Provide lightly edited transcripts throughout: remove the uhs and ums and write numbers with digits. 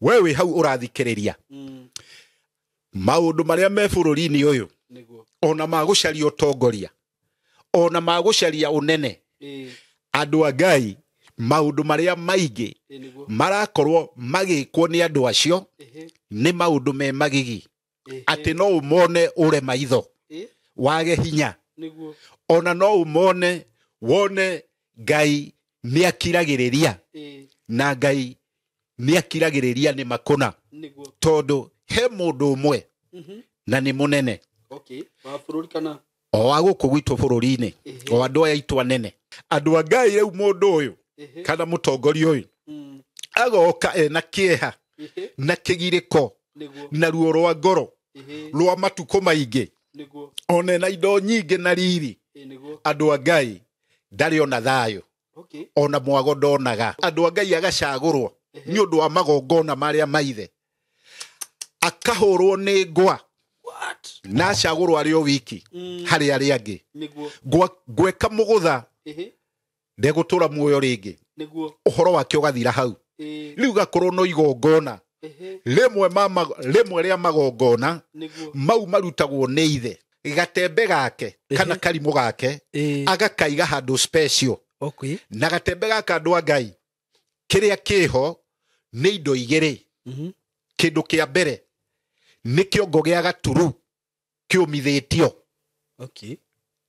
We wĩ hau ũrathikĩrĩria maũndũ marĩa me bũrũri-inĩ ũyũ, ona ma gũcaria ũtongoria, ona ma gũcaria ũnene, andũ a Ngai, maũndũ marĩa maingĩ marakorwo magĩkwo nĩ andũ acio nĩ maũndũ me magigi, atĩ no ũmone ũre maitho wage hinya, ona no ũmone wone Ngai nĩ akiragĩrĩria, na Ngai nĩ akiragĩrĩria nĩ makũna, tondũ he mũndũ ũmwe na nĩ mũnene o wa gũkũ gwitũ bũrũri-inĩ, o andũ aya aitũ anene, andũ a Ngai. Rĩu mũndũ ũyũ kana mũtongoria ũyũ agoka ena kĩeha na kĩgirĩko na ruo rwa ngoro rwa matukũ maingĩ, ona ena indo nyingĩ na riri, andũ a Ngai ndarĩ ona thayũ, ona mwago ndonaga. Andũ a Ngai agacagũrwo nĩ ũndũ wa magongona marĩa maithe, akahũrwo nĩ ngwa na acagũrwo arĩ o wiki harĩ arĩa angĩ, ngweka mũgũtha ndegũtũra muoyo rĩngĩ, ũhoro wake ũgathira hau. Rĩu gakorwo no igongona rĩmwe rĩmwe rĩa magongona mau marutagwo nĩ ithe, gatembe gake kana karimũ gake agakaiga handũ special. Na gatembe gaka, andũ a Ngai, kĩrĩa kĩho nĩ indo igĩrĩ. Kĩndũ kĩa mbere nĩ kĩongo gĩa gaturu kĩũmithĩtio.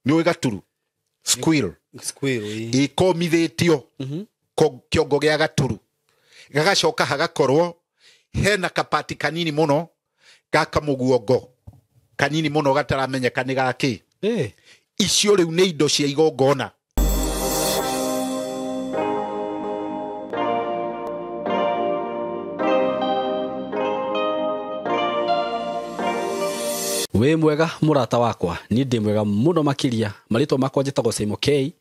Nĩ ũĩ gaturu, squirrel? Ĩkomithĩtio kĩongo gĩa gaturu, gagacoka hagakorwo hena kapati kanini mũno gaka mũguongo kanini mũno gataramenyeka nĩ gakĩ. Icio rĩu nĩ indo cia igongona. Wĩ mwega mũrata wakwa? Niĩ ndĩ mwega mũno makĩria. Marĩtwa makwa njĩtagwo Simon K,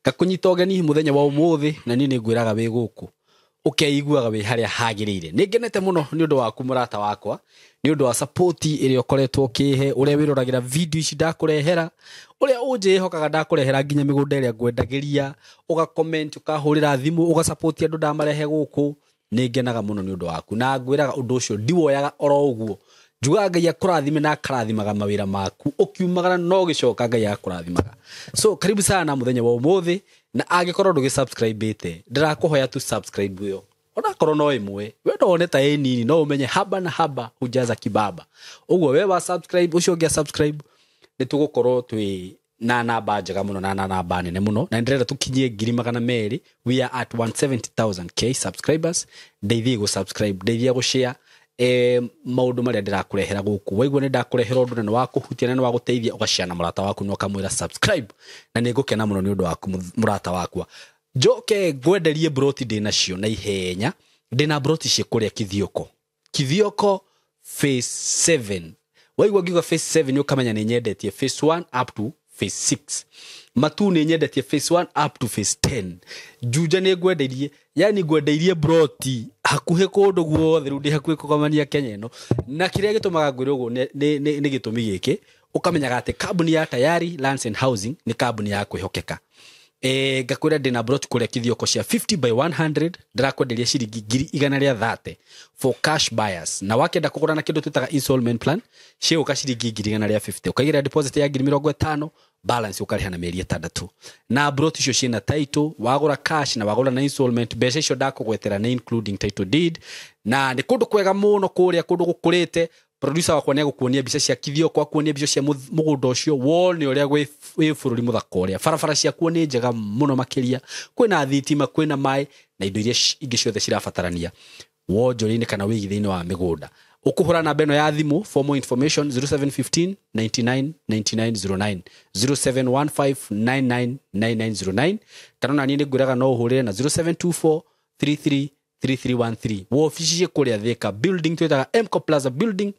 ngakũnyita ũgeni mũthenya wa ũmũthĩ, na niĩ nĩ ngwĩraga wĩ gũkũ ũkeiguaga wĩ harĩa hagĩrĩire. Nĩ ngenete mũno nĩ ũndũ waku mũrata wakwa, nĩ ũndũ wa support ĩrĩa ũkoretwo ũkĩhe, ũrĩa wĩroragĩra video ici ndakũrehera, ũrĩa ũnjĩhokaga ndakũrehera nginya mĩgũnda ĩrĩa ngwendagĩria, ũga comment, ũkahũrĩra thimũ, ũga support andũ ndamarehe gũkũ. Nĩ ngenaga mũno nĩ ũndũ waku, na ngwĩraga ũndũ ũcio ndiwoyaga oro ũguo. Njugaga Ngai akũrathime na akarathimaga mawĩra maku, ũkiumagara no gĩcoka Ngai agakũrathimaga. So karibu sana mũthenya wa ũmũthĩ, na angĩkorwo ndũgĩ-subscribe-ĩte, ndĩrakũhoya tu subscribe ĩyo, onakorwo no ĩmwe, we no wone ta ĩ nini, no ũmenye haba na haba hujaza kibaba. Ũguo we wa subscribe, ũcio ũngĩ a subscribe, nĩ tũgũkorwo twĩ na namba njega mũno na namba nene mũno, na ndĩrenda tũkinyie 200,000. We are at 170,000 k subscribers. Ndeithie gũ subscribe, ndeithia gũ share maũndũ marĩa ndĩrakũrehera gũkũ. Waigua nĩ ndakũrehera ũndũ na nĩ wa kũhutia na nĩ wa gũteithia, ũgashare na mũrata waku na ũkamwĩra subscribe, na nĩ ngũkena mũno nĩ ũndũ waku mũrata wakwa. Njoke ngwenderie broti ndĩ nacio na ihenya. Ndĩna broti ciĩ kũrĩa Kithioko, Kithioko phase 7. Waigua ngiuga phase 7 ũkamenya nĩ nyendetie phase 1 up to phase 6. Matu nĩ nyendetie phase 1 up to phase 10. Juja nĩ ngwendeirie, yani ngwendeirie broti hakuhĩ kũndũ guothe. Rĩu ndĩ hakuhĩ kũgamania Kenya ĩno, na kĩrĩa gĩtũmaga ngwĩre ũguo nĩ gĩtũmi gĩkĩ: ũkamenyaga atĩ kambuni ya Tayari Lands and Housing nĩ kambuni ya kwĩhokeka. Ngakwĩra ndĩna broti kũrĩa Kithioko cia 50 by 100, ndĩrakwenderia ciringi 130,000 for cash buyers, na wakenda kũgũra na kĩndũ twĩtaga installment plan, cigũka ciringi 150,000, ũkaigĩra deposit ya 50,000, balance ũkarĩha na mĩeri 6. Na broti icio ciĩna title, wagũra cash na wagũra na installment, mbeca icio ndakũgwetera nĩ including title deed. Na nĩ kũndũ kwega mũno kũrĩa, kũndũ gũkũrĩte. Producer wakwa nĩ egũkuonia mbica cia Kithioko, akuonia mbica cia mũgũnda ũcio, wone ũrĩa wĩ bũrũri mũthaka, ũrĩa barabara ciakuo nĩ njega mũno makĩria, kwĩna thitima, kwĩna maĩ na indo iria ingĩ ciothe cirabatarania wonjoria-inĩ kana wĩigithia-inĩ wa mĩgũnda. Ũkũhũra namba ĩno ya thimũ for more information: 0715 99 9909, 0715 99 9909, kana ona niĩ nĩ ngwĩraga no ũhũrĩre na 0724 33 3313. Wobici ciĩ kũrĩa Thika building twĩtaga Mco Plaza building,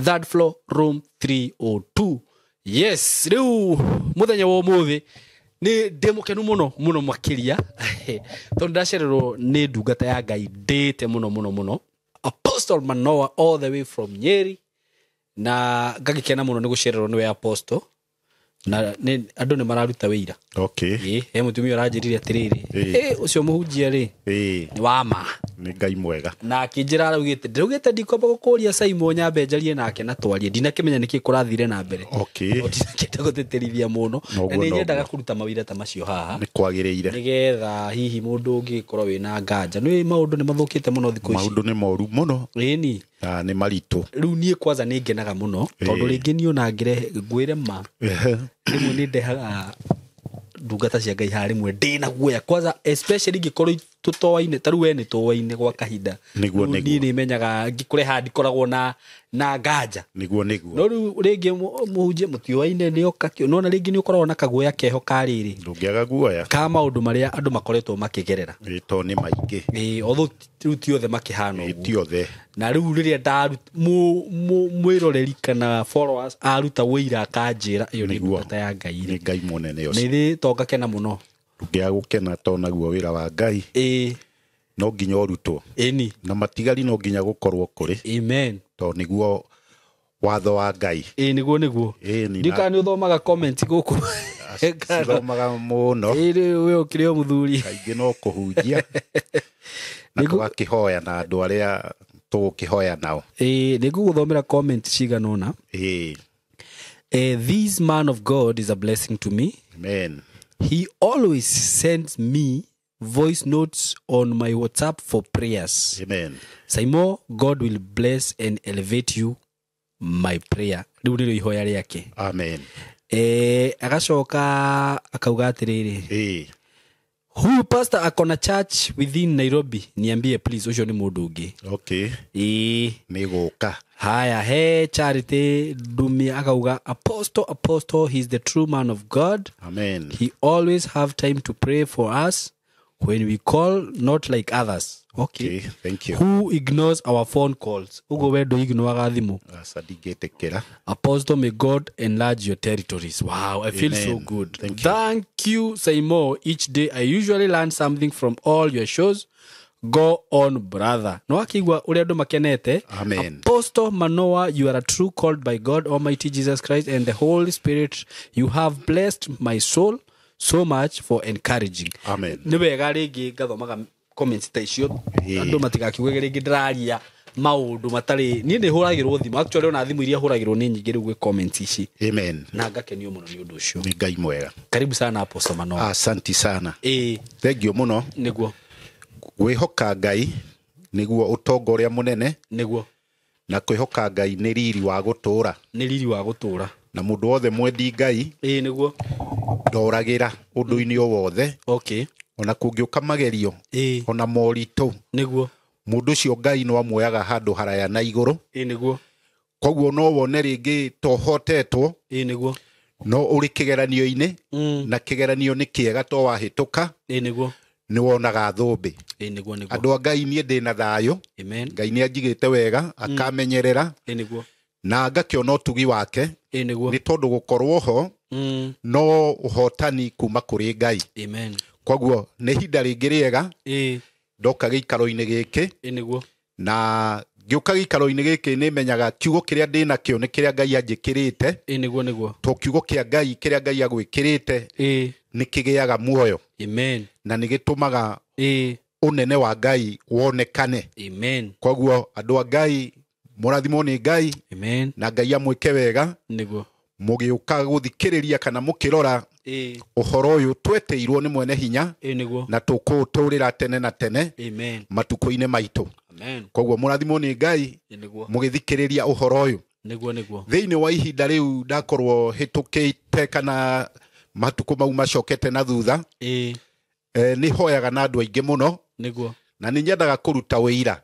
third floor, room 302. Yes, rĩu mũthenya wa ũmũthĩ nĩ ndĩ mũkenu mũno mũno makĩria tondũ ndacererwo nĩ ndungata ya Ngai ndĩte mũno mũno mũno, Apostle Manoa, all the way from Nyeri, na ngagĩkena mũno nĩ gũcererwo nĩwe Apostle, na andũ nĩ mararuta wĩira. Ĩ, he mũtumia ũranjĩrire atĩrĩrĩ, "Ĩ, ũcio mũhunjia rĩ, nĩ wa ma." Nĩ Ngai mwega. Na akĩnjĩra araugĩte ndĩraugĩte ndikwamba gũkũria Saimo nyambe njarie nake na twarie, ndinakĩmenya nĩkĩ kũrathire na mbere. Okay. No ndinakĩenda gũtĩtĩrithia mũno. Noguo, Na nĩ nyendaga noguo. kũruta mawĩra ta macio haha. Nĩ kwagĩrĩire. Nĩgetha hihi mũndũ ũngĩkorwo wĩna nganja. Nĩ maũndũ nĩ mathũkĩte mũno thikũ ici. Maũndũ nĩ moru mũno. Ĩni. Na nĩ maritũ. Rĩu niĩ kwanza nĩ ngenaga mũno tondũ rĩngĩ niĩ ona ngĩrehe ngwĩre ma rĩmwe nĩ ndehaga ndungata cia Ngai haha rĩmwe ndĩna guoya kwanza especially ngĩkorwo tũtoaine ta rĩu we nĩ tũoaine gwa kahinda. Nĩguo, Rĩu nĩguo. niĩ nĩ menyaga ngĩkũreha ndikoragwo na nganja. Nĩguo, nĩguo. No rĩu rĩngĩ mũhunjie mũtioaine nĩ oka kĩo nona rĩngĩ nĩ ũkoragwo na kaguoya keho ka rĩrĩ. Ndũngĩaga guoya. Ka maũndũ marĩa andũ makoretwo makĩgerera. Ĩ, to nĩ maingĩ. Ĩ, although rĩu ti othe makĩhana Ĩ, ũguo. ti othe. Na rĩu rĩrĩa mwĩroreri kana followers aruta wĩira akanjĩra ĩyo nĩ Nĩguo. ndungata ya Ngai Nĩ rĩ. Ngai mũnene ũcio. Nĩ thĩ to ngakena mũno. Ndũngĩaga gũkena to naguo wĩra wa Ngai. Ĩ. No nginya ũrutwo. Ĩni. Na matigari no nginya gũkorwo kũrĩ. Amen. To nĩguo watho wa Ngai. Ĩ, nĩguo, nĩguo. Ĩ, ni Ndiũ na kana nĩ ũthomaga comment gũkũ. Cithomaga mũno. Ĩ, rĩu we ũkĩrĩ o mũthuri. Kaingĩ no kũhunjia. Na tũgakĩhoya na andũ arĩa tũgũkĩhoya nao. Ĩ, nĩ ngũgũthomera comment cigana ũna. Ĩ. This man of God is a blessing to me. Amen. He always sends me voice notes on my WhatsApp for prayers. Amen. Saimo, God will bless and elevate you, my prayer. Rĩu nĩrĩo ihoya rĩake. Amen. Agacoka akauga atĩrĩrĩ. Ĩ. Huyu pastor akona church within Nairobi, niambie please, ũcio nĩ mũndũ ũngĩ. Okay. Ĩ. Nĩ gũka. Haya, he Charity Dumia akauga apostle, apostle, he's the true man of God. Amen. He always have time to pray for us when we call, not like others. Okay. Okay, thank you. Who ignores our phone calls? Ugo we ndo ignoraga thimũ. Aca ndingĩtĩkĩra. Apostle, may God enlarge your territories. Wow, I feel Amen. so good. Thank you. Thank you, Saimo. Each day I usually learn something from all your shows. Go on, brother. No akigwa uria andu makenete. Amen. Apostle Manoah, you are a true called by God Almighty Jesus Christ and the Holy Spirit. You have blessed my soul so much for encouraging. Amen. Nĩ wega rĩngĩ ngathomaga comments ta icio Ĩĩ. andũ matigakiugage rĩngĩ ndĩraria maũndũ matarĩ niĩ nĩ hũragĩrwo thimũ actually ona thimũ iria hũragĩrwo nĩ nyingĩ rĩu gwĩ comments ici. Amen. Na ngakenio mũno nĩ ũndũ ũcio. Nĩ Ngai mwega. Karibu sana Apostle Manoah. Asanti sana. Ĩĩ. Thank you mũno. Nĩguo. Gwĩhoka Ngai nĩguo ũtonga ũrĩa mũnene. Nĩguo. Na kwĩhoka Ngai nĩ riri wa gũtũũra. Nĩ riri wa gũtũũra. Na mũndũ wothe mwendi Ngai Ĩĩ, nĩguo. ndoragĩra ũndũ-inĩ o wothe. Okay. Ona kũngĩũka magerio. Ĩĩ. Ona moritũ. Nĩguo. Mũndũ ũcio Ngai no amuoyaga handũ haraya na igũrũ. Ĩĩ, nĩguo. Koguo no wone rĩngĩ tohotetwo. Ĩĩ, nĩguo. No ũrĩ kĩgeranio-inĩ. Na kĩgeranio nĩ kĩega to wahĩtũka. Ĩĩ, nĩguo. Nĩ wonaga thũmbĩ. Ĩĩ, nĩguo, nĩguo. Andũ a Ngai niĩ ndĩna thayũ. Amen. Ngai nĩ anjigĩte wega, akamenyerera. Ĩĩ, nĩguo. Na ngakĩona ũtugi wake. Ĩĩ, nĩguo. Nĩ tondũ gũkorwo ho, no ũhotani kuma kũrĩ Ngai. Amen. Koguo nĩ ihinda rĩngĩ rĩega. Ĩĩ. Ndoka gĩikaro-inĩ gĩkĩ. Ĩĩ, nĩguo. Na ngĩũka gĩikaro-inĩ gĩkĩ nĩ menyaga kiugo kĩrĩa ndĩnakĩo nĩ kĩrĩa Ngai anjĩkĩrĩte. Ĩĩ, nĩguo, nĩguo. To kiugo kĩa Ngai kĩrĩa Ngai agwĩkĩrĩte Ĩĩ. nĩ kĩgĩaga muoyo. Amen. Na nĩ gĩtũmaga Ĩĩ. ũnene wa Ngai wonekane. Amen. Koguo andũ a Ngai mũrathimwo nĩ Ngai. Amen. Na Ngai amwĩke wega. Nĩguo. Mũgĩũka gũthikĩrĩria kana mũkĩrora Ĩĩ. ũhoro ũyũ twetĩirwo nĩ mwene hinya. Ĩĩ, nĩguo. Na tũkũũtũrĩra tene na tene. Amen. Matukũ-inĩ maitũ. Amen. Koguo mũrathimwo nĩ Ngai. Ĩĩ, nĩguo. Mũgĩthikĩrĩria ũhoro ũyũ. Nĩguo, nĩguo. Thĩinĩ wa ihinda rĩu ndakorwo hĩtũkĩte kana matukũ mau macokete na thutha. Ĩĩ. Nĩ hoyaga na andũ aingĩ mũno. Nĩguo. Na nĩ nyendaga kũruta wĩira.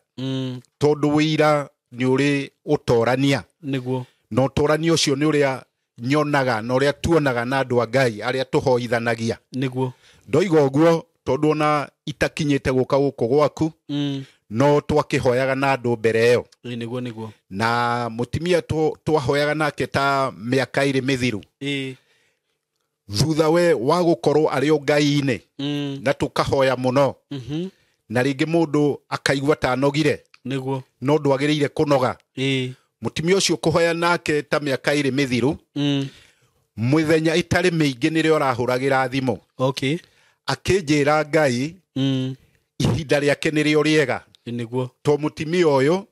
Tondũ wĩira nĩ ũrĩ ũtorania. Nĩguo. Na ũtorania ũcio nĩ ũrĩa nyonaga na ũrĩa tuonaga na andũ a Ngai arĩa tũhoithanagia. Nĩguo. Ndoiga ũguo tondũ ona itakinyĩte gũka gũkũ gwaku, no twakĩhoyaga na andũ mbere ĩyo. Ĩĩ, nĩguo, nĩguo. Na mũtumia twahoyaga nake ta mĩaka ĩrĩ mĩthiru. Ĩĩ. Thutha we wa gũkorwo arĩ o Ngai-inĩ, na tũkahoya mũno. Na rĩngĩ mũndũ akaigua ta anogire. Nĩguo. No ndwagĩrĩire kũnoga. Ĩĩ. Mũtumia ũcio kũhoya nake ta mĩaka ĩrĩ mĩthiru, mũthenya ĩtarĩ mĩingĩ nĩrĩo arahũragĩra thimũ. Okay. Akĩnjĩra Ngai, ihinda rĩake nĩrĩo rĩega. Nĩguo. To mũtimia ũyũ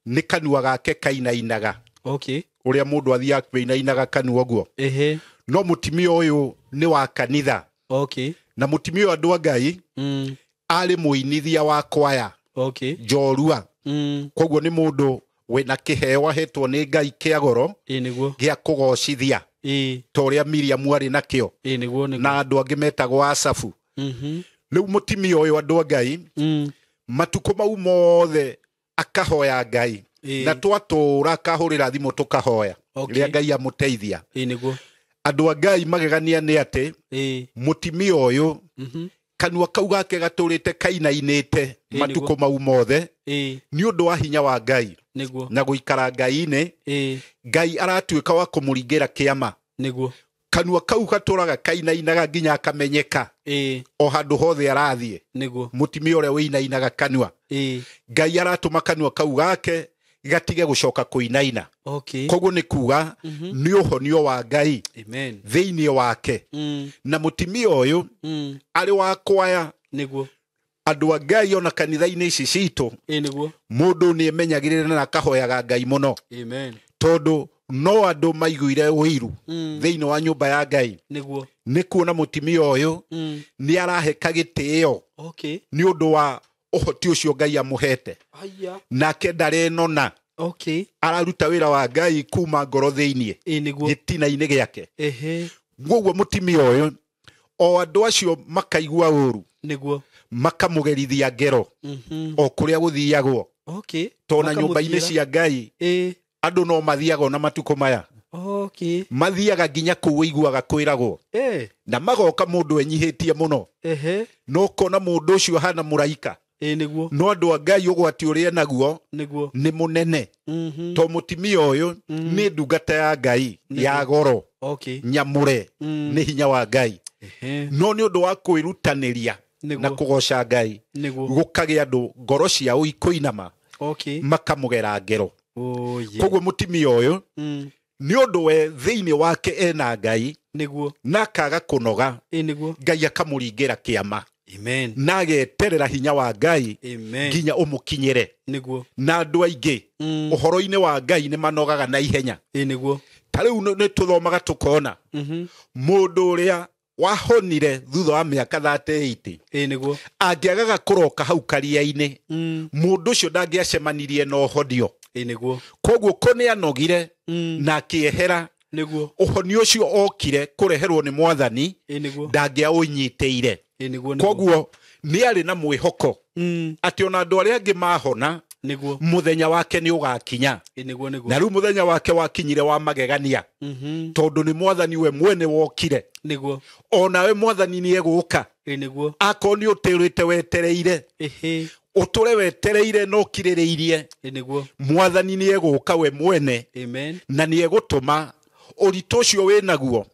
nĩ kanua gake kainainaga. Okay. Ũrĩa mũndũ athiaga kũinainaga kanua ũguo. Ehe. No mũtimia ũyũ nĩ wa kanitha. Okay. Na mũtimia ũyũ andũ a Ngai arĩ mũinithia wa kwaya. Okay. Njorua. Koguo nĩ mũndũ wĩna kĩheo ahetwo nĩ Ngai kĩa goro. Ĩ nĩguo. Gĩa kũgocithia. Ĩ. Ta ũrĩa Miriam arĩ nakĩo. Ĩ nĩguo nĩguo. Na andũ angĩ metagwo Asafu. Rĩu mũtimia ũyũ andũ a Ngai matukũ mau mothe akahoya Ngai. Na twatũra akahũrĩra thimũ tũkahoya. Okay. Rĩrĩa Ngai amũteithia. Ĩ nĩguo. Andũ a Ngai magegania nĩ atĩ mũtimia ũyũ kanua kau gake gatũrĩte kainainĩte matukũ mau mothe nĩ ũndũ wa hinya wa Ngai. Nĩguo. Na gũikara Ngai-inĩ. Ngai aratuĩka wa kũmũringĩra kĩama. Nĩguo. Kanua kau gatũraga kainainaga nginya akamenyeka. O handũ hothe arathiĩ. Nĩguo. Mũtimia ũrĩa wĩinainaga kanua. Ngai aratũma kanua kau gake gatige gũcoka kũinaina. Okay. Koguo nĩ kuga nĩ ũhonio wa Ngai. Amen. Thĩinĩ wake. Na mũtimia ũyũ arĩ wa kwaya. Nĩguo. Andũ a Ngai ona kanitha-inĩ ici citũ. Ĩ nĩguo. Mũndũ nĩ emenyagĩrĩra na akahoyaga Ngai mũno. Amen. Tondũ no andũ maiguire ũiru thĩinĩ wa nyũmba ya Ngai. Nĩguo. Nĩ kuona mũtimia ũyũ nĩ araheka gĩtĩo. Okay. Nĩ ũndũ wa ũhoti ũcio Ngai amũhete. Aya. Nake ndarenona. Okay. Araruta wĩra wa Ngai kuma ngoro thĩinĩ. Ĩ nĩguo. Gĩtina-inĩ gĩake. Ehe. Koguo mũtimia ũyũ o andũ acio makaigua ũru. Nĩguo. Makamũgerithia ngero. O kũrĩa gũthiagwo. Okay. Tona nyũmba-inĩ cia Ngai. Andũ no mathiaga ona matukũ maya. Okay. Mathiaga nginya kũu ũiguaga kwĩragwo. Na magoka mũndũ enyihĩtie mũno. Ehe. No kona mũndũ ũcio ahana mũraika. Ĩ nĩguo. No andũ a Ngai ũgwati ũrĩa naguo Nĩguo. nĩ mũnene. To mũtimia ũyũ nĩ ndungata ya Ngai ya goro. Okay. Nyamũre nĩ hinya wa Ngai. No nĩ ũndũ wa kwĩrutanĩria na kũgoca Ngai. Nĩguo. Gũkagĩa andũ ngoro ciao ikũinama. Okay. Makamũgera ngero. Oh, yeah. Koguo mũtimia ũyũ nĩ ũndũ we thĩinĩ wake ena Ngai. Nĩguo. Na akaga kũnoga. Ĩ nĩguo. Ngai akamũringĩra kĩama. Amen. Na ageterera hinya wa Ngai. Amen. Nginya ũmũkinyĩre. Nĩguo. Na andũ aingĩ ũhoro-inĩ wa Ngai nĩ manogaga na ihenya. Ĩ nĩguo. Ta rĩu nĩ tũthomaga tũkona. Mũndũ ũrĩa wahonire thutha wa mĩaka 38. Ĩ nĩguo. Angĩagaga kũroka hau karia-inĩ. Mũndũ ũcio ndangĩacemanirie na ũhonio. Ĩ nĩguo. Koguo ko nĩ anogire na akĩehera. Nĩguo. Ũhonio ũcio okire kũreherwo nĩ Mwathani. Ĩ nĩguo. Ndangĩaũnyitĩire. Ĩ nĩguo. Koguo nĩ arĩ na mwĩhoko. Atĩ ona andũ arĩa angĩ mahona. Nĩguo. Mũthenya wake nĩ ũgakinya. Ĩ nĩguo nĩguo. Na rĩu mũthenya wake wakinyire wa magegania. Tondũ nĩ Mwathani we mwene wokire. Nĩguo. Onawe Mwathani nĩ egũka. Ĩ nĩguo. Akorwo nĩ ũtũrĩte wetereire. Ehe. Ũtũre wetereire na ũkirĩrĩirie. Ĩ nĩguo. Mwathani nĩ egũka we mwene. Amen. Na nĩ egũtũma ũritũ ũcio wĩnaguo.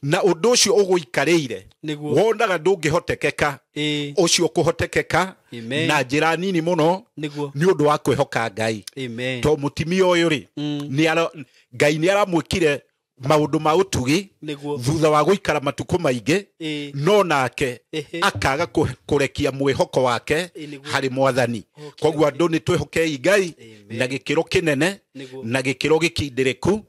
Na ũndũ ũcio ũgũikarĩire. Nĩguo. Wonaga ndũngĩhotekeka. Ũcio kũhotekeka. Amen. Na njĩra nini mũno. Nĩguo. Nĩ ũndũ wa kwĩhoka Ngai. Amen. To mũtimia ũyũ rĩ, Ngai nĩ aramwĩkire maũndũ ma ũtugi. Nĩguo. Thutha wa gũikara matukũ maingĩ. No nake akaga kũrekia mwĩhoko wake harĩ Mwathani. Koguo andũ nĩ twĩhokei Ngai na gĩkĩro kĩnene, na gĩkĩro gĩkindĩrĩku,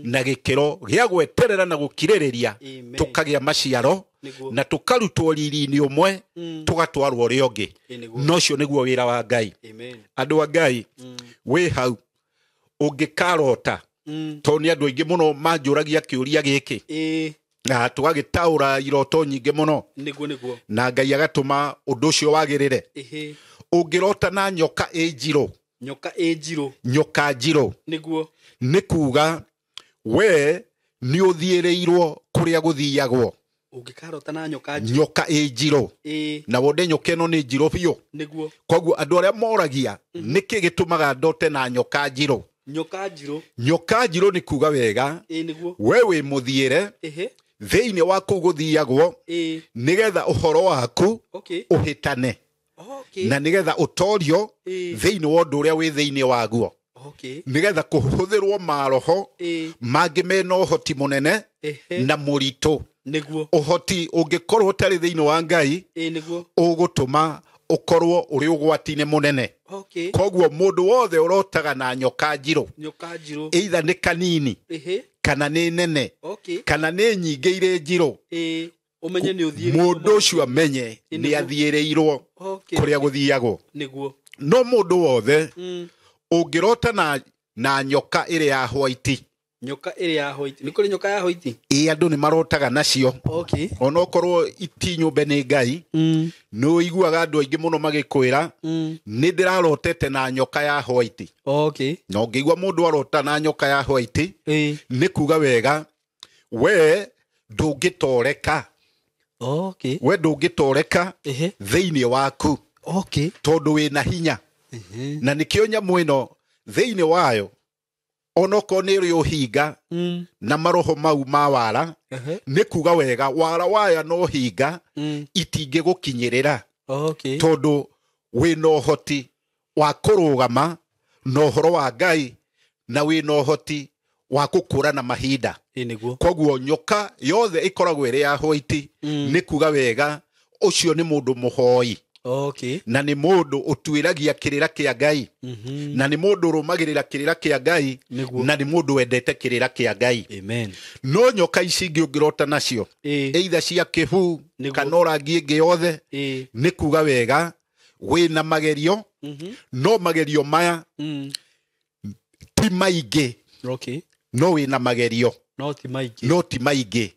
na gĩkĩro gĩa gweterera na gũkirĩrĩria, tũkagĩa maciaro na tũkarutwo riri-inĩ ũmwe, tũgatwarwo ũrĩa ũngĩ. Na ũcio nĩguo wĩra wa Ngai. Andũ a Ngai, wĩ hau ũngĩkarota, tondũ nĩ andũ aingĩ mũno manjũragia kĩũria gĩkĩ. Na tũgagĩtaũra iroto nyingĩ mũno. Nĩguo nĩguo. Na Ngai agatũma ũndũ ũcio wagĩrĩre. Ũngĩrota na nyoka ĩ njirũ. Nyoka ĩ njirũ. Nyoka njirũ. Nĩguo. Nĩ kuga we nĩ ũthiĩrĩirwo kũrĩa gũthiagwo. Ũngĩkarota na nyoka njirũ. Nyoka ĩ njirũ. Na wone nyoka ĩno nĩ njirũ biũ. Nĩguo. Koguo andũ arĩa moragia nĩkĩ gĩtũmaga ndote na nyoka njirũ. Nyoka njirũ. Nyoka njirũ nĩ kuga wega. Ĩ nĩguo. We wĩ mũthiĩre. Thĩinĩ wa kũu gũthiagwo. Nĩgetha ũhoro waku ũhĩtane. Na nĩgetha ũtorio thĩinĩ wa ũndũ ũrĩa wĩ thĩinĩ waguo. Nĩgetha kũhũthĩrwo maroho mangĩ mena ũhoti mũnene na mũritũ. Nĩguo. Ũhoti ũngĩkorwo ũtarĩ thĩinĩ wa Ngai, Ĩ nĩguo. ũgũtũma Ũkorwo ũrĩ ũgwati-inĩ mũnene. Okay. Koguo mũndũ wothe ũrotaga na nyoka njirũ, Nyoka njirũ. either nĩ kanini Ehe. kana nĩ nene, Okay. kana nĩ nyingĩ irĩ njirũ, Ĩĩ. Ũmenye nĩ ũthiĩrĩirwo. Mũndũ ũcio amenye Ĩ, nĩ nĩguo. athiĩrĩirwo Okay. kũrĩa gũthiagwo. Nĩguo. No mũndũ wothe ũngĩrota na nyoka ĩrĩ ya white, Nyoka ĩrĩ ya white. Nĩ kũrĩ nyoka ya white? Ĩ, andũ nĩ marotaga nacio. Okay. Onokorwo iti nyũmbe nĩ Ngai, nĩ ũiguaga andũ aingĩ mũno magĩkwĩra, "Nĩ ndĩrarotete na nyoka ya white." Okay. Na ũngĩigua mũndũ arota na nyoka ya white, Ĩĩ. nĩ kuga wega we ndũngĩtoreka. Okay. We ndũngĩtoreka Ehe. thĩinĩ waku, Okay. tondũ wĩna hinya. Ehe. Na nĩkĩo nyamũ ĩno thĩinĩ wayo, onokorwo nĩ ĩrĩ ũhinga na maroho mau ma wara, Ehe. nĩ kuga wega wara waya no hinga itingĩgũkinyĩrĩra, Okay. tondũ wĩna ũhoti wa kũrũgama na ũhoro wa Ngai, na wĩna ũhoti wa gũkũra na mahinda. Ĩ, nĩguo. Koguo nyoka yothe ĩkoragwo ĩrĩ ya white, nĩ kuga wega ũcio nĩ mũndũ mũhoi, Okay. na nĩ mũndũ ũtuĩragia kĩrĩra kĩa Ngai, na nĩ mũndũ ũrũmagĩrĩra kĩrĩra kĩa Ngai, Nĩguo. na nĩ mũndũ wendete kĩrĩra kĩa Ngai. Amen. No nyoka ici ingĩ ũngĩrota nacio, Ĩĩ. either cia kĩbu Nĩguo. kana ũrangi ĩngĩ yothe, Ĩĩ. nĩ kuga wega wĩna magerio, no magerio maya ti maingĩ. Okay. No wĩna magerio. No ti maingĩ. No ti maingĩ,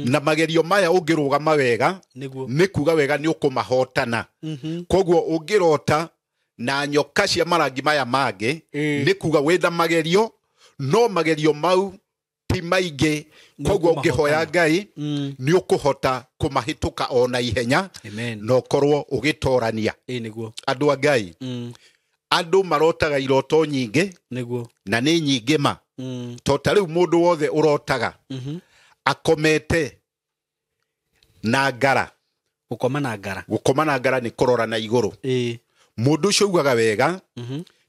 na magerio maya ũngĩrũgama wega, Nĩguo. nĩ kuga wega nĩ ũkũmahotana. Koguo ũngĩrota na nyoka cia marangi maya mangĩ, Ĩĩ. nĩ kuga wĩna magerio, no magerio mau ti maingĩ. Nĩ Koguo ũngĩhoya ũkũmahotana. Ngai, nĩ ũkũhota kũmahĩtũka ona ihenya, Amen. na ũkorwo ũgĩtorania. Ĩ, nĩguo. Andũ a Ngai, andũ marotaga iroto nyingĩ, Nĩguo. na nĩ nyingĩ ma. To ta rĩu mũndũ wothe ũrotaga akomete na ngara. Gũkoma na ngara. Gũkoma na ngara nĩ kũrora na igũrũ. Ĩĩ. Mũndũ ũcio ugaga wega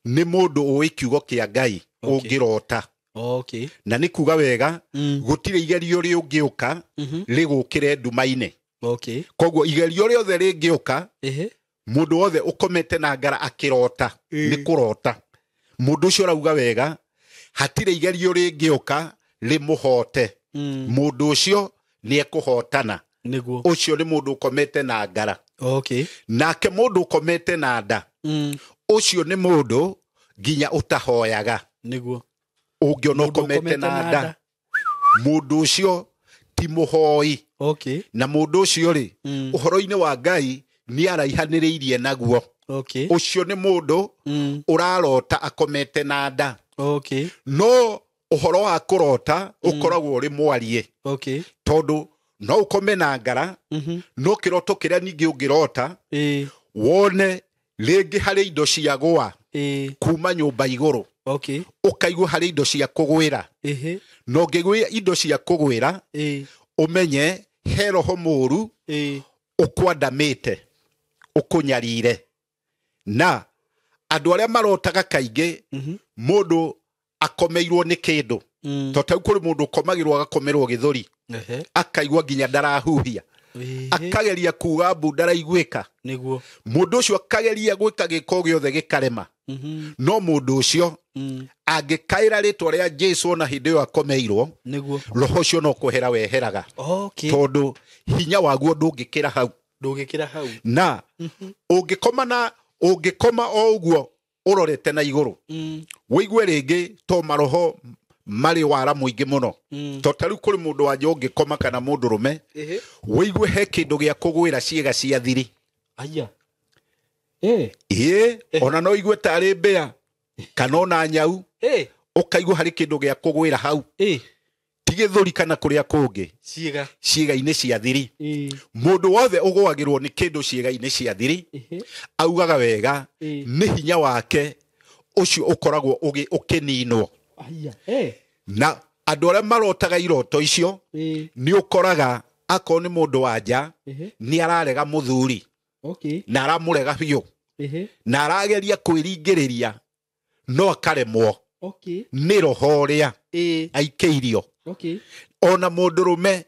nĩ mũndũ ũĩ kiugo kĩa Ngai. Okay. Ũngĩrota, Okay. na nĩ kuga wega gũtirĩ igerio rĩũngĩũka rĩgũkĩre nduma-inĩ. Okay. Koguo igerio rĩothe rĩngĩũka, Ehe. mũndũ wothe ũkomete na ngara akĩrota, Ĩĩ. nĩ kũrota, mũndũ ũcio ũrauga wega hatirĩ igerio rĩngĩũka rĩmũhote. Mũndũ ũcio nĩ ekũhotana. Nĩguo. Ũcio nĩ mũndũ ũkomete na ngara. Okay. Nake mũndũ ũkomete na nda, ũcio nĩ mũndũ nginya ũtahoyaga. Nĩguo. Ũngĩona Mũndũ ũkomete na nda, mũndũ ũcio ti mũhoi. Okay. Na mũndũ ũcio rĩ, ũhoro-inĩ wa Ngai nĩ araihanĩrĩirie naguo. Okay. Ũcio nĩ mũndũ ũrarota akomete na nda. Okay. No ũhoro wa kũrota ũkoragwo ũrĩ mwarie, Okay. tondũ no ũkome na ngara, no kĩroto kĩrĩa ningĩ ũngĩrota, Ĩĩ. wone rĩngĩ harĩ indo cia gũa Ĩĩ. kuma nyũmba igũrũ, Okay. ũkaigua harĩ indo cia kũgwĩra, Ehe. na ũngĩgwĩa indo cia kũgwĩra, Ĩĩ. ũmenye he roho mũũru Ĩĩ. ũkwandamĩte, ũkũnyarire. Na andũ arĩa marotaga kaingĩ mũndũ akomeirwo nĩ kĩndũ, to ta rĩu kũrĩ mũndũ ũkomagĩrwo, agakomerwo gĩthũri, Ehe. akaigua nginya ndarahuhia, Ehe. akageria kuga mbu, ndaraiguĩka. Nĩguo. Mũndũ ũcio akageria gwĩka gĩko gĩothe gĩkarema. No mũndũ ũcio angĩkaĩra rĩtwa rĩa Jesu ona hĩndĩ ĩyo akomeirwo, Nĩguo. roho ũcio no kwehera weheraga, Okay. tondũ hinya waguo ndũngĩkĩra hau. Ndũngĩkĩra hau. Na ũngĩkoma, na ũngĩkoma o ũguo ũrorete na igũrũ, wĩigue rĩngĩ to maroho marĩ wara mũingĩ mũno. To ta rĩu kũrĩ mũndũ wanja ũngĩkoma kana mũndũ rũme, Ehe. wĩigue he kĩndũ gĩa kũgwĩra ciĩga cia thiri. Aya. Ĩĩ. Ĩĩ, ona no igue tarĩ mbĩa kana ona nyau, Ĩĩ. ũkaigua harĩ kĩndũ gĩa kũgwĩra hau, Ĩĩ. ti gĩthũri kana kũrĩa kũngĩ, Ciĩga. ciĩga-inĩ cia thiri. Ĩĩ. Mũndũ wothe ũgwagĩrwo nĩ kĩndũ ciĩga-inĩ cia thiri, Ehe. augaga wega Ĩĩ. nĩ hinya wake ũcio ũkoragwo ũkĩninwo. Aya. Ĩĩ. Na andũ arĩa marotaga iroto icio, Ĩĩ. nĩ ũkoraga akorwo nĩ mũndũ wa nja, Ehe. nĩ ararega mũthuri, Okay. na aramũrega biũ, Ehe. na arageria kwĩringĩrĩria no akaremwo Okay. nĩ roho ũrĩa Ĩĩ. aikĩirio. Okay. Ona mũndũrũme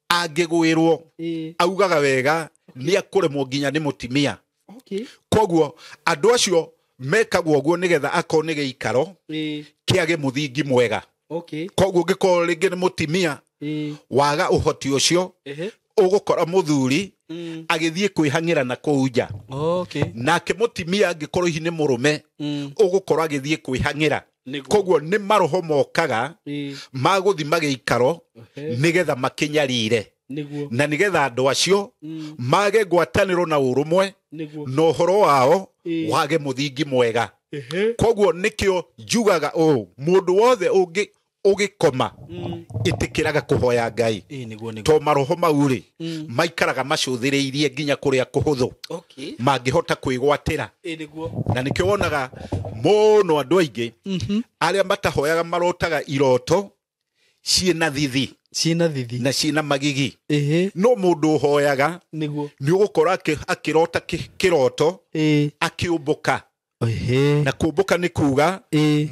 angĩgwĩrwo, Ĩĩ. augaga wega nĩ akũremwo nginya nĩ mũtimia. Okay. Koguo andũ acio mekagwo ũguo nĩgetha akorwo nĩ gĩikaro kĩage mũthingi mwega. Okay. Koguo ũngĩkorwo rĩngĩ nĩ mũtimia waga ũhoti ũcio, ũgũkora mũthuri agĩthiĩ kwĩhang'ĩra na kũu nja. Okay. Nake mũtimia angĩkorwo hihi nĩ mũrũme, ũgũkorwo agĩthiĩ kwĩhang'ĩra. Koguo nĩ maroho mokaga magũthima gĩikaro nĩgetha makĩnyarire, na nĩgetha andũ acio mage ngwatanĩro na ũrũmwe, na ũhoro wao wage mũthingi mwega. Koguo nĩkĩo njugaga ũũ, mũndũ wothe ũgĩkoma ĩtĩkĩraga kũhoya Ngai, to maroho mau rĩ maikaraga macũthĩrĩirie nginya kũrĩa kũhũthũ mangĩhota kwĩgwatĩra. Na nĩkĩo wonaga mũno andũ aingĩ arĩa matahoyaga marotaga iroto ciĩna thithi, ciĩna thithi na ciĩna magigi. No mũndũ ũhoyaga nĩguo nĩ ũgũkora akĩrota kĩroto akĩũmbũka. Na kũmbũka nĩ kuga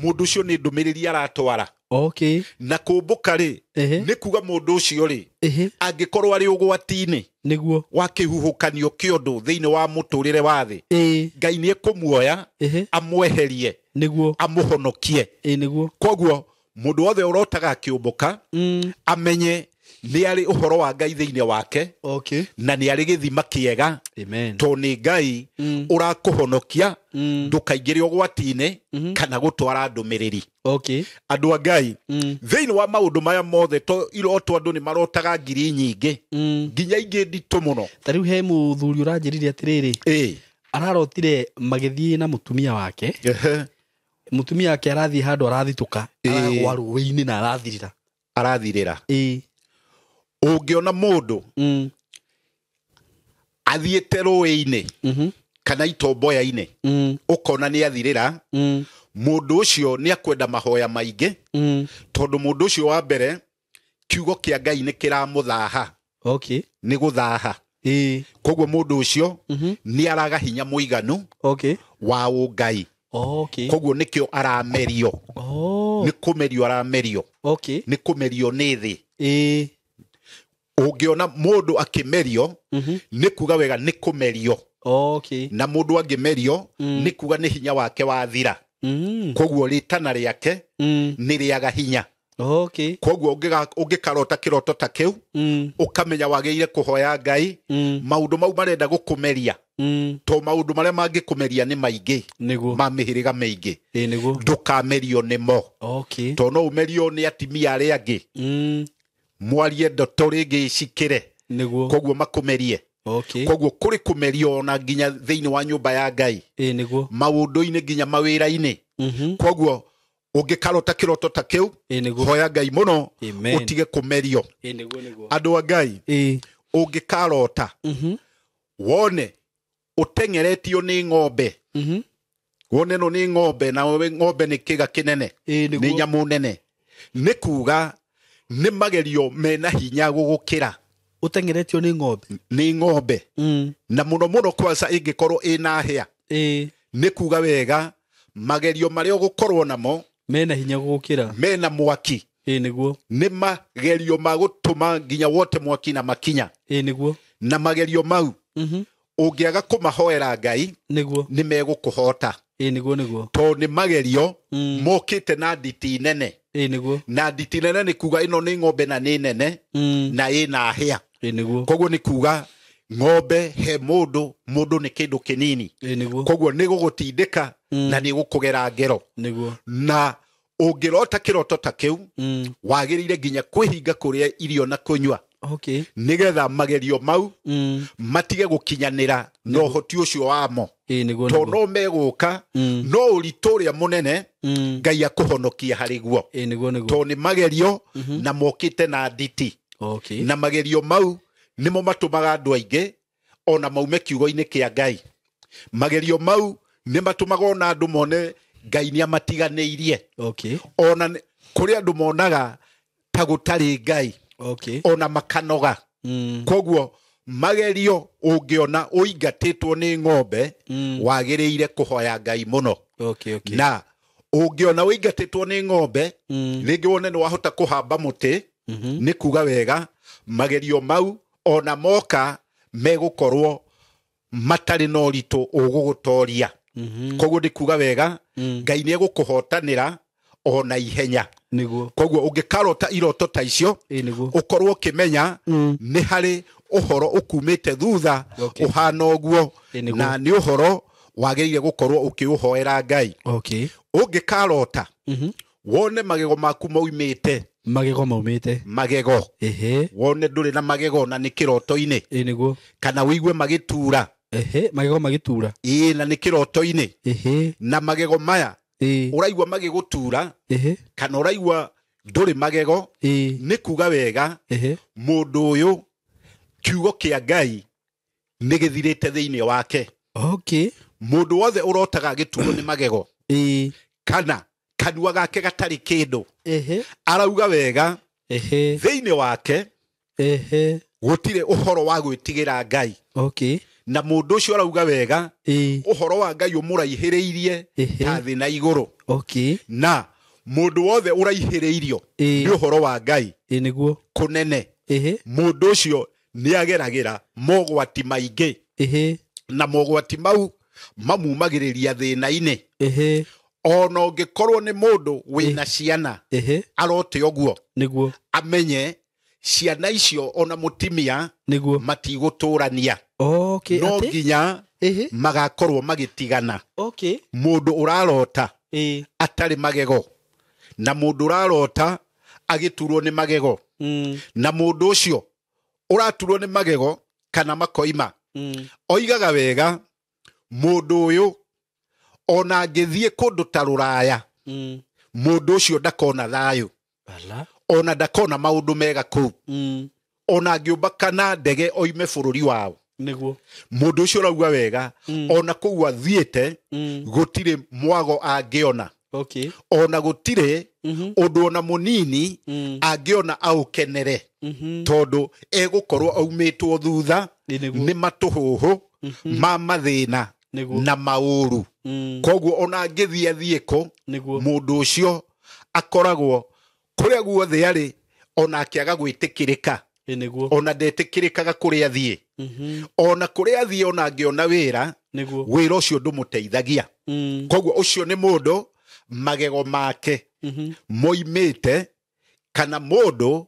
mũndũ ũcio nĩ ndũmĩrĩri aratwara. Okay. Na kũmbũka rĩ nĩ kuga mũndũ ũcio rĩ angĩkorwo arĩ ũgwati-inĩ nĩguo wa kĩhuhũkanio kĩa ũndũ thĩinĩ wa mũtũrĩre wa thĩ, Ngai nĩ ekũmuoya amweherie nĩguo amũhonokie. Nĩguo. Koguo mũndũ wothe ũrotaga akĩũmbũka amenye nĩ arĩ ũhoro wa Ngai thĩinĩ wake. Okay. Na nĩ arĩ gĩthima kĩega. Amen. To nĩ Ngai ũrakũhonokia ndũkaingĩre ũgwati-inĩ kana gũtwara ndũmĩrĩri. Okay. Andũ a Ngai, thĩinĩ wa maũndũ maya mothe, to iroto andũ nĩ marotaga ngiri nyingĩ, nginya ingĩ nditũ mũno. Ta rĩu he mũthuri ũranjĩrire atĩrĩrĩ, ararotire magĩthiĩ na mũtumia wake. Mũtumia wake arathiĩ handũ arathitũka, aragwa rũĩ-inĩ na arathirĩra. Arathirĩra. Ũngĩona mũndũ athiĩte rũĩ-inĩ kana itomboya-inĩ, ũkona nĩ athirĩra, mũndũ ũcio nĩ akwenda mahoya maingĩ, tondũ mũndũ ũcio wa mbere kiugo kĩa Ngai nĩ kĩramũthaha. Okay. Nĩ gũthaha. Koguo mũndũ ũcio nĩ araga hinya mũiganu okay wa ũngai. Okay. Koguo nĩkĩo aramerio. Nĩ kũmerio aramerio. Okay. Nĩ kũmerio nĩ thĩ. Ũngĩona mũndũ akĩmerio nĩ kuga wega nĩ kũmerio. Okay. Na mũndũ angĩmerio nĩ kuga nĩ hinya wake wathira. Koguo rĩtana rĩake nĩ rĩaga hinya. Okay. Koguo ũngĩkarota kĩroto ta kĩu, ũkamenya wagĩrĩire kũhoya Ngai, maũndũ mau marenda gũkũmeria, to maũndũ marĩa mangĩkũmeria nĩ maingĩ ma mĩhĩrĩga mĩingĩ, ndũkamerio nĩmo. Okay. To no ũmerio nĩ atimia arĩa angĩ, mwarie ndoto rĩngĩ icikĩre, nĩguo koguo makũmerie. Okay. Koguo kũrĩ kũmerio ona nginya thĩinĩ wa nyũmba ya Ngai, nĩguo maũndũ-inĩ nginya mawĩra-inĩ. Koguo ũngĩkarota kĩroto ta kĩu, hoya Ngai mũno ũtige kũmerio. Andũ a Ngai, ũngĩkarota wone ũteng'eretio nĩ ng'ombe, wone no nĩ ng'ombe, na ng'ombe nĩ kĩga kĩnene, nĩ nyamũ nene, nĩ kuga nĩ magerio mena hinya gũgũkĩra. Ũteng'eretio nĩ ng'ombe? Nĩ ng'ombe. Na mũno mũno kwanza ĩngĩkorwo ĩna hĩa, nĩ kuga wega magerio marĩa ũgũkorwo namo mena hinya gũgũkĩra, mena mwaki. Nĩguo. Nĩ magerio ma gũtũma nginya wote mwaki na makinya. Nĩguo. Na magerio mau ũngĩaga kũmahoera Ngai, nĩguo nĩ megũkũhota. Nĩguo nĩguo. To nĩ magerio mokĩte na nditi nene. Nĩguo. Na nditi nene nĩ kuga ĩno nĩ ng'ombe na nĩ nene na ĩna hĩa. Nĩguo. Koguo nĩ kuga ng'ombe he mũndũ, mũndũ nĩ kĩndũ kĩnini. Nĩguo. Koguo nĩ gũgũtindĩka na nĩ gũkũgera ngero. Nĩguo. Na ũngĩrota kĩroto ta kĩu, wagĩrĩire nginya kwĩhinga kũrĩa irio na kũnyua. Okay. Nĩgetha magerio mau matige gũkinyanĩra na ũhoti ũcio wamo. Nĩguo. To no megũka, no ũritũ ũrĩa mũnene Ngai akũhonokia harĩ guo. Nĩguo nĩguo. To nĩ magerio na mokĩte na nditi. Okay. Na magerio mau nĩmo matũmaga andũ aingĩ ona maume kiugo-inĩ kĩa Ngai. Magerio mau nĩ matũmaga ona andũ mone Ngai nĩ amatiganĩirie. Okay. Ona kũrĩ andũ monaga ta gũtarĩ Ngai. Okay. Ona makanoga. Koguo magerio ũngĩona ũingatĩtwo nĩ ng'ombe, wagĩrĩire kũhoya Ngai mũno. Okay, okay. Na ũngĩona ũingatĩtwo nĩ ng'ombe, rĩngĩ wone nĩ wahota kũhamba mũtĩ, nĩ kuga wega magerio mau ona moka megũkorwo Matarĩ na ũritũ ũgũgũtoria. Koguo ndĩkuga wega, Ngai nĩ egũkũhotanĩra ona ihenya. Nĩguo. Koguo ũngĩkarota iroto ta icio, Ĩĩ nĩguo. ũkorwo ũkĩmenya nĩ harĩ ũhoro ũkumĩte thutha Okay. ũhana ũguo, Ĩĩ nĩguo. na nĩ ũhoro wagĩrĩire gũkorwo ũkĩũhoera Ngai. Okay. Ũngĩkarota wone magego maku maumĩte, Magego maumĩte. Magego. Ehe. Wone ndũrĩ na magego na nĩ kĩroto-inĩ, Ĩĩ nĩguo. kana wĩigue magĩtura. Ehe, magego magĩtura. Ĩĩ, na nĩ kĩroto-inĩ. Ehe. Na magego maya Ĩĩ. ũraigua magĩgũtura, Ehe. kana ũraigua ndũrĩ magego, Ĩĩ. nĩ kuga wega, Ehe. mũndũ ũyũ kiugo kĩa Ngai nĩ gĩthirĩte thĩinĩ wake. Okay. Mũndũ wothe ũrotaga agĩturwo nĩ magego, Ĩĩ. kana kanua gake gatarĩ kĩndũ, Ehe. arauga wega, Ehe. thĩinĩ wake Ehe. gũtirĩ ũhoro wa gwĩtigĩra Ngai. Okay. Na mũndũ ũcio arauga wega, Ĩĩ. ũhoro wa Ngai ũmũraihĩrĩirie Ehe. ta thĩ na igũrũ. Okay. Na mũndũ wothe ũraihĩrĩirio Ĩĩ. nĩ ũhoro wa Ngai Ĩĩ nĩguo. kũnene, Ehe. mũndũ ũcio nĩ ageragĩra mogwati maingĩ, Ehe. na mogwati mau mamumagĩrĩria thĩna-inĩ. Ehe. Ona ũngĩkorwo nĩ mũndũ wĩna ciana, Ehe. arote ũguo, Nĩguo. amenye ciana icio ona mũtimia Nĩguo. matigũtũrania. Okay. No Atĩ? nginya Ehe. magakorwo magĩtigana. Okay. Mũndũ ũrarota Ĩĩ. atarĩ magego, na mũndũ ũrarota agĩturwo nĩ magego, na mũndũ ũcio ũraturwo nĩ magego kana makoima, oigaga wega, mũndũ ũyũ ona angĩthiĩ kũndũ ta rũraya, mũndũ ũcio ndakona thayũ, Ala. ona ndakona maũndũ mega kũu, ona angĩũmba kana ndege oime bũrũri wao, Nĩguo. mũndũ ũcio ũrauga wega, ona kũu athiĩte gũtirĩ mwago angĩona, Okay. ona gũtirĩ ũndũ ona mũnini angĩona aũkenere, tondũ egũkorwo aumĩtwo thutha Ĩĩ nĩguo. nĩ matũhũhũ ma mathĩna Nĩguo. na maũru. Koguo ona angĩthiĩ athiĩ kũ, Nĩguo. mũndũ ũcio akoragwo kũrĩa guothe arĩ, ona akĩaga gwĩtĩkĩrĩka, Ĩĩ nĩguo. ona ndetĩkĩrĩkaga kũrĩa athiĩ, ona kũrĩa athiĩ ona angĩona wĩra, Nĩguo. wĩra ũcio ndũmũteithagia. Koguo ũcio nĩ mũndũ magego make moimĩte, kana mũndũ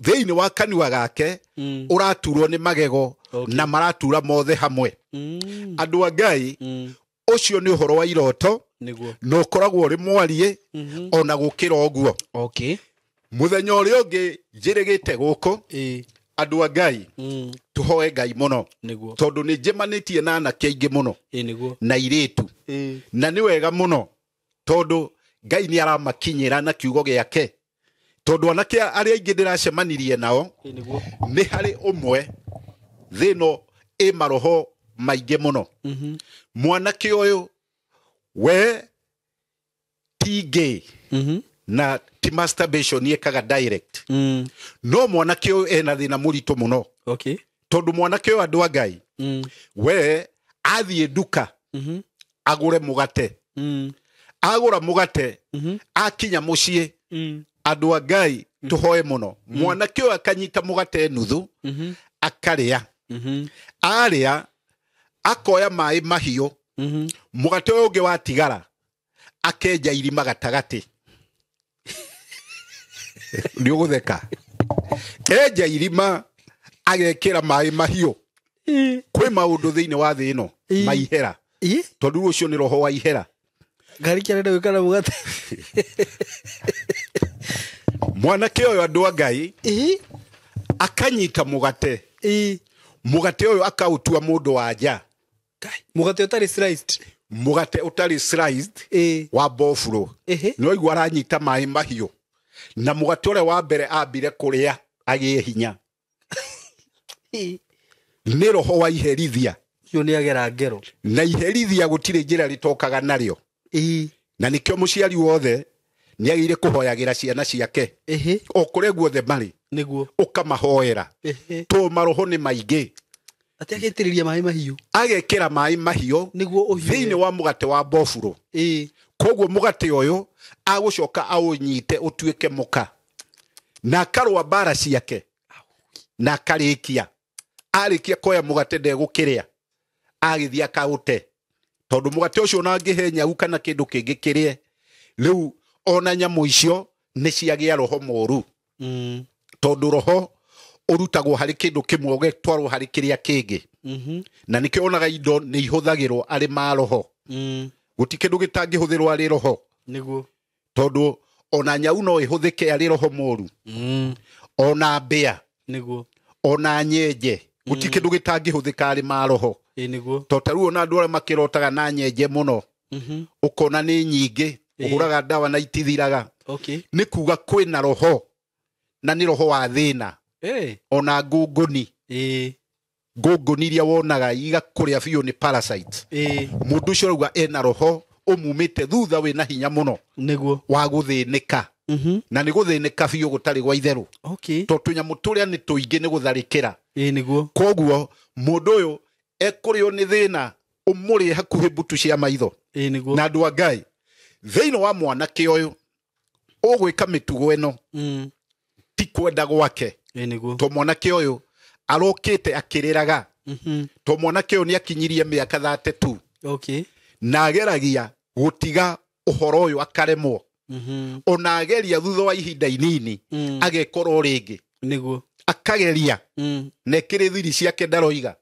thĩinĩ wa kanua gake ũraturwo nĩ magego, Okay. na maratura mothe hamwe. Andũ a Ngai, ũcio nĩ ũhoro wa iroto, Nĩguo. na ũkoragwo ũrĩ mwarie ona gũkĩra ũguo. Okay. Mũthenya ũrĩa ũngĩ njĩrĩgĩte gũkũ, Ĩĩ. andũ a Ngai, tũhoe Ngai mũno, Nĩguo. tondũ nĩ njemanĩtie na anake aingĩ mũno Ĩĩ nĩguo. na airĩtu, Ĩĩ. na nĩ wega mũno tondũ Ngai nĩ aramakinyĩra na kiugo gĩake, tondũ anake arĩa aingĩ ndĩracemanirie nao, Ĩĩ nĩguo. nĩ harĩ ũmwe thĩno ĩ maroho maingĩ mũno. Mwanake ũyũ we ti gay, na ti masturbation ĩkaga direct, no mwanake ũyũ ena thĩna mũritũ mũno, Okay. tondũ mwanake ũyũ, andũ a Ngai, we athiĩ nduka agũre mũgate, agũra mũgate, akinya mũciĩ, andũ a Ngai, tũhoe mũno, mwanake ũyũ akanyita mũgate nuthu, akarĩa, arĩa akoya maĩ mahiũ, mũgate ũyũ ũngĩ watigara akenja irima gatagatĩ. Nĩ ũgũtheka. Enja irima agekĩra maĩ mahiũ. Kwĩ maũndũ thĩinĩ wa thĩ ĩno Ĩĩ. maihera, Ĩĩ. tondũ rĩu ũcio nĩ roho wa ihera. Ngari kĩarenda gwĩka na mũgate. Mwanake ũyũ, andũ a Ngai, Ĩĩ. akanyita mũgate, Ĩĩ. mũgate ũyũ akaũtua mũndũ wa nja. Kai. Mũgate ũtarĩ sliced. Mũgate ũtarĩ sliced, Ĩĩ. wa bofuro. Ehe. Nĩ waigua aranyita maĩ mahiũ, na mũgate ũrĩa wa mbere ambire kũrĩa agĩe hinya Ĩĩ. nĩ roho wa iherithia. Ũcio nĩ agera ngero. Na iherithia gũtirĩ njĩra rĩtokaga narĩo. Ĩĩ. Na nĩkĩo mũciari wothe nĩ agĩrĩire kũhoyagĩra ciana ciake Ehe. o kũrĩa guothe marĩ, Nĩguo. ũkamahoera, Ehe. tondũ maroho nĩ maingĩ. Atĩ agaitĩrĩria maĩ mahiũ. Agekĩra maĩ mahiũ Nĩguo ũhiũhe. thĩinĩ wa mũgate wa bofuro. Ĩĩ. Koguo mũgate ũyũ agũcoka aũnyite ũtuĩke mũka, na akarũa mbara ciake na akarĩkia. Arĩkia kuoya mũgate ndegũkĩrĩa, agĩthiĩ akaũte, tondũ mũgate ũcio ona angĩhe nyau kana kĩndũ kĩngĩ kĩrĩe, rĩu ona nyamũ icio nĩ ciagĩa roho mũru. Tondũ roho ũrutagwo harĩ kĩndũ kĩmwe ũgatwarwo harĩ kĩrĩa kĩngĩ. Na nĩkĩo onaga indo nĩ ihũthagĩrwo arĩ ma roho. Gũtirĩ kĩndũ gĩtangĩhũthĩrwo arĩ roho. Nĩguo. Tondũ ona nyau no ĩhũthĩke arĩ roho mũru. Ona mbĩa. Nĩguo. Ona nyenje. Gũtirĩ kĩndũ gĩtangĩhũthĩka arĩ ma roho. Nĩguo. To ta rĩu ona andũ arĩa makĩrotaga na nyenje mũno, ũkona nĩ nyingĩ, ũhũraga ndawa na itithiraga. Okay. Nĩ kuga kwĩna roho, na nĩ roho wa thĩna. Ona ngũngũni. Ngũngũni iria wonaga igakũrĩa biũ nĩ parasite. Mũndũ ũcio arauga ena roho ũmumĩte thutha wĩna hinya mũno. Nĩguo. Wa gũthĩnĩka. Na nĩ gũthĩnĩka biũ gũtarĩ gwa itherũ. Okay. Tondũ tũnyamũ tũrĩa nĩ tũingĩ nĩ gũtharĩkĩra. Nĩguo. Koguo mũndũ ũyũ ekũrĩo nĩ thĩna ũmũrĩe hakuhĩ mbutu cia maitho. Nĩguo. Na andũ a Ngai, thĩinĩ wa mwanake ũyũ ũgwĩka mĩtugo ĩno ti kwenda gwake. Nĩguo. To mwanake ũyũ arokĩte akĩrĩraga. To mwanake ũyũ nĩ akinyirie mĩaka 32. Okay. Na ageragia gũtiga ũhoro ũyũ akaremwo. Ona ageria thutha wa ihinda inini agekorwo rĩngĩ. Nĩguo. Akageria na ĩkĩrĩ thiri ciake ndaroiga.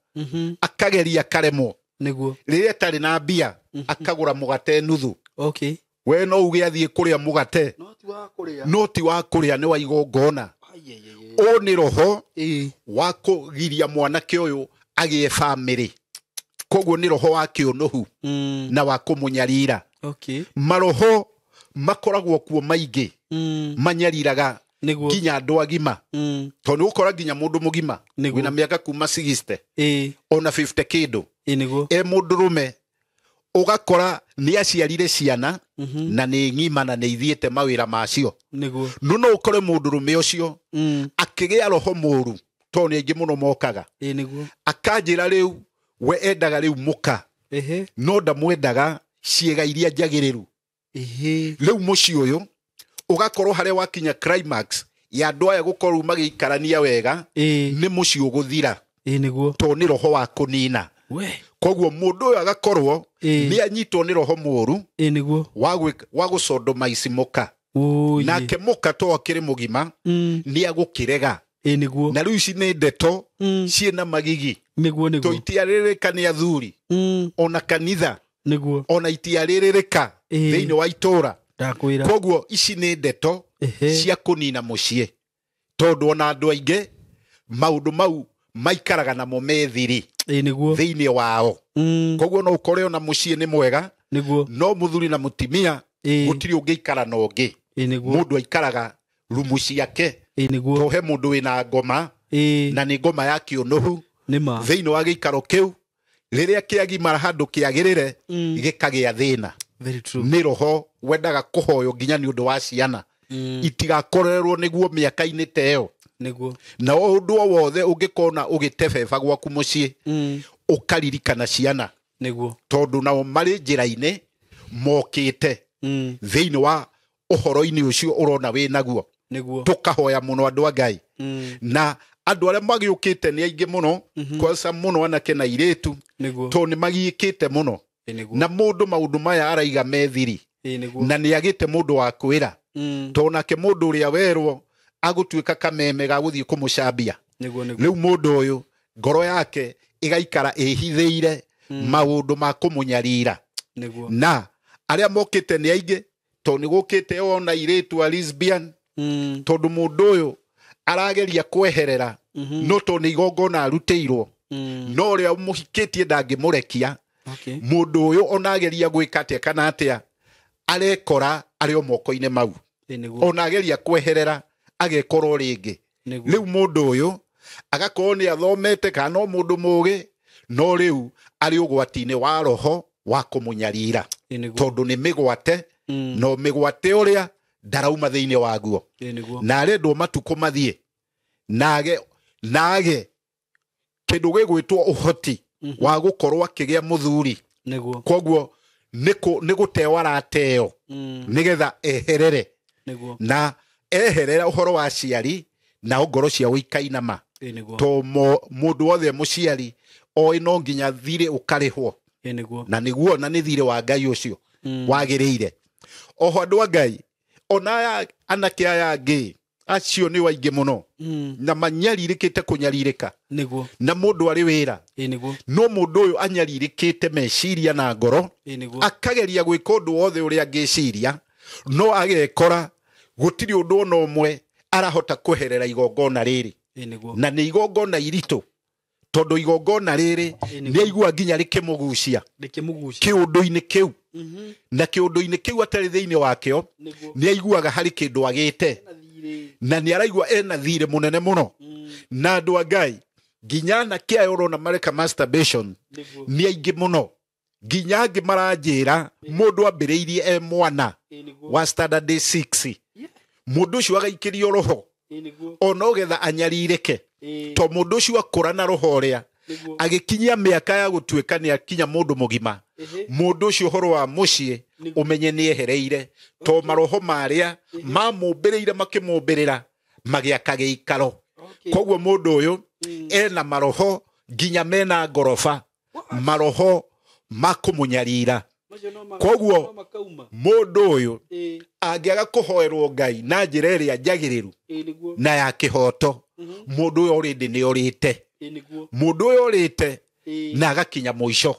Akageria akaremwo. Nĩguo. Rĩrĩa atarĩ na mbia akagũra mũgate nuthu. Okay. We no uge athiĩ kũrĩa mũgate. No ti wa kũrĩa. No ti wa kũrĩa, nĩ wa igongona. Ũũ nĩ roho wa kũgiria mwanake ũyũ agĩe bamĩrĩ. Koguo nĩ roho wa kĩũnũhu na wa kũmũnyarira. Okay. Maroho makoragwo kuo maingĩ manyariraga nginya andũ agima. Tondũ nĩ ũgũkora nginya mũndũ mũgima wĩna mĩaka kuma 60 ona 50 kĩndũ. Nĩguo. E mũndũrũme ũgakora nĩ aciarire ciana na nĩ ng'ima na nĩ ithiĩte mawĩra macio. Nĩguo. No no ũkore mũndũrũme ũcio akĩgĩa roho mũru tondũ nĩ aingĩ mũno mokaga. Nĩguo. Akanjĩra rĩu we endaga rĩu mũka. No ndamwendaga ciĩga iria njagĩrĩru. Rĩu mũciĩ ũyũ ũgakorwo harĩa wakinya climax ya andũ aya gũkorwo magĩikarania wega nĩ mũciĩ ũgũthira. Nĩguo. Tondũ nĩ roho wa kũnina. Koguo mũndũ ũyũ agakorwo nĩ anyitwo nĩ roho mũru Nĩguo. wa gũcondomaici mũka. Nake mũka to akĩrĩ mũgima nĩ agũkĩrega. Nĩguo. Na rĩu ici nĩ ndeto ciĩna magigi. Nĩguo, nĩguo. To itiarĩrĩka nĩ athuri. Ona kanitha. Nĩguo. Ona itiarĩrĩka thĩinĩ wa itũra. Ndakwĩra. Koguo ici nĩ ndeto cia kũnina mũciĩ. Tondũ ona andũ aingĩ maũndũ mau maikaraga namo me thiri. Nĩguo. Thĩinĩ wao. Koguo no ũkore ona mũciĩ nĩ mwega. Nĩguo. No mũthuri na mũtumia gũtirĩ ũngĩikara na ũngĩ. Nĩguo. Mũndũ aikaraga rumu ciake. Nĩguo. To he mũndũ wĩna ngoma na nĩ ngoma ya kĩũnũhu. Nĩma. Thĩinĩ wa gĩikaro kĩu rĩrĩa kĩagimara handũ kĩagĩrĩre gĩkagĩa thĩna. Very true. Nĩ roho wendaga kũhoywo nginya nĩ ũndũ wa ciana. Itigakorerwo nĩguo mĩaka-inĩ ta ĩyo. Nĩguo. Na ũndũ o wothe ũngĩkona ũgĩtebeba gwaku mũciĩ ũkaririkana ciana. Nĩguo. Tondũ nao marĩ njĩra-inĩ mokĩte thĩinĩ wa ũhoro-inĩ ũcio ũrona wĩ naguo. Nĩguo. Tũkahoya mũno andũ a Ngai. Na andũ arĩa magĩũkĩte nĩ aingĩ mũno, kwanza mũno anake na airĩtu. Nĩguo. Tondũ nĩ magiĩkĩte mũno. Nĩguo. Na mũndũ maũndũ maya araiga me thiri. Nĩguo. Na nĩ agĩte mũndũ wa kwĩra. Tondũ nake mũndũ ũrĩa werwo agũtuĩka kameme ga gũthiĩ kũmũcambia. Nĩguo, nĩguo. Rĩu mũndũ ũyũ ngoro yake ĩgaikara ĩhithĩire maũndũ ma kũmũnyarira. Nĩguo. Na arĩa mokĩte nĩ aingĩ tondũ nĩ gũkĩte ona airĩtu a lesbian. Tondũ mũndũ ũyũ arageria kweherera no tondũ nĩ igongona arutĩirwo. No ũrĩa ũmũhikĩtie ndangĩmũrekia. Okay. Mũndũ ũyũ ona ageria gwĩka atĩa kana atĩa arekora arĩ o moko-inĩ mau. Nĩguo. Ona ageria kweherera agekorwo rĩngĩ. Nĩguo. Rĩu mũndũ ũyũ agakorwo nĩ athomete kana no mũndũ mũgĩ no rĩu arĩ ũgwati-inĩ wa roho wa kũmũnyarira. Nĩguo. Tondũ nĩ mĩgwate no mĩgwate ũrĩa ndarauma thĩinĩ waguo. Nĩguo. Na arendwo matukũ mathiĩ nage kĩndũ gĩgwĩtwo ũhoti wa gũkorwo akĩgĩa mũthuri. Nĩguo. Koguo nĩ gũteo arateo nĩgetha eherere. Nĩguo. Na eherera ũhoro wa aciari nao ngoro ciao ikainama. To mũndũ wothe mũciari oĩ no nginya thirĩ ũkarĩhwo. Na nĩguo na nĩ thirĩ wa Ngai ũcio wagĩrĩire. Oho andũ a Ngai, ona anake aya angĩ acio nĩ waingĩ mũno na manyarirĩkĩte kũnyarirĩka. Na mũndũ arĩ wĩra. No mũndũ ũyũ anyarirĩkĩte meciria na ngoro, akageria gwĩka ũndũ wothe ũrĩa angĩciria, no agekora gũtirĩ ũndũ ona ũmwe arahota kweherera igongona rĩrĩ. Na nĩ igongona iritũ, tondũ igongona rĩrĩ nĩ aigua nginya rĩkĩmũgucia kĩũndũ-inĩ kĩu. Na kĩũndũ-inĩ kĩu atarĩ thĩinĩ wakĩo, nĩ aiguaga harĩ kĩndũ agĩte, na nĩ araigua ena thirĩ mũnene mũno. Na andũ a Ngai, nginya anake aya ũrona mareka masturbation nĩ aingĩ mũno. Nginya angĩ maranjĩra mũndũ ambĩrĩirie e mwana wa standard 6, mũndũ ũcio agaikĩrio roho ona ũgetha anyarirĩke. To mũndũ ũcio akũra na roho ũrĩa agĩkinyia mĩaka ya gũtuĩka nĩ akinya mũndũ mũgima, mũndũ ũcio ũhoro wa mũciĩ ũmenye nĩ ehereire, to maroho marĩa mamũmbĩrĩire makĩmũmbĩrĩra magĩaka gĩikaro. Koguo mũndũ ũyũ ena maroho nginya mena ngoroba, maroho makũmũnyarira. Koguo mũndũ ũyũ angĩaga kũhoerwo Ngai na njĩra ĩrĩa njagĩrĩru na ya kĩhoto, mũndũ ũyũ already nĩ orĩte. Mũndũ ũyũ orĩte na agakinya mũico,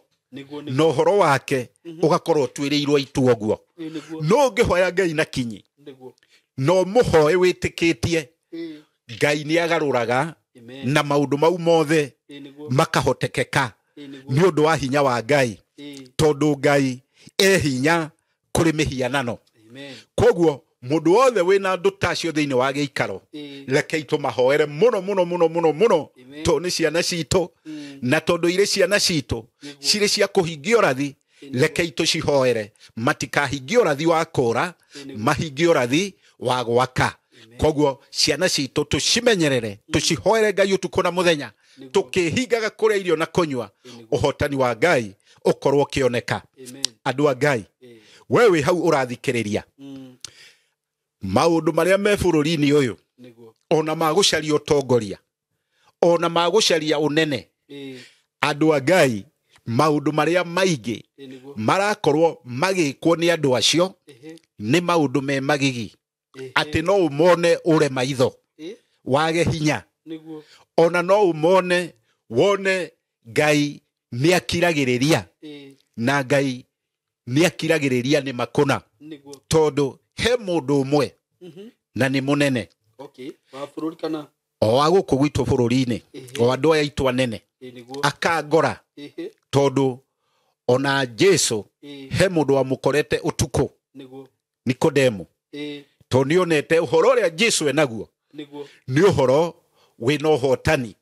na ũhoro wake ũgakorwo ũtuĩrĩirwo itua ũguo. No ũngĩhoya Ngai na kinyi, no mũhoe wĩtĩkĩtie, Ngai nĩ agarũraga na maũndũ mau mothe makahotekeka nĩ ũndũ wa hinya wa Ngai, tondũ Ngai e hinya kũrĩ mĩhianano. Koguo mũndũ wothe wĩna andũ ta acio thĩinĩ wa gĩikaro, rekei tũmahoere mũno mũno mũno mũno mũno, tondũ nĩ ciana citũ, na tondũ irĩ ciana citũ cirĩ cia kũhingia ũrathi, rekei tũcihoere matikahingie ũrathi wa kũra, mahingie ũrathi wa gwaka. Koguo ciana citũ tũcimenyerere, tũcihoere Ngai ũtukũ na mũthenya, tũkĩhingaga kũrĩa irio na kũnyua, ũhotani wa Ngai ũkorwo ũkĩoneka. Andũ a Ngai, we wĩ hau ũrathikĩrĩria maũndũ marĩa me bũrũri-inĩ ũyũ, ona ma gũcaria ũtongoria, ona ma gũcaria ũnene, andũ a Ngai, maũndũ marĩa maingĩ marakorwo magĩkwo nĩ andũ acio nĩ maũndũ me magigi, atĩ no ũmone ũre maitho wage hinya, ona no ũmone wone Ngai nĩ akiragĩrĩria, na Ngai nĩ akiragĩrĩria nĩ makũna, tondũ he mũndũ ũmwe na nĩ mũnene o wa gũkũ gwitũ bũrũri-inĩ, o andũ aya aitũ anene, akangora, tondũ ona Jesu he mũndũ wamũkorete ũtukũ, Nikodemo, tondũ nĩonete ũhoro ũrĩa Jesu enaguo nĩ ũhoro wĩna ũhotani,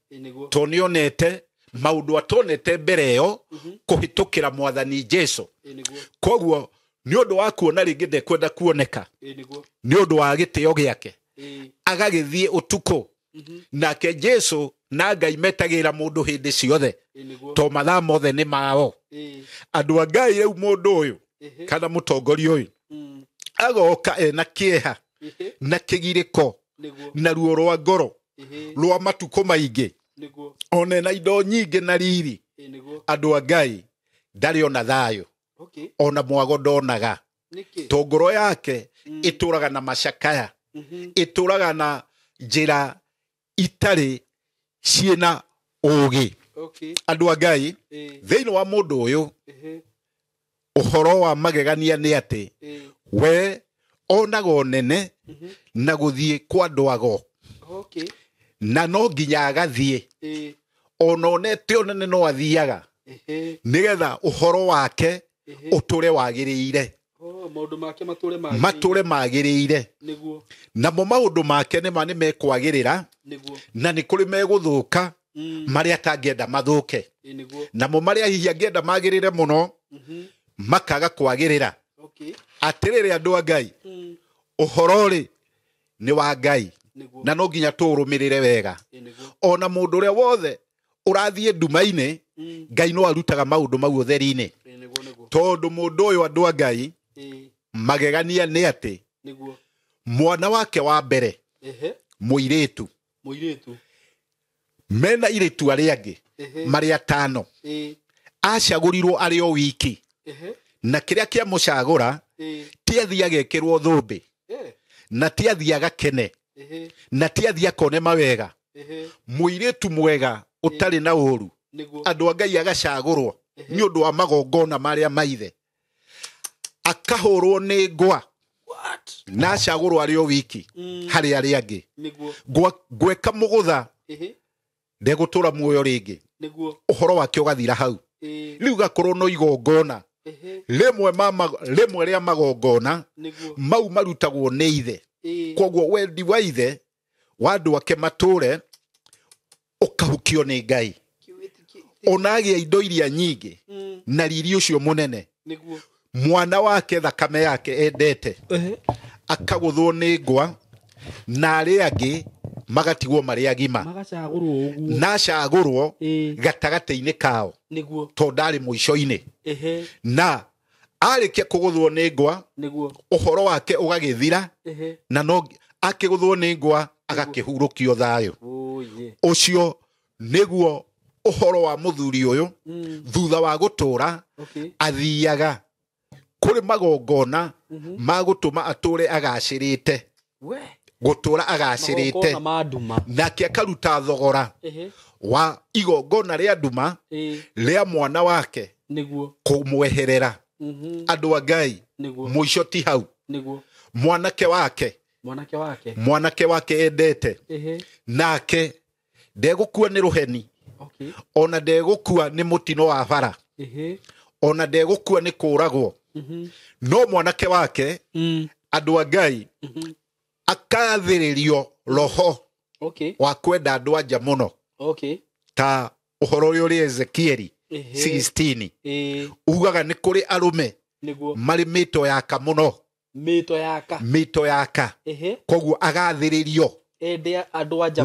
tondũ nĩonete maũndũ atonete mbere ĩyo kũhĩtũkĩra mwathani Jesu. Koguo nĩ ũndũ wa kuona rĩngĩ ndekwenda kuoneka nĩ ũndũ wa gĩtĩo gĩake, agagĩthiĩ ũtukũ. Nake Jesu na Ngai metagĩra mũndũ hĩndĩ ciothe, to mathaa mothe nĩ mao. Andũ a Ngai, rĩu mũndũ ũyũ kana mũtongoria ũyũ agoka ena kĩeha na kĩgirĩko na ruo rwa ngoro rwa matukũ maingĩ, ona ena indo nyingĩ na riri. Andũ a Ngai, ndarĩ ona thayũ, ona mwago ndonaga, to ngoro yake ĩtũraga na macakaya, ĩtũraga na njĩra itarĩ ciĩna ũũgĩ. Andũ a Ngai, thĩinĩ wa mũndũ ũyũ ũhoro wa magegania nĩ atĩ we onaga ũnene na gũthiĩ kwa andũ ago, na no nginya agathiĩ, ona onete ũnene no athiaga, nĩgetha ũhoro wake ũtũre wagĩrĩire, matũre magĩrĩire. Namo maũndũ make nĩma nĩ mekwagĩrĩra, na nĩ kũrĩ megũthũka marĩa atangĩenda mathũke, namo marĩa hihi angĩenda magĩrĩre mũno makaga kwagĩrĩra. Atĩrĩrĩ andũ a Ngai, ũhoro rĩ nĩ wa Ngai, na no nginya tũũrũmĩrĩre wega. Ona mũndũ ũrĩa wothe ũrathiĩ nduma-inĩ, Ngai no arutaga maũndũ mau ũtheri-inĩ, tondũ mũndũ ũyũ andũ a Ngai magegania nĩ atĩ mwana wake wa mbere mũirĩtu Mena irĩtu arĩa angĩ marĩ atano, acagũrirwo arĩ o wiki, na kĩrĩa kĩamũcagũra ti athiĩ agekĩrwo thũmbĩ, na ti athiĩ agakene, na ti athiĩ akone mawega. Mũirĩtu mwega ũtarĩ na ũru, andũ a Ngai agacagũrwo nĩ ũndũ wa magongona marĩa maithe, akahũrwo nĩ ngwa na acagũrwo arĩ o wiki harĩ arĩa angĩ. Ngweka mũgũtha ndegũtũra muoyo rĩngĩ, ũhoro wake ũgathira hau. Rĩu gakorwo no igongona rĩmwe rĩa magongona mau marutagwo nĩ ithe. Koguo wendi wa ithe wa andũ ake matũre ũkahukio nĩ Ngai, ona agĩa indo iria nyingĩ na riri ũcio mũnene, mwana wake thakame yake endete akagũthwo nĩ ngwa, na arĩa angĩ magatigwo marĩ agima, na acagũrwo gatagatĩ-inĩ kao tondũ ndarĩ mũico-inĩ. Na arĩkia kũgũthwo nĩ ngwa, ũhoro wake ũgagĩthira, na no akĩgũthwo nĩ ngwa agakĩhurũkio thayũ. Ũcio nĩguo ũhoro wa mũthuri ũyũ. Thutha wa gũtũra athiaga kũrĩ magongona ma gũtũma atũre agacĩrĩte, gũtũra agacĩrĩte, nake akaruta thogora wa igongona rĩa nduma rĩa mwana wake kũmweherera. Andũ a Ngai, mũico ti hau. Mwanake wake endete, nake ndegũkua nĩ rũheni, ona ndegũkua nĩ mũtino wa bara, ona ndegũkua nĩ kũragwo, no mwanake wake, andũ a Ngai, akathĩrĩrio roho wa kwenda andũ anja mũno, ta ũhoro ũrĩa ũrĩ Ezekieli 16 ugaga nĩ kũrĩ arũme marĩ mĩto yaka mũno, mĩto yaka, koguo agathĩrĩrio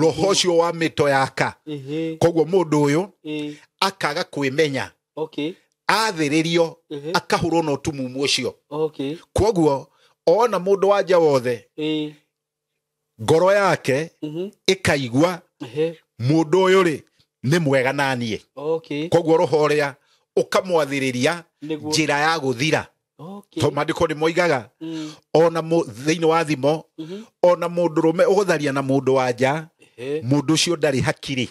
roho ũcio wa mĩto yaka. Koguo mũndũ ũyũ akaga kwĩmenya, athĩrĩrio akahũrwo na ũtumumu ũcio. Koguo ona mũndũ wanja wothe ngoro yake ĩkaigua mũndũ ũyũ rĩ nĩ mwega na niĩ. Koguo roho ũrĩa ũkamwathĩrĩria njĩra ya gũthira. To maandĩko nĩ moigaga ona thĩinĩ wa thimo, ona mũndũrũme ũgũtharia na mũndũ wa nja, mũndũ ũcio ndarĩ hakiri.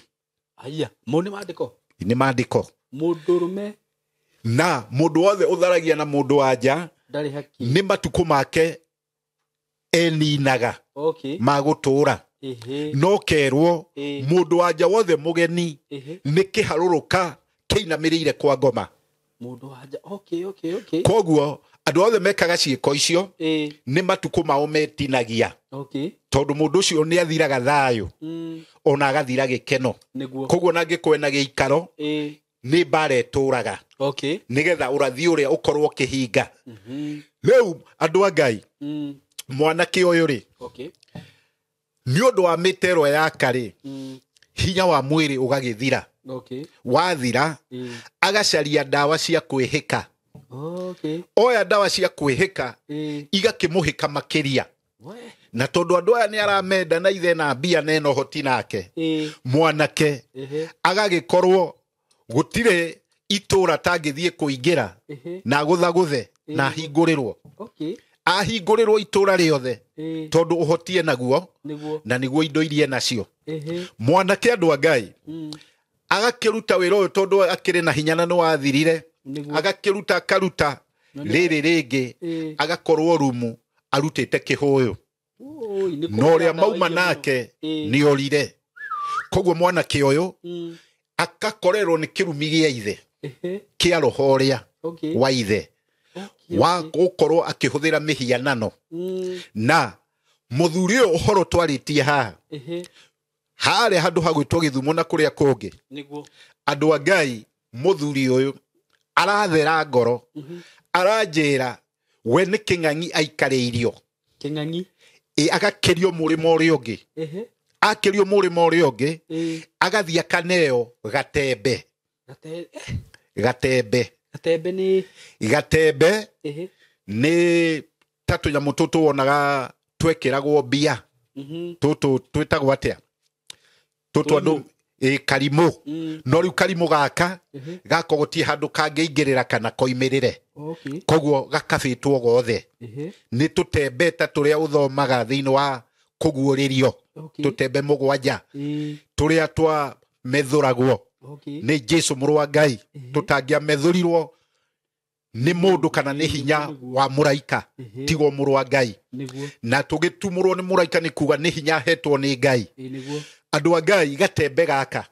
Aya, mau nĩ maandĩko? Nĩ maandĩko. Mũndũrũme na mũndũ wothe ũtharagia na mũndũ wa nja ndarĩ hakiri, nĩ matukũ make eninaga ma gũtũra. No kerwo mũndũ wa nja wothe mũgeni nĩ kĩharũrũka kĩinamĩrĩire kwa ngoma. Mũndũ wa nja, Koguo andũ othe mekaga ciĩko icio nĩ matukũ mao metinagia, tondũ mũndũ ũcio nĩ athiraga thayũ ona agathira gĩkeno. Koguo na angĩkorwo ena gĩikaro nĩ mbara ĩtũraga, nĩgetha ũrathi ũrĩa ũkorwo ũkĩhinga. Rĩu andũ a Ngai, mwanake ũyũ rĩ, nĩ ũndũ wa mĩtero yaka rĩ, hinya wa mwĩrĩ ũgagĩthira. Wathira agacaria ndawa cia kwĩhĩka. Oya ndawa cia kwĩhĩka igakĩmũhĩka makĩria. Na tondũ andũ aya nĩ aramenda na ithe na mbia na ena ũhoti nake, mwanake agagĩkorwo gũtirĩ itũra tangĩthiĩ kũingĩra na gũthagũthe na ahingũrĩrwo. Ahingũrĩrwo itũra rĩothe tondũ ũhoti enaguo na nĩguo indo iria enacio. Mwanake andũ a Ngai agakĩruta wĩra ũyũ tondũ akĩrĩ na hinya na nĩ wathirire, agakĩruta akaruta rĩrĩ rĩngĩ agakorwo rumu arutĩte kĩhũyũ, na ũrĩa mauma nake nĩ orire. Koguo mwanake ũyũ akakorerwo nĩ kĩrumi gĩa ithe kĩa roho ũrĩa wa ithe wa gũkorwo akĩhũthĩra mĩhianano. Na mũthuri ũyũ ũhoro twarĩtie haha harĩa handũ ha gwĩtwo Gĩthumo na kũrĩa kũngĩ, andũ a Ngai, mũthuri ũyũ arathera ngoro, aranjĩra we nĩ kĩng'ang'i aikarĩirio. Kĩng'ang'i? Agakĩrio mũrĩmo ũrĩa ũngĩ. Akĩrio mũrĩmo ũrĩa ũngĩ, agathiĩ akaneo gatembe. Gatembe. Gatembe nĩ? Gatembe nĩ ta tũnyamũ tũtũ wonaga twekĩragwo mbia. Tũtũ twĩtagwo atĩa? Tũtũ andũ Ĩ karimũ. No rĩu karimũ gaka gako gũtirĩ handũ kangĩingĩrĩra kana koimĩrĩre. Koguo gakabĩtwo gothe. Nĩ tũtembe ta tũrĩa ũthomaga thĩinĩ wa kũguũrĩrio. Tũtembe 7 tũrĩa twa methũragwo nĩ Jesu mũrũ wa Ngai. Tũtangĩamethũrirwo nĩ mũndũ kana nĩ hinya wa mũraika tigo mũrũ wa Ngai. Na tũgĩtumũrwo nĩ mũraika nĩ kuga nĩ hinya ahetwo nĩ Ngai. Andũ a Ngai gatembe gaka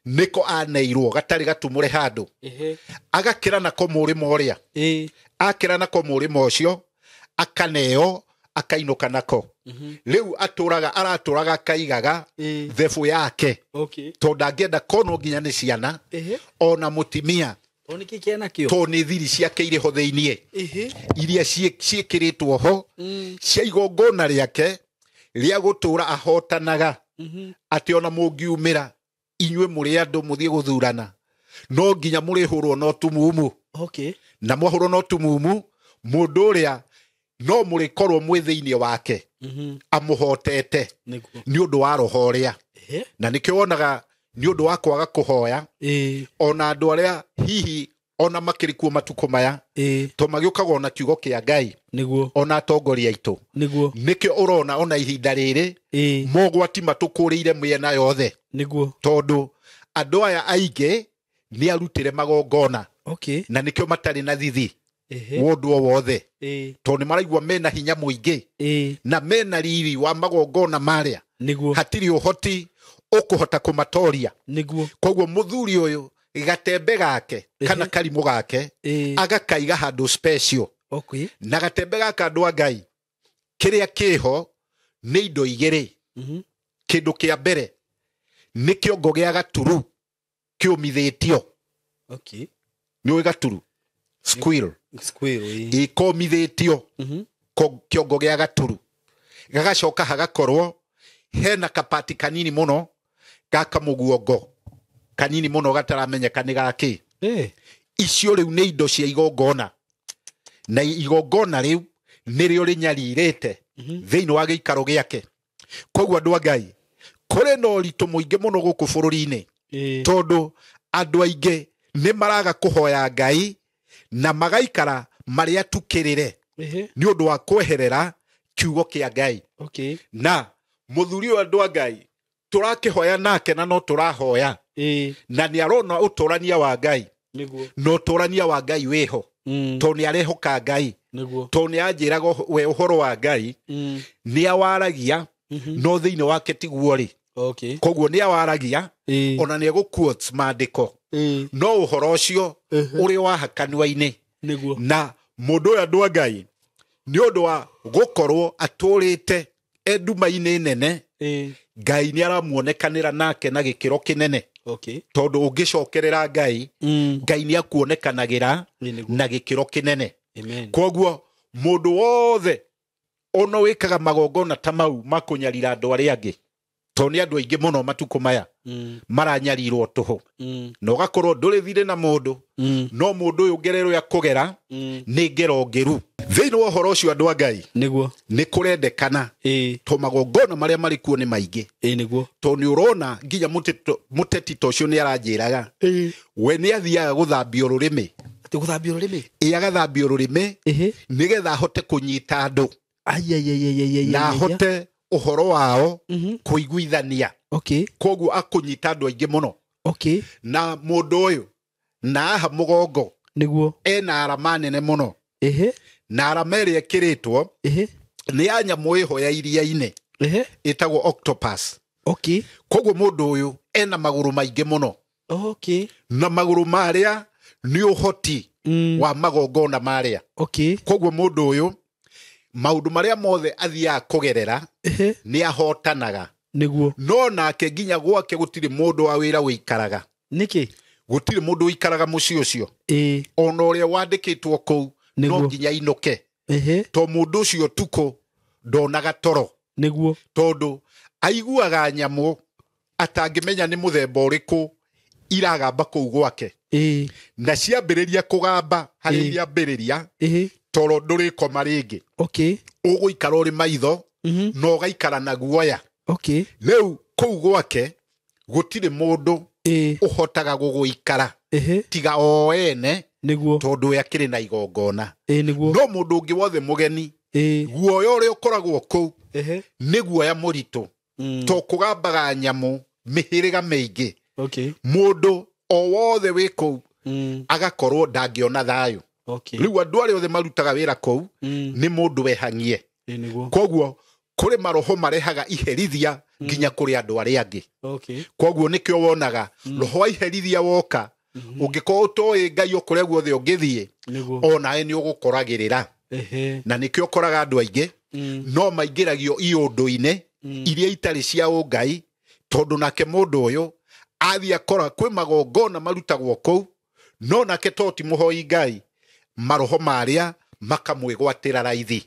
nĩko aneirwo gatarĩ gatumũre handũ. Agakĩra nako mũrĩmo ũrĩa. Akĩra nako mũrĩmo ũcio akaneo akainũka nako. Rĩu atũraga aratũraga akaigaga thebũ yake. Tondũ ndangĩenda konwo nginya nĩ ciana ona mũtimia. Tondũ nĩ thiri ciake irĩ ho thĩiniĩ iria ciĩkĩrĩtwo ho cia igongona rĩake rĩa gũtũra ahotanaga. Atĩ ona mũngiumĩra inyuĩ mũrĩ andũ mũthiĩ gũthurana no nginya mũrĩhũrwo no tumumu. Na mwahũrwo no tumumu mũndũ ũrĩa no mũrĩkorwo mwĩ thĩiniĩ wake amũhotete nĩ ũndũ wa roho ũrĩa. Na nĩkĩo wonaga nĩ ũndũ wa kwaga kũhoya ona andũ arĩa hihi ona makĩrĩ kuo matukũ maya to magĩũkaga ona kiugo kĩa Ngai ona atongoria aitũ. Nĩkĩo ũrona ona ihinda rĩrĩ mogwati matũkũrĩire mĩena yothe. Tondũ andũ aya aingĩ nĩ arutĩre magongona. Na nĩkĩo matarĩ na thithi wũndũ o wothe. Tondũ nĩ maraigua mena hinya mũingĩ na mena riri wa magongona marĩa. Hatirĩ ũhoti ũkũhota kũmatoria. Koguo mũthuri ũyũ gatembe gake kana karimũ gake agakaiga handũ special. Na gatembe gaka andũ a Ngai kĩrĩa kĩho nĩ indo igĩrĩ. Kĩndũ kĩa mbere nĩ kĩongo gĩa gaturu kĩũmithĩtio. Nĩ ũĩ gaturu? Squirrel. Ĩkomithĩtio kĩongo gĩa gaturu. Gagacoka hagakorwo hena kapati kanini mũno gaka mũguongo kanini mũno gataramenyeka nĩ gakĩ. Icio rĩu nĩ indo cia igongona. Na igongona rĩu nĩrĩo rĩnyarirĩte thĩinĩ wa gĩikaro gĩake. Koguo andũ a Ngai kũrĩ na ũritũ mũingĩ mũno gũkũ bũrũri-inĩ. Tondũ andũ aingĩ nĩ maraga kũhoya Ngai na magaikara marĩa tukĩrĩre nĩ ũndũ wa kweherera kiugo kĩa Ngai. Na mũthuri ũyũ andũ a Ngai tũrakĩhoya nake na no tũrahoya. Na nĩ arona ũtũrania wa Ngai. Na ũtũrania wa Ngai wĩho. Tondũ nĩ arehoka Ngai. Tondũ nĩ anjĩraga we ũhoro wa Ngai nĩ awaragia no thĩinĩ wake tiguo rĩ. Koguo nĩ awaragia ona nĩ egũ-quote maandĩko. No ũhoro ũcio ũrĩ wa hakanua-inĩ. Na mũndũ ũyũ andũ a Ngai nĩ ũndũ wa gũkorwo atũrĩte e nduma-inĩ nene Ngai nĩ aramuonekanĩra nake na gĩkĩro kĩnene. Tondũ ũngĩcokerera Ngai Ngai nĩ akuonekanagĩra na gĩkĩro kĩnene. Koguo mũndũ wothe ona wĩkaga magongona ta mau ma kũnyarira andũ arĩa angĩ tondũ nĩ andũ aingĩ mũno matukũ maya maranyarirwo tũhũ. Na ũgakorwo ndũrĩ thirĩ na mũndũ no mũndũ ũyũ ngero ĩrĩa kũgera nĩ ngero ngĩru. Thĩinĩ wa ũhoro ũcio andũ a Ngai nĩ kũrendekana to magongona marĩa marĩ kuo nĩ maingĩ. Tondũ nĩ ũrona nginya mũteti ta ũcio nĩ aranjĩraga we nĩ athiaga gũthambio rũrĩmĩ. Gũthambio rũrĩmĩ? Ĩ agathambio rũrĩmĩ nĩgetha ahote kũnyita andũ na ahote ũhoro wao kũiguithania. Koguo akũnyita andũ aingĩ mũno. Na mũndũ ũyũ na aha mũgongo ena arama nene mũno. Na arama ĩrĩa ĩkĩrĩtwo nĩ ya nyamũ ĩho ya iria-inĩ ĩtagwo octopus. Koguo mũndũ ũyũ ena magũrũ maingĩ mũno. Na magũrũ marĩa nĩ ũhoti wa magongona marĩa. Koguo mũndũ ũyũ maũndũ marĩa mothe athiaga kũgerera nĩ ahotanaga. No nake nginya gwake gũtirĩ mũndũ wa wĩra ũikaraga. Nĩkĩ? Gũtirĩ mũndũ ũikaraga mũciĩ ũcio. Ona ũrĩa wandĩkĩtwo kũu no nginya inũke. To mũndũ ũcio ũtukũ ndonaga toro. Tondũ aiguaga nyamũ atangĩmenya nĩ mũthemba ũrĩkũ iragamba kũu gwake. Na ciambĩrĩria kũgamba harĩa iriambĩrĩria toro ndũrĩkoma rĩngĩ. Ũgũikara ũrĩ maitho na ũgaikara na guoya. Rĩu kũu gwake Gũtirĩ mũndũ ũhotaga gũgũikara tiga o ene tondũ we akĩrĩ na igongona. No mũndũ ũngĩ wothe mũgeni guoya ũrĩa ũkoragwo kũu nĩ guoya mũritũ to kũgambaga nyamũ mĩhĩrĩga mĩingĩ. Mũndũ o wothe wĩ kũu agakorwo ndangĩona thayũ. Rĩu andũ arĩa othe marutaga wĩra kũu nĩ mũndũ wehang'ie. Koguo kũrĩ maroho marehaga iherithia nginya kũrĩ andũ arĩa angĩ. Koguo nĩkĩo wonaga roho wa iherithia woka ũngĩkorwo ũtoĩ Ngai o kũrĩa guothe ũngĩthiĩ onawe nĩ ũgũkoragĩrĩra. Na nĩkĩo ũkoraga andũ aingĩ no maingĩragio iũndũ-inĩ iria itarĩ cia ũngai, tondũ nake mũndũ ũyũ athiĩ akora kwĩ magongona marutagwo kũu, no nake to ti mũhoi Ngai, maroho marĩa makamwĩgwatĩra raithi.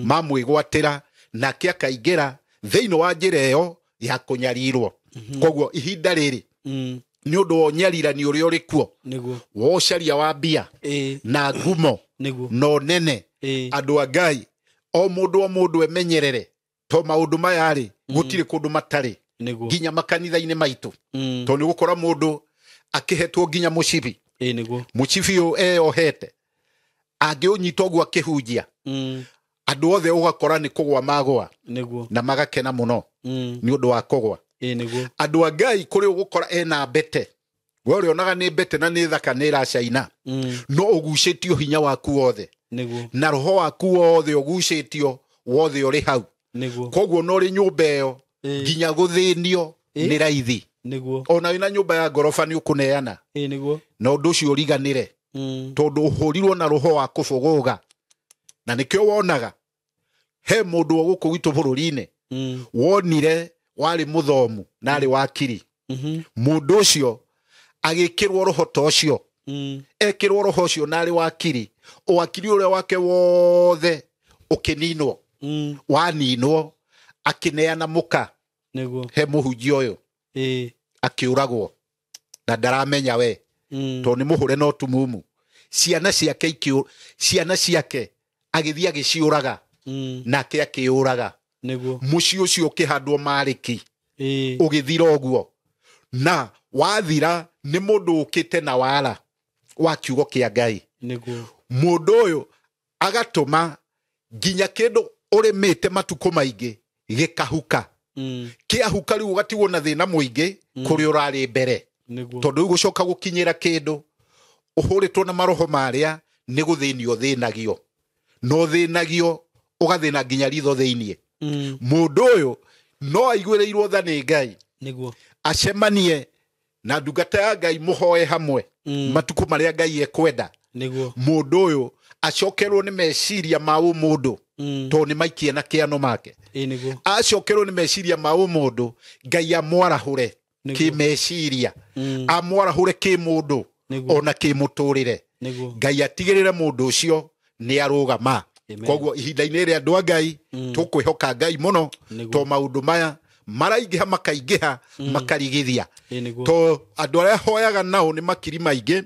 Mamwĩgwatĩra nake akaingĩra thĩinĩ wa njĩra ĩyo ya kũnyarirwo. Koguo ihinda rĩrĩ nĩ ũndũ wa ũnyarirani ũrĩa ũrĩ kuo wa ũcaria wa mbia na ngumo na ũnene, andũ a Ngai o mũndũ emenyerere to maũndũ maya rĩ gũtirĩ kũndũ matarĩ nginya makanitha-inĩ maitũ. Tondũ nĩ ũgũkora mũndũ akĩhetwo nginya mũcibi. Mũcibi ũyũ eyohete angĩũnyita ũguo akĩhunjia andũ othe ũgakora nĩ kũgwa magwa na magakena mũno nĩ ũndũ wa kũgwa. Andũ a Ngai kũrĩ ũgũkora ena mbete, we ũrĩonaga nĩ mbete na nĩ thaka nĩ ĩracaina, no ũgucĩtio hinya waku wothe na roho waku wothe ũgucĩtio wothe ũrĩ hau. Koguo no ũrĩ nyũmba ĩyo nginya gũthĩnio nĩ raithi. Ona wĩna nyũmba ya ngoroba nĩ ũkũneana na ũndũ ũcio ũriganĩre tondũ ũhũrirwo na roho wa kũbũgũga. Na nĩkĩo wonaga he mũndũ wa gũkũ gwitũ bũrũri-inĩ wonire warĩ mũthomu na arĩ wakiri. Mũndũ ũcio agĩkĩrwo roho ta ũcio, ekĩrwo roho ũcio na arĩ wakiri, ũwakiri ũrĩa wake wothe ũkĩninwo, waninwo akĩneana mũka he mũhunjia ũyũ akĩũragwo na ndaramenya we tondũ nĩ mũhũre no tumumu. Ciana ciake agĩthiĩ agĩciũraga nake akĩũraga. Mũciĩ ũcio ũkĩhandwo marĩki ũgĩthira ũguo, na wathira nĩ mũndũ ũkĩte na wara wa kiugo kĩa Ngai. Mũndũ ũyũ agatũma nginya kĩndũ ũrĩmĩte matukũ maingĩ gĩkahuka. Kĩahuka rĩu ũgatigwo na thĩna mũingĩ kũrĩa ũrarĩ mbere, tondũ rĩu gũcoka gũkinyĩra kĩndũ ũhũrĩtwo na maroho marĩa nĩ gũthĩnio ũthĩnagio, na ũthĩnagio ũgathĩna nginya ritho thĩiniĩ. Mũndũ ũyũ no aiguĩrĩirwo tha nĩ Ngai acemanie na ndungata ya Ngai mũhoe hamwe matukũ marĩa Ngai ekwenda. Mũndũ ũyũ acokerwo nĩ meciria ma ũmũndũ tondũ nĩ maikie na kĩano make. Acokerwo nĩ meciria ma ũmũndũ Ngai amwarahũre kĩmeciria, amwarahũre kĩmũndũ ona kĩmũtũrĩre. Ngai atigĩrĩre mũndũ ũcio nĩ arũgama. Koguo ihinda-inĩ rĩrĩ andũ a Ngai tũkwĩhoka Ngai mũno to maũndũ maya maraingĩha makaingĩha makarigithia. To andũ arĩa hoyaga nao nĩ makiri maingĩ,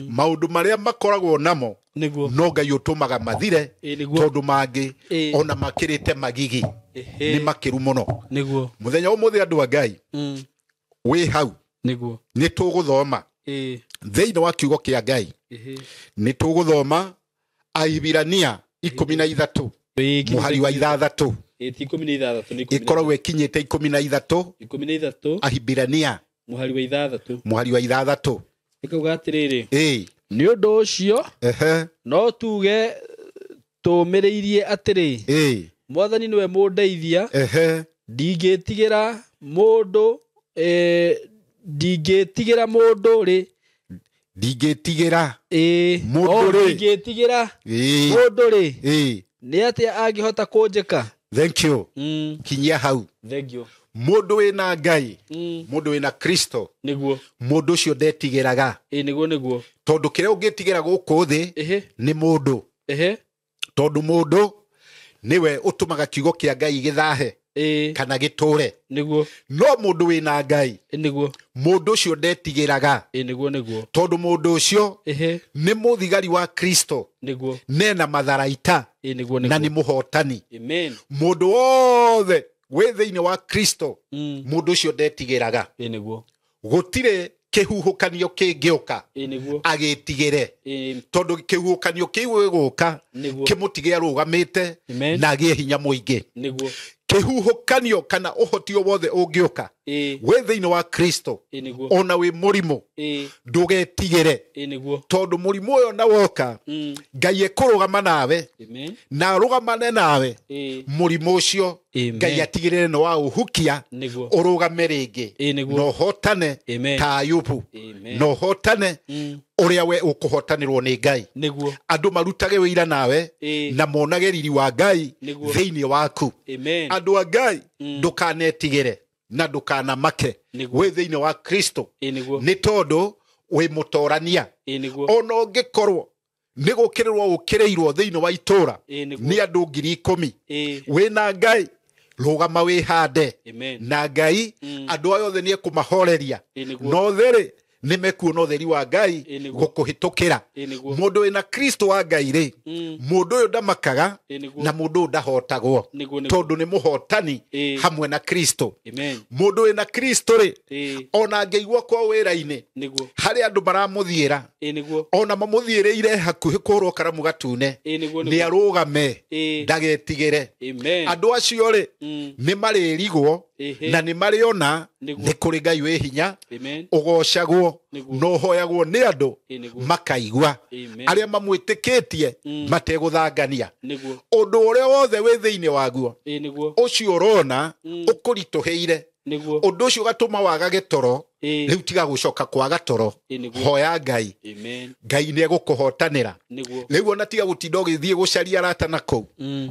maũndũ marĩa makoragwo namo no Ngai ũtũmaga mathire, tondũ mangĩ ona makĩrĩte magigi nĩ makĩru mũno. Mũthenya ũmũthĩ andũ a Ngai wĩ hau nĩ tũgũthoma thĩinĩ wa kiugo kĩa Ngai, nĩ tũgũthoma Ahibirania 13 mũhari wa 6 ĩkoragwo ĩkinyĩte 13 Ahibirania mũhari wa 6 mũhari wa 6 ĩkauga atĩrĩrĩ, nĩ ũndũ ũcio no tuge tũmĩrĩirie atĩrĩ, Mwathani nĩwe mũndeithia, ndingĩtigĩra mũndũ ndingĩtigĩra mũndũ rĩ, ndingĩtigĩra mũndũ rĩ, ndingĩtigĩra mũndũ rĩ, nĩ atĩa angĩhota kũnjĩka? Thank you. Kinyia hau. Thank you. Mũndũ wĩna Ngai, mũndũ wĩna Kristo, mũndũ ũcio ndetigĩraga. Nĩguo. Tondũ kĩrĩa ũngĩtigĩra gũkũ thĩ nĩ mũndũ. Tondũ mũndũ nĩwe ũtũmaga kiugo kĩa Ngai gĩthahe kana gĩtũre. No mũndũ wĩna Ngai, mũndũ ũcio ndetigĩraga. Tondũ mũndũ ũcio nĩ mũthigari wa Kristo, nena matharaita na nĩ mũhotani. Mũndũ wothe Wĩ thĩinĩ wa Kristo, mũndũ ũcio ndetigĩraga. Ĩ nĩguo. Gũtirĩ kĩhuhũkanio kĩngĩũka Ĩ nĩguo. agĩtigĩre, Ĩ. tondũ kĩhuhũkanio kĩu gĩgũka Nĩguo. kĩmũtige arũgamĩte Amen. na agĩe hinya mũingĩ. Nĩguo. Kĩhuhũkanio kana ũhoti o wothe ũngĩũka Ĩ. wĩ thĩinĩ wa Kristo, Ĩ nĩguo. ona wĩ mũrimũ, Ĩ. ndũgetigĩre, Ĩ nĩguo. tondũ mũrimũ ũyũ na woka, Ngai ekũrũgama nawe Amen. na arũgamane nawe. Ĩ. Mũrimũ ũcio Amen. Ngai atigĩrĩre nĩ waũhukia, Nĩguo. ũrũgame rĩngĩ Ĩ nĩguo. na ũhotane Amen. ta Ayubu, Amen. na ũhotane ũrĩa we ũkũhotanĩrwo nĩ Ngai. Nĩguo. Andũ marutage wĩira nawe Ĩ. na monage riri wa Ngai Nĩguo. thĩinĩ waku. Amen. Andũ a Ngai, ndũkanetigĩre na ndũkanamake Nĩguo. wĩ thĩinĩ wa Kristo, Ĩ nĩguo. nĩ tondũ wĩ mũtorania. Ĩ nĩguo. Ona ũngĩkorwo nĩ gũkĩrĩrwo ũkĩrĩirwo thĩinĩ wa itũũra Ĩ nĩguo. nĩ andũ 10,000, Ĩ. wĩna Ngai, rũgama wĩhande Amen. na Ngai. Andũ aya othe nĩ ekũmahoreria, Ĩ nĩguo. na othe-rĩ nĩ mekuona ũtheri wa Ngai Ĩ nĩguo. gũkũhĩtũkĩra. Ĩ nĩguo. Mũndũ wĩna Kristo wa Ngai rĩ, mũndũ ũyũ ndamakaga Ĩ nĩguo. na mũndũ ũyũ ndahotagwo, Nĩguo, nĩguo. tondũ nĩ mũhotani Ĩ. hamwe na Kristo. Amen. Mũndũ wĩna Kristo rĩ, Ĩ. ona angĩigua kwa wĩra-inĩ Nĩguo. harĩ andũ maramũthiĩra, Ĩ nĩguo. ona mamũthiĩrĩire hakuhĩ kũhũrwo karamu gatune, Ĩ nĩguo, nĩ nĩguo. arũgame, Ĩ. ndagetigĩre. Amen. Andũ acio rĩ, nĩ marĩrigwo Ĩhĩ. na nĩ marĩona Nĩguo. nĩ kũrĩ Ngai wĩ hinya Amen. ũgocagwo Nĩguo. na ũhoyagwo nĩ andũ Ĩ nĩguo. makaigua, Amen. arĩa mamwĩtĩkĩtie mategũthangania. Nĩguo. Ũndũ ũrĩa wothe wĩ thĩinĩ waguo Ĩ nĩguo. ũcio ũrona ũkũritũhĩire, Nĩguo. ũndũ ũcio ũgatũma wagage toro, Ĩ. rĩu tiga gũcoka kwaga toro. Ĩ nĩguo. Hoya Ngai. Amen. Ngai nĩ egũkũhotanĩra. Nĩguo. Rĩu ona tiga gũtinda ũgĩthiĩ gũcaria arata na kũu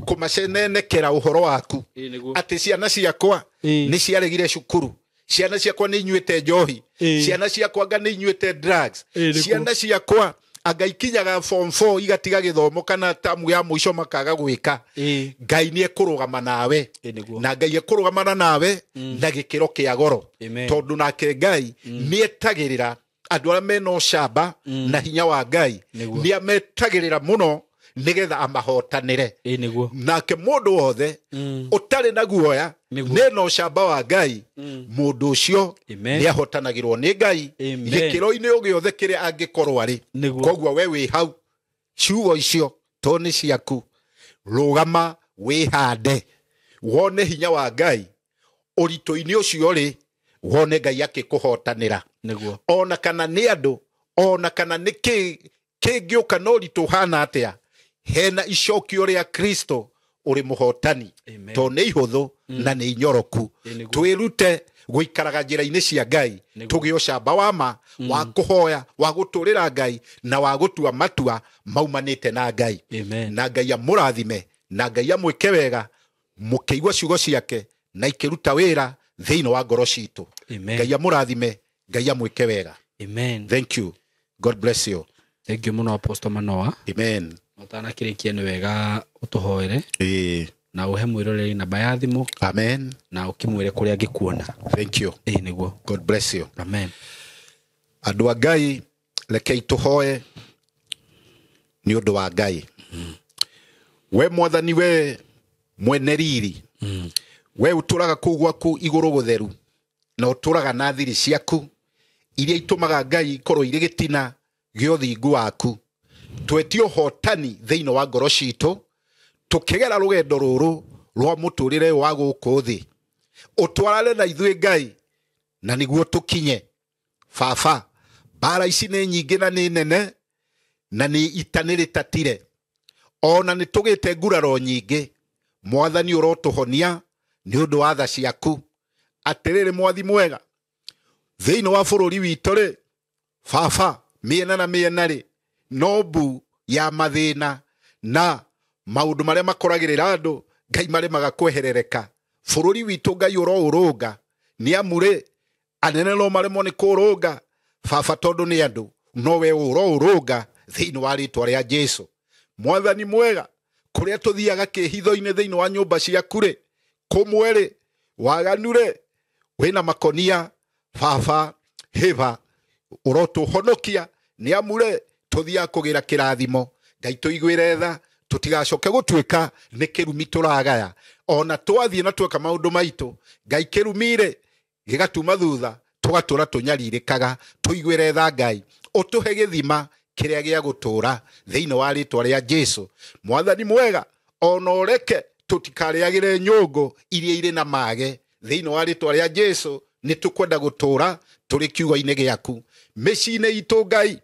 kũmacenenekera ũhoro waku Ĩ nĩguo. atĩ ciana ciakwa Ĩ. nĩ ciaregire cukuru, ciana ciakwa nĩ inyuĩte njohi, Ĩ. ciana ciakwa anga nĩ inyuĩte drugs, Ĩ, nĩguo. ciana ciakwa anga ikinyaga form 4 igatiga gĩthomo kana tamu ya mũico makaga gwĩka. Ĩ. Ngai nĩ ekũrũgama nawe, Ĩ nĩguo. na Ngai ekũrũgamana nawe na gĩkĩro kĩa goro, Amen. tondũ nake Ngai nĩ etagĩrĩra andũ arĩa mena ũcamba na hinya wa Ngai. Nĩguo. Nĩ ametagĩrĩra mũno nĩgetha amahotanĩre. Ĩ nĩguo. Nake mũndũ wothe ũtarĩ na guoya Nĩguo. nĩ na ũcamba wa Ngai, mũndũ ũcio Amen. nĩ ahotanagĩrwo nĩ Ngai Amen. gĩkĩro-inĩ o gĩothe kĩrĩa angĩkorwo arĩ. Nĩguo. Koguo we wĩ hau, ciugo icio to nĩ ciaku, rũgama wĩhande wone hinya wa Ngai ũritũ-inĩ ũcio rĩ, wone Ngai akĩkũhotanĩra. Nĩguo. Ona kana nĩ andũ, ona kana nĩ kĩ kĩngĩũka na ũritũ ũhana atĩa, hena icokio rĩa Kristo ũrĩ mũhotani, Amen. tondũ nĩ ihũthũ na nĩ inyoroku. Ĩ nĩguo. Twĩrute gũikaraga njĩra-inĩ cia Ngai, Nĩguo. tũgĩe ũcamba wa ma wa kũhoya, wa gũtũrĩra Ngai na wa gũtua matua maumanĩte na Ngai. Amen. Na Ngai amũrathime na Ngai amwĩke wega mũkĩigua ciugo ciake na ikĩruta wĩra thĩinĩ wa ngoro citũ. Amen. Ngai amũrathime, Ngai amwĩke wega. Amen. Thank you, God bless you. Thank you mũno, Apostle Manoa. Amen. Ũtanakĩrĩkia nĩ wega ũtũhoere Ĩĩ. na ũhe mwĩroreri namba ya thimũ Amen. na ũkĩmwĩre kũrĩa angĩkuona. Thank you. Ĩ nĩguo. God bless you. Amen. Andũ a Ngai, rekei tũhoe nĩ ũndũ wa Ngai. We Mwathani, we mwene riri, we ũtũraga kũu gwaku igũrũ gũtheru na ũtũraga na thiri ciaku iria itũmaga Ngai ikorwo irĩ gĩtina gĩa ũthingu waku, twetie ũhotani thĩinĩ wa ngoro citũ tũkĩgera rũgendo rũrũ rwa mũtũrĩre wa gũkũ thĩ. Ũtwarane na ithuĩ Ngai na nĩguo tũkinye. Baba, mbara ici nĩ nyingĩ na nĩ nene na nĩ ita nĩ rĩtatire, ona nĩ tũgĩte nguraro nyingĩ. Mwathani, ũrotũhonia nĩ ũndũ wa tha ciaku. Atĩrĩrĩ Mwathi mwega, thĩinĩ wa bũrũri witũ rĩ, baba, mĩena na mĩena rĩ, no mbu ya mathĩna na maũndũ marĩa makoragĩrĩra andũ Ngai maremaga kweherereka. Bũrũri witũ Ngai ũroũrũnga, nĩ amu rĩ, anene no maremwo nĩ kũũrũnga, baba, tondũ nĩ andũ, no we ũroũrũnga thĩinĩ wa rĩtwa rĩa Jesu. Mwathani mwega, kũrĩa tũthiaga kĩhitho-inĩ thĩinĩ wa nyũmba ciaku rĩ, kũmwe rĩ, waganu rĩ, wĩna makonia, baba, hĩba ũrotũhonokia, nĩ amu rĩ, tũthiaga kũgĩra kĩrathimo. Ngai tũiguĩre tha, Tũtigacoke gũtuĩka nĩ kĩrumi tũragaya. Ona twathiĩ na tweka maũndũ maitũ, Ngai kĩrumi-rĩ gĩgatuma thutha, tũgatũra tũnyarirĩkaga. Tũiguĩre tha Ngai, ũtũhe gĩthima kĩrĩa gĩa gũtũra thĩinĩ wa rĩtwa rĩa Jesu. Mwathani mwega, ona ũreke tũtikarĩagĩre nyũngũ iria irĩ na mage thĩinĩ wa rĩtwa rĩa Jesu. Nĩ tũkwenda gũtũra tũrĩ kiugo-inĩ gĩaku. Mĩciĩ-inĩ itũ Ngai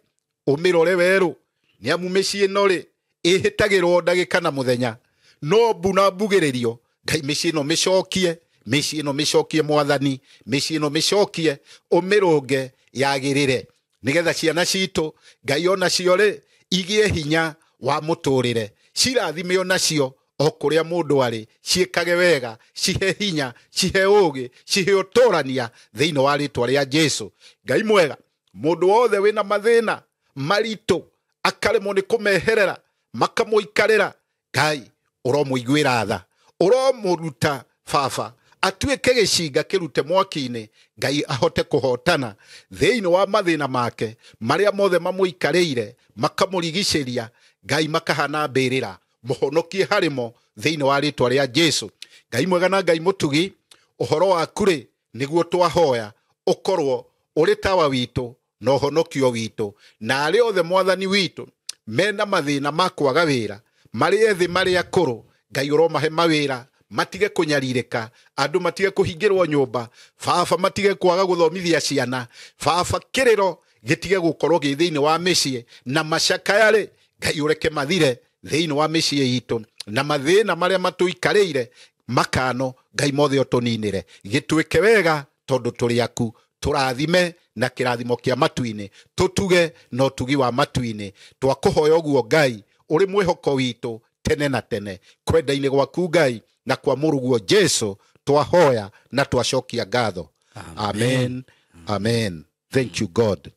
ũmĩrore werũ, nĩ amu mĩciĩ ĩno rĩ ĩhĩtagĩrwo ndagĩka na mũthenya, no mbu na mbugĩrĩrio. Ngai mĩciĩ ĩno mĩcokie, mĩciĩ ĩno mĩcokie Mwathani, mĩciĩ ĩno mĩcokie, ũmĩrũnge yagĩrĩre, nĩgetha ciana citũ Ngai onacio rĩ igĩe hinya wa mũtũrĩre, cirathime onacio o kũrĩa mũndũ arĩ, ciĩkage wega, cihe hinya, cihe ũũgĩ, cihe ũtũrania thĩinĩ wa rĩtwa rĩa Jesu. Ngai mwega, mũndũ wothe wĩna mathĩna maritũ akaremwo nĩ kũmeherera, makamũikarĩra, Ngai ũromũiguĩra tha, ũromũruta baba atuĩke gĩcinga kĩrute mwaki-inĩ, Ngai ahote kũhotana thĩinĩ wa mathĩna make marĩa mothe mamũikarĩire, makamũrigicĩria, Ngai makahana mbĩrĩra, mũhonokie harĩmo thĩinĩ wa rĩtwa rĩa Jesu. Ngai mwega na Ngai mũtugi, ũhoro waku rĩ nĩguo twahoya ũkorwo ũrĩ tawa witũ na ũhonokio witũ, na arĩa othe Mwathani witũ mena mathĩna ma kwaga wĩra, marĩ ethĩ marĩ akũrũ, Ngai ũromahe mawĩra, matige kũnyarirĩka, andũ matige kũhingĩrwo nyũmba, baba matige kwaga gũthomithia ciana, baba kĩrĩro gĩtige gũkorwo gĩ thĩinĩ wa mĩciĩ, na macakaya rĩ Ngai ũreke mathire thĩinĩ wa mĩciĩ itũ, na mathĩna marĩa matũikarĩire makano Ngai mothe ũtũninĩre, gĩtuĩke wega tondũ tũrĩ aku. Tũrathime na kĩrathimo kĩa matu-inĩ, tũtuge na ũtugi wa matu-inĩ. Twakũhoya ũguo Ngai ũrĩ mwĩhoko witũ tene na tene, kwenda-inĩ gwaku Ngai na kwa mũrũguo Jesu twahoya na twacokia ngatho. Amen. Amen. Thank you God.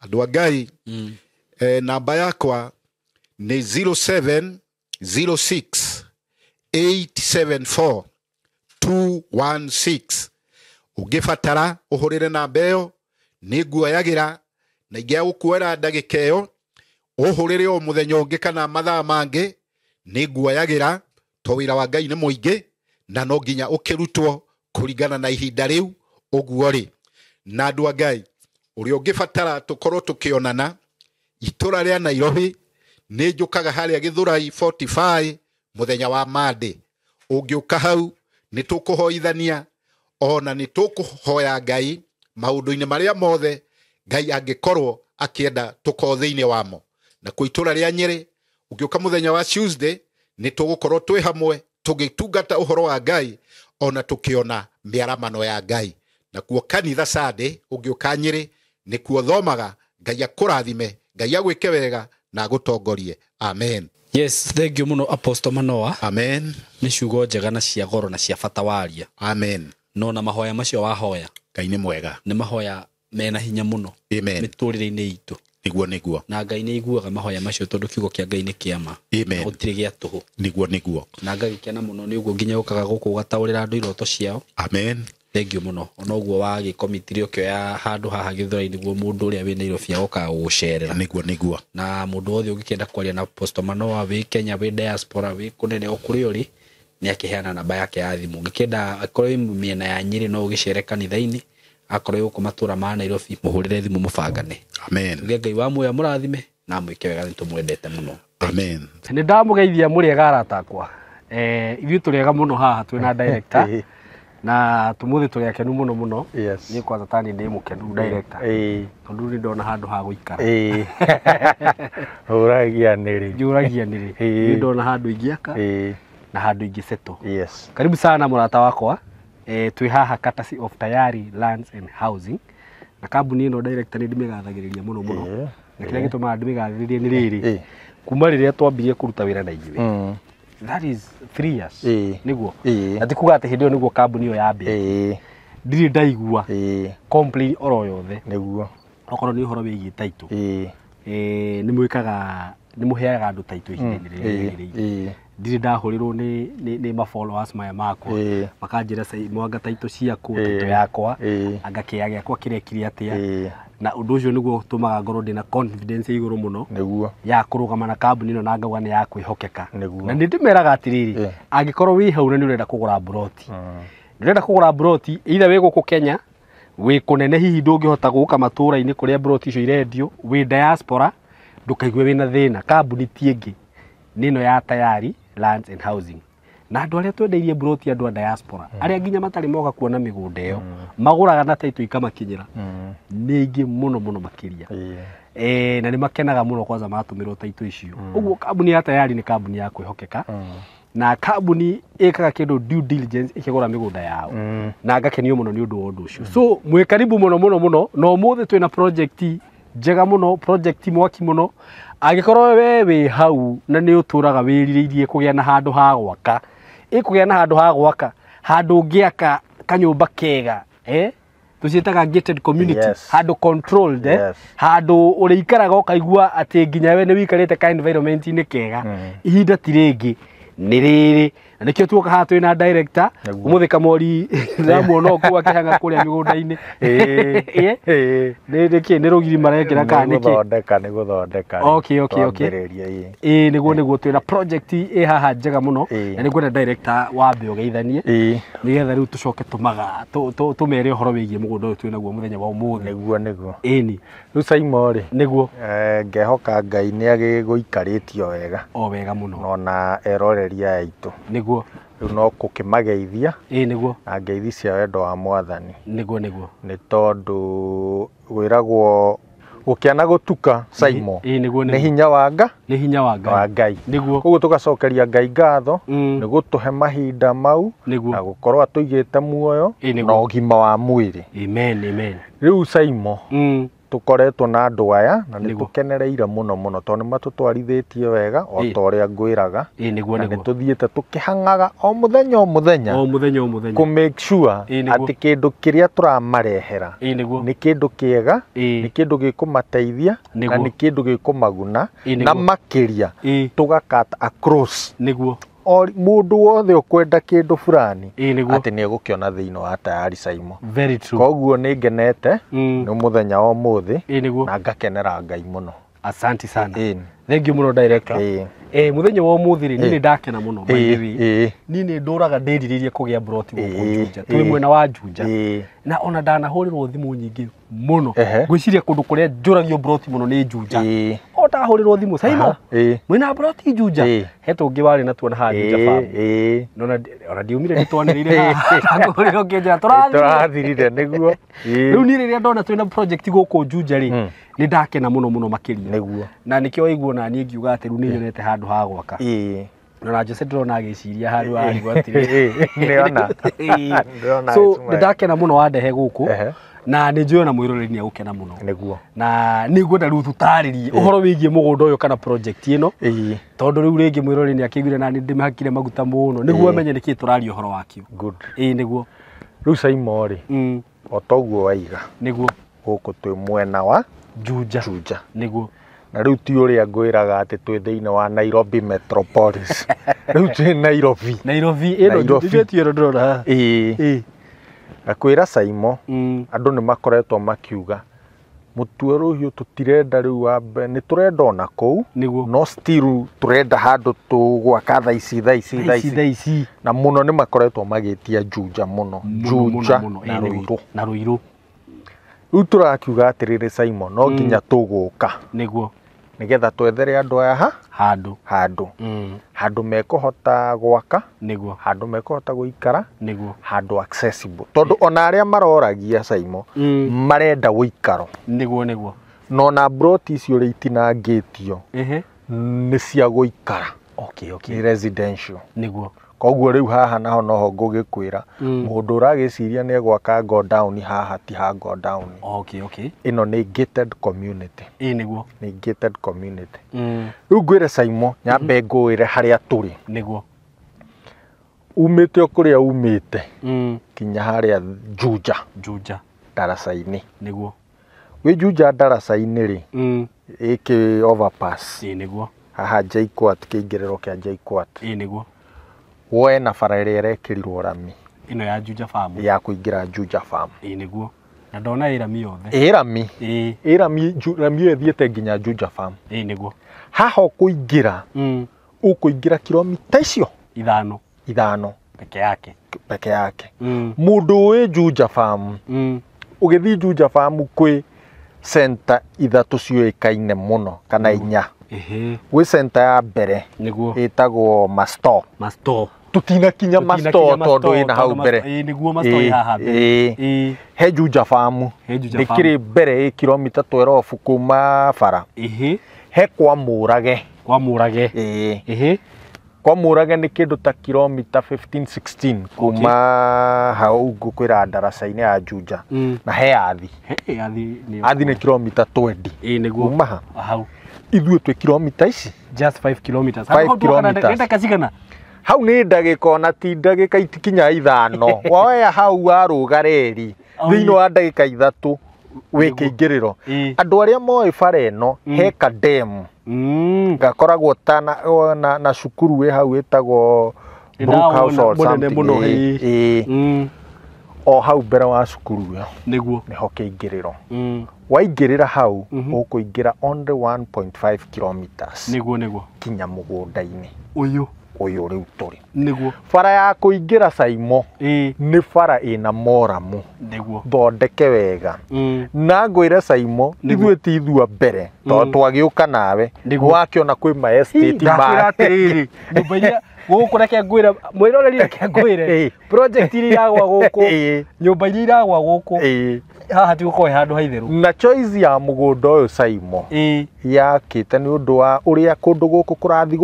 Andũ a Ngai, namba yakwa nĩ 0706 874 216. Ũngĩbatara ũhũrĩre namba ĩyo, nĩ nguoyagĩra, na ingĩaga gũkuoera ndagĩka ĩyo, ũhũrĩre o mũthenya ũngĩ kana mathaa mangĩ, nĩ nguoyagĩra, to wĩra wa Ngai nĩ mũingĩ na no nginya ũkĩrutwo kũringana na ihinda rĩu ũguo rĩ. Na andũ a Ngai, ũrĩa ũngĩbatara tũkorwo tũkĩonana itũra rĩa Nairobi, nĩ njũkaga harĩa Gĩthũrai 45 mũthenya wa Monday. Ũngĩũka hau nĩ tũkũhoithania, ona nĩ tũkũhoya Ngai maũndũ-inĩ marĩa mothe Ngai angĩkorwo akĩenda tũkorwo thĩinĩ wamo. Na kwa itũra rĩa Nyĩrĩ, ũngĩũka mũthenya wa Tuesday, nĩ tũgũkorwo twĩ hamwe tũgĩtungata ũhoro wa Ngai, ona tũkĩona mĩaramano ya Ngai. Na kuo kanitha Sunday, ũngĩũka Nyĩrĩ, nĩkuo thomaga. Ngai akũrathime, Ngai agwĩke wega na agũtongorie. Amen. Yes, thank you mũno Apostle Manoa. Amen. Nĩ ciugo njega na cia goro na cia bata waria. Amen. No na mahoya macio wahoya, Ngai nĩ mwega, nĩ mahoya mena hinya mũno Amen. mĩtũrĩre-inĩ itũ. Nĩguo, nĩguo. Na Ngai nĩ aiguaga mahoya macio tondũ kiugo kĩa Ngai nĩ kĩama. Amen. Gũtirĩ gĩa tũhũ. Nĩguo, nĩguo. Na ngagĩkena mũno nĩ ũguo nginya ũkaga gũkũ ũgataũrĩra andũ iroto ciao. Amen. Thank you mũno. Ona ũguo wagĩkomitire ũkĩoya handũ haha Gĩthũrai nĩguo mũndũ ũrĩa wĩ Nairobi agokaga gũgũcerera. Nĩguo, nĩguo. Na mũndũ wothe ũngĩkĩenda kwaria na Apostle Manoa wĩ Kenya, wĩ diaspora, wĩ kũnene o kũrĩa ũrĩ, nĩ akĩheana namba yake ya thimũ. Ũngĩkĩenda akorwo wĩ mĩena ya Nyĩrĩ no ũgĩcere kanitha-inĩ, akorwo wĩ gũkũ matũra ma Nairobi, mũhũrĩre thimũ mũbangane. Amen. Tuge Ngai wa muoyo amũrathime na amwĩke wega, nĩ tũmwendete mũno. Amen. Nĩ ndamũgeithia mũrĩ ega arata akwa. Ithuĩ tũrĩ ega mũno haha twĩna director. Na tũmũthĩ tũrĩ akenu mũno mũno. Yes. Niĩ kwanza tani ndĩ mũkenu director. Tondũ nĩ ndona handũ ha gũikara. Ũragia nĩrĩ. Njũragia nĩrĩ. Nĩ ndona handũ ingĩaka na handũ ingĩsettle. Yes. Karibu sana mũrata wakwa. Twĩ haha courtesy of Tayari Lands and Housing. Na kambuni ĩno director nĩ ndĩmĩgathagĩrĩria mũno mũno. Na kĩrĩa gĩtũmaga ndĩmĩgathĩrĩrie nĩ rĩrĩ. Kuma rĩrĩa twambirie kũruta wĩra na ithuĩ. That is 3 years. Nĩguo. Na ti kuga atĩ hĩndĩ ĩyo nĩguo kambuni ĩyo yambĩrĩirie. Ndirĩ ndaigua complain oro yothe. Nĩguo. Okorwo nĩ ũhoro wĩgiĩ title. Nĩ mwĩkaga, nĩ mũheaga andũ title ihinda-inĩ rĩrĩa rĩagĩrĩire. Ndirĩ ndahũrĩrwo nĩ ma followers maya makwa. Makanjĩra mwanga title ciaku, title yakwa. Anga kĩea gĩakwa kĩrekire atĩa. Na ũndũ ũcio nĩguo ũtũmaga ngorwo ndĩna confidence igũrũ mũno nĩguo ya kũrũgama na kambuni ĩno na ngauga nĩ ya kwĩhokeka. Nĩguo. Na nĩ ndĩmeraga atĩrĩrĩ, angĩkorwo wĩ hau na nĩ ũrenda kũgũra mburoti, ũrenda kũgũra mburoti either wĩ gũkũ Kenya, wĩ kũnene hihi ndũngĩhota gũka matũra-inĩ kũrĩa mburoti icio irendio, wĩ diaspora, ndũkaigue wĩna thĩna. Kambuni ti ĩngĩ, nĩ ĩno ya Tayari Lands and Housing. Na andũ arĩa twendeirie mburoti, andũ a diaspora arĩa nginya matarĩ moka kuona mĩgũnda ĩyo, magũraga na taitũ ikamakinyĩra, nĩ aingĩ mũno mũno makĩria. Na nĩ makenaga mũno kwanza matũmĩrwo taitũ icio. Ũguo kambuni ya Tayari nĩ kambuni ya kwĩhokeka, na kambuni ĩkaga kĩndũ due diligence ĩkĩgũra mĩgũnda yao, na ngakenio mũno nĩ ũndũ wa ũndũ ũcio. So mwĩ karibu mũno mũno mũno, na ũmũthĩ twĩna project njega mũno, project mwaki mũno. Angĩkorwo we wĩ hau na nĩ ũtũraga wĩrirĩirie kũgĩa na handũ ha gwaka, ĩkũgĩa na handũ ha gwaka, handũ ũngĩaka kanyũmba kega, tũciĩtaga gated community, handũ controlled, handũ ũrĩikaraga ũkaigua atĩ nginya we nĩ wĩikarĩte ka environment-inĩ kega. Ihinda ti rĩngĩ, nĩ rĩrĩ, na nĩkĩo tuoka haha twĩna director ũmũthĩ Kamori, ndĩramuona o kũu akĩhang'a kũrĩa mĩgũnda-inĩ. Nĩ nĩkĩ, nĩ rũgiri marekĩra kana nĩkĩ? Gũthondeka, nĩ gũthondeka. Okay. Ĩĩ nĩguo, nĩguo, twĩna project ĩ haha njega mũno, na nĩngwenda director wambe ũgeithanie, nĩgetha rĩu tũcoke tũmaga tũmere ũhoro wĩgiĩ mũgũnda ũyũ twĩnaguo mũthenya wa ũmũthĩ. Nĩguo, nĩguo. Ĩni. Rĩu Saimo rĩ, nĩguo, ngehoka Ngai nĩ agĩgũikarĩtio wega. O wega mũno. Ona eroreri aya aitũ. Nĩguo. Rĩu no gũkĩmageithia. Ĩĩ nĩguo. Na ngeithi cia wendo wa Mwathani. Nĩguo, nĩguo. Nĩ tondũ gwĩragwo gũkĩa na gũtuka, Saimo, Ĩĩ nĩguo, nĩ hinya wa Nga, nĩ hinya wa Ngai, wa Ngai. Nĩguo. Koguo tũgacokeria Ngai ngatho nĩ gũtũhe mahinda mau, nĩguo, na gũkorwo atũigĩte muoyo Ĩĩ, na ũgima wa mwĩrĩ. Amen, amen. Rĩu Saimo, tũkoretwo na andũ aya na nĩ tũkenereire mũno mũno, tondũ nĩ matũtwarithĩtie wega o ta ũrĩa ngwĩraga. Nĩguo, na nĩ tũthiĩte tũkĩhang'aga o mũthenya o mũthenya, o mũthenya o mũthenya, kũ make sure Ĩĩ, nĩguo. atĩ kĩndũ kĩrĩa tũramarehera Ĩĩ nĩguo. nĩ kĩndũ kĩega, nĩ kĩndũ gĩkũmateithia, na Nĩguo. nĩ kĩndũ gĩkũmaguna, Ĩĩ, na nĩguo. makĩria tũgakata across nĩguo, o mũndũ wothe ũkwenda kĩndũ fulani Ĩĩ nĩguo. atĩ nĩ egũkĩona thĩinĩ wa Tayari, Saimo. Very true. Koguo nĩ ngenete nĩ mũthenya wa ũmũthĩ, Ĩĩ nĩguo. na ngakenera Ngai mũno. Asante sana. Ĩĩ. Thank you mũno director. Ĩĩ. Mũthenya wa ũmũthĩ rĩ, niĩ nĩ ndakena mũno, by the way. Niĩ nĩ ndũraga ndĩrirĩirie kũgĩa mburoti gũkũ Juja. Twĩ mwena wa Juja. Na ona ndanahũrĩrwo thimũ nyingĩ mũno. Ngwĩciria kũndũ kũrĩa njũragio mburoti mũno nĩ Juja. O ndahũrĩrwo thimũ, Saimo, mwĩna mburoti Juja? He tũngĩ warĩ na tuona haha Juja farm. Nona ona ndiumire nĩtwanĩrĩire haha. Ndakũhũrĩra ũkĩnjĩra tũrathirire. Tũrathirire, nĩguo. Rĩu niĩ rĩrĩa ndona twĩna project gũkũ Juja rĩ, nĩ ndakena mũno mũno makĩria. Nĩguo. Na nĩkĩo waigua ona niĩ ngiuga atĩ rĩu nĩ nyonete handũ ha gwaka. Na Jose ndĩrona agĩciria handũ arigwo atĩrĩ. Nĩona. Ndĩrona So agĩcumaya. nĩ ndakena mũno wandehe gũkũ, na nĩ njũĩ ona mwĩroreri nĩ egũkena mũno. Nĩguo. Na nĩ ngwenda rĩu tũtarĩrie ũhoro wĩgiĩ mũgũnda ũyũ kana project ĩno, tondũ rĩu rĩngĩ mwĩroreri nĩ akĩiguire na nĩ ndĩmĩhakire maguta mũno, nĩguo amenye nĩkĩĩ tũraria ũhoro wakĩo. Good. Ĩĩ nĩguo. Rĩu Saimo rĩ, o toguo waiga, nĩguo, gũkũ twĩ mwena wa Juja. Juja. Nĩguo. Na rĩu ti ũrĩa ngwĩraga atĩ twĩ thĩinĩ wa Nairobi Metropolis. Rĩu twĩ Nairobi. Nairobi ĩno. Nairobi. Juja ti ĩno ndĩrona haha. Ĩĩ. Ngakwĩra Saimo, andũ nĩ makoretwo makiuga mũtue rũhiũ tũtirenda rĩu wambe, nĩ tũrenda ona kũu, nĩguo, no still tũrenda handũ tũgwaka thaa ici, thaa ici, thaa ici, thaa ici. Na mũno nĩ makoretwo magĩtia Juja mũno, Juja na Ĩĩ, nĩguo. Ruiru. Na Ruiru. Rĩu tũrakiuga atĩrĩrĩ Saimo, no nginya tũgũka, nĩguo, nĩgetha twethere andũ aya ha handũ, handũ, handũ mekũhota gwaka, nĩguo, handũ mekũhota gũikara, nĩguo, handũ accessible, tondũ ona arĩa maroragia Saimo marenda ũikaro. Nĩguo, nĩguo. Na ona mburoti icio ũrĩa itinangĩtio nĩ cia gũikara. Okay. Nĩ residential. Nĩguo. Koguo rĩu haha naho noho ngũgĩkwĩra, mũndũ ũragĩciria nĩ egwaka godown haha, ti ha godown. Okay. Ĩno nĩ gated community. Ĩĩ nĩguo. Nĩ gated community. Rĩu ngwĩre Saimo, nyambe ngwĩre harĩa tũrĩ. Nĩguo. Umĩte o kũrĩa umĩte kinya harĩa Juja. Juja. Ndaraca-inĩ. Nĩguo. Wĩ Juja ndaraca-inĩ rĩ, ĩkĩ overpass. Ĩĩ nĩguo. Haha JKUAT, kĩingĩrĩro kĩa JKUAT. Ĩĩ nĩguo. Woe na bara ĩrĩa ĩrekĩrirwo rami ĩno ya Juja Farm, ya kũingĩra Juja Farm. Ĩĩ nĩguo. Na ndona ĩ rami yothe. Ĩ rami. Ĩĩ. Ĩ rami, rami ĩyo ĩthiĩte nginya Juja Farm. Ĩĩ nĩguo. Haha ũkũingĩra, ũkũingĩra kilomita icio 5 ithano peke yake. Peke yake. Mũndũ ũĩ Juja Farm, ũgĩthiĩ Juja Farm kwĩ center ithatũ ciũĩkaine mũno kana inya. Gwĩ center ya mbere Nĩguo. ĩtagwo Masto. Masto. Tũtinakinya Masto tondũ ĩna hau mbere. Ĩĩ nĩguo Masto ĩ haha mbere. Ĩĩ. He Juja Farm. He Juja Farm. Ndĩkĩrĩ mbere ĩ kilomita 12 kuma bara. He kwa Mũrage. Kwa Mũrage. Ĩĩ. Kwa Mũrage nĩ kĩndũ ta kilomita 15 16 kuma hau ngũkwĩra ndaraca-inĩ ya Juja. Na he Athi. He Athi nĩ Athi nĩ kilomita 20. Ĩĩ nĩguo. Kuma ha. Hau. Ithuĩ twĩ kilomita ici. Just 5 kilometers. 5 kilometers. Nĩ ndagĩka cigana? Hau nĩ ndagĩka ona ti ndagĩka itikinya 5. Woya hau warũga reri thĩinĩ wa ndagĩka 3 wĩ kĩingĩrĩro. Andũ arĩa moĩ bara ĩno he kademu gakoragwo ta na cukuru wĩ hau ĩtagwo Brook House or something. Ĩĩ. O hau mbere wa cukuru ĩyo nĩguo nĩho kĩingĩrĩro. Waingĩrĩra hau ũkũingĩra only 1.5 kilometers. Nĩguo nĩguo. Kinya mũgũnda-inĩ ũyũ ũyũ rĩu tũrĩ. Nĩguo. Bara ya kũingĩra Saimo nĩ bara ĩna moramu. Nĩguo. Thondeke wega. Na ngwĩre Saimo ithuĩ ti ithua mbere tondũ twagĩũka nawe wakĩona kwĩ ma estate ma. Ndakwĩra atĩrĩrĩ, nyũmba iria gũkũ reke ngwĩre mwĩroreri reke ngwĩre project iria iragwa gũkũ, nyũmba iria iragwa gũkũ haha ti gũkorwo he handũ haitherũ. Na choice ya mũgũnda ũyũ Saimo yakĩte nĩ ũndũ wa ũrĩa kũndũ gũkũ kũrathiĩ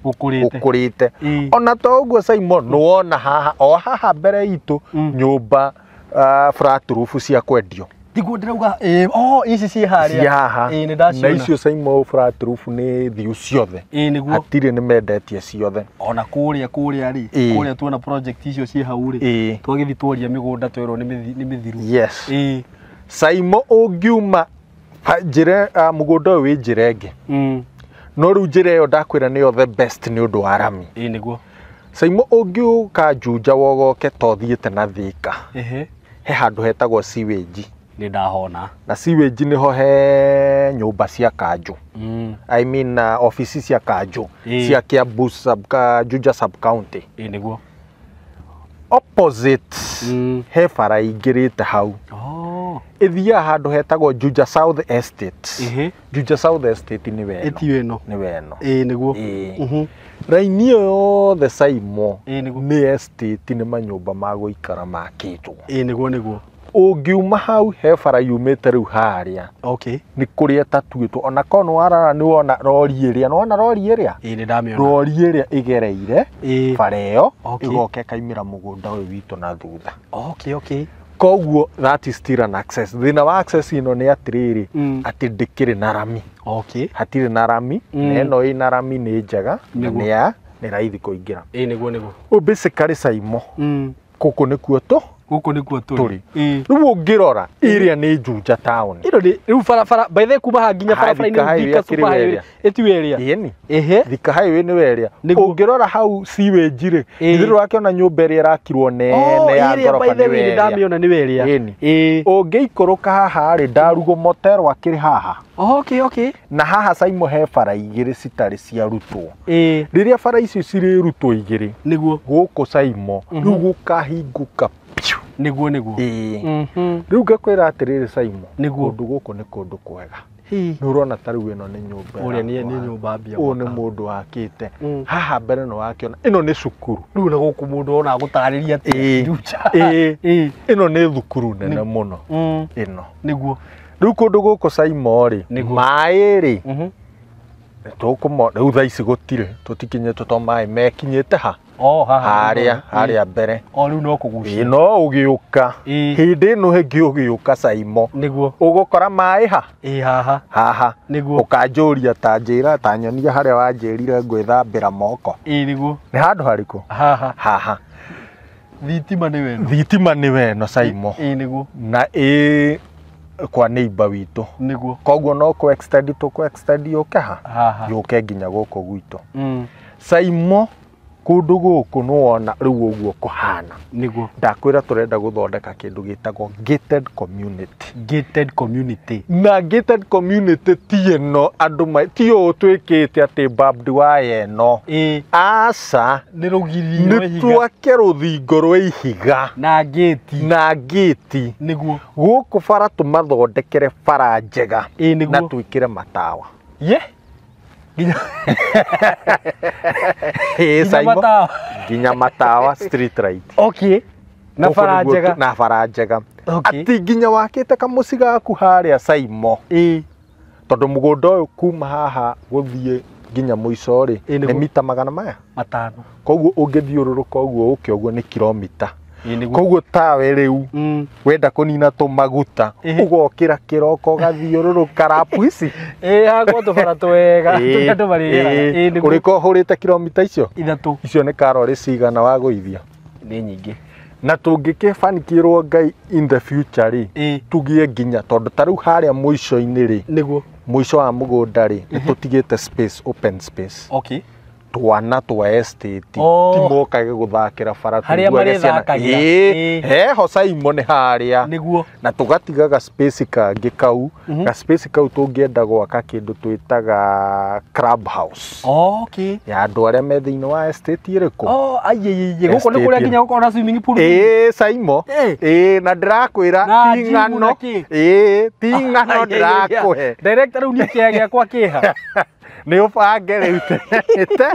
gũkũrĩte. Ona to ũguo Saimo nĩwona haha o haha mbere itũ nyũmba flat roof cia kwendio. Tiguo ndĩrauga ici ciĩ harĩa. Ciĩ haha. Na icio Saimo flat roof nĩ thiu ciothe. Nĩguo. Hatirĩ nĩ mendetie ciothe. Ona kũrĩa kũrĩa rĩ, kũrĩa tuona project icio ciĩ hau rĩ, twagĩthiĩ tworia mĩgũnda twerwo nĩ mĩthiru. Yes. Saimo ũngiuma njĩra mũgũnda ũyũ wĩ njĩra ĩngĩ. No rĩu njĩra ĩyo ndakwĩra nĩyo the best nĩ ũndũ wa rami. Nĩguo. Saimo ũngĩũka Juja wogoke to thiĩte na Thika. He handũ hetagwo sewage. Nĩ ndahona. Na sewage nĩho he nyũmba cia kanjũ. I mean office cia kanjũ cia Kiambu sub Juja sub county. Nĩguo. Opposite he bara ingĩrĩte hau. Ĩthiaga handũ hetagwo Juja South Estate. Juja South Estate nĩ weno. Ĩtio ĩno. Nĩ weno. Nĩguo. Raini ĩyo yothe Saimo nĩ estate nĩ manyũmba ma gũikara makĩtwo. Nĩguo nĩguo. Ũngiuma hau he bara yumĩte rĩu harĩa. Nĩ kũrĩa ĩtatuĩtwo ona korwo nĩ warora nĩ wona rori ĩrĩa, nĩ wona rori ĩrĩa? Ĩĩ nĩ ndamĩona. Rori ĩrĩa ĩgereire bara ĩyo ĩgoka ĩkaimĩra mũgũnda ũyũ witũ na thutha. Koguo that is still an access. Thĩna wa access ĩno nĩ atĩrĩrĩ atĩ ndĩkĩrĩ na rami. Hatirĩ na rami, na ĩno ĩna rami nĩ njega na nĩ ya nĩ raithi kũingĩra. Nĩguo nĩguo. Ũyũ basically Saimo gũkũ nĩkuo tũ Gũkũ nĩkuo tũrĩ. Rĩu ũngĩrora ĩrĩa nĩ Juja town. Ĩno nĩ rĩu barabara by the way kuma haha nginya barabara-inĩ Thika Super Highway ĩtiwe ĩrĩa. Ĩni. Thika Highway nĩwe ĩrĩa. Ũngĩrora hau sewage rĩ, githĩ ndũrakĩona nyũmba ĩrĩa ĩrakirwo nene ya ngoroba nĩwe ĩrĩa. Ndamĩona nĩwe ĩrĩa. Ĩni. Ũngĩikũrũka haha rĩ, Ndarugo Motel akĩrĩ haha. Na haha Saimo he bara igĩrĩ citarĩ ciarutwo. Rĩrĩa bara icio cirĩrutwo igĩrĩ, nĩguo gũkũ Saimo rĩu gũkahingũka. Nĩguo nĩguo. Rĩu ngakwĩra atĩrĩrĩ Saimo, nĩguo kũndũ gũkũ nĩ kũndũ kwega. Nĩ ũrona ta rĩu ĩno nĩ nyũmba. Ũrĩa nĩ nyũmba mbia. Ũyũ nĩ mũndũ wakĩte. Haha mbere nĩ wakĩona ĩno nĩ cukuru. Rĩu na gũkũ mũndũ ona agũtarĩria atĩa. Juja. Ĩno nĩ thukuru nene mũno. Ĩno. Nĩguo. Rĩu kũndũ gũkũ Saimo rĩ, maĩ rĩ, tũkũmo rĩu thaa ici gũtirĩ, tũtikinyĩte to maĩ mekinyĩte ha. Harĩa harĩa mbere. Rĩu no kũgucia. No ũgĩũka. Hĩndĩ ĩno ĩngĩ ũgĩũka Saimo. Nĩguo. Ũgũkora maĩ ha? Haha. Haha. Nĩguo. Ũkanjũria ta njĩra ta nyonia harĩa wanjĩrire ngwĩthambĩra moko. Nĩguo. Nĩ handũ harĩkũ? Haha. Haha. Thitima nĩ weno. Thitima nĩ weno Saimo. Nĩguo. Na ĩ kwa neighbor witũ. Nĩguo. Koguo no kũ extend tũkũ extend yũke ha? Yũke nginya gũkũ gwitũ. Saimo Kũndũ gũkũ nĩwona rĩu ũguo kũhana. Nĩguo. Ndakwĩra tũrenda gũthondeka kĩndũ gĩtagwo gated community. Gated community. Na gated community ti ĩno andũ ti ũũ twĩkĩte atĩ barbed wire ĩno. Aca. Nĩ rũgiri rwa ihiga. Nĩ twake rũthingo rwa ihiga. Na gate. Na gate. Nĩguo. Gũkũ bara tũmathondekere bara njega. Nĩguo. Na twĩkĩre matawa. Ye. Nginya matawa. Nginya matawa street light. Okay. Na bara njega. Na bara njega. Okay. Ati nginya wakĩte kamũciĩ gaku harĩa Saimo. Tondũ mũgũnda ũyũ kuma haha gũthiĩ nginya mũico rĩ nĩ mita 500. Koguo ũngĩthiũrũrũka ũguo ũke ũguo nĩ kilomita. Koguo tawe rĩu wenda kũnina tũmaguta ũgokĩra kĩroko ũgathiũrũrũka rapu ici. Hakwa tũbara twega tũrĩa andũ marĩgeraga. Ũrĩko ũhũrĩte kilomita icio 3. Icio nĩ karori cigana wagũithia? Nĩ nyingĩ. Na tũngĩkĩbanikĩrwo Ngai in the future rĩ tugie nginya tondũ ta rĩu harĩa mũico-inĩ rĩ, nĩguo mũico wa mũgũnda rĩ nĩ tũtigĩte space, open space. Okay. Twana twa estate timokage gũthakĩra bara harĩa marĩthakagĩra. Heho Saimo nĩ harĩa. Nĩguo. Na tũgatiga ga space kangĩ kau, ga space kau tũngĩenda gwaka kĩndũ twĩtaga club house. Okay. Ya andũ arĩa me thĩinĩ wa estate ĩrĩkũ? Aiye gũkũ nĩ kũrĩa nginya gũkorwo na swimming pool. Saimo. Na ndĩrakwĩra ti ng'ano. Ti ng'ano ndĩrakũhe. Director rĩu niĩ kĩea gĩakwa kĩha. Nĩ ũbange rĩu te.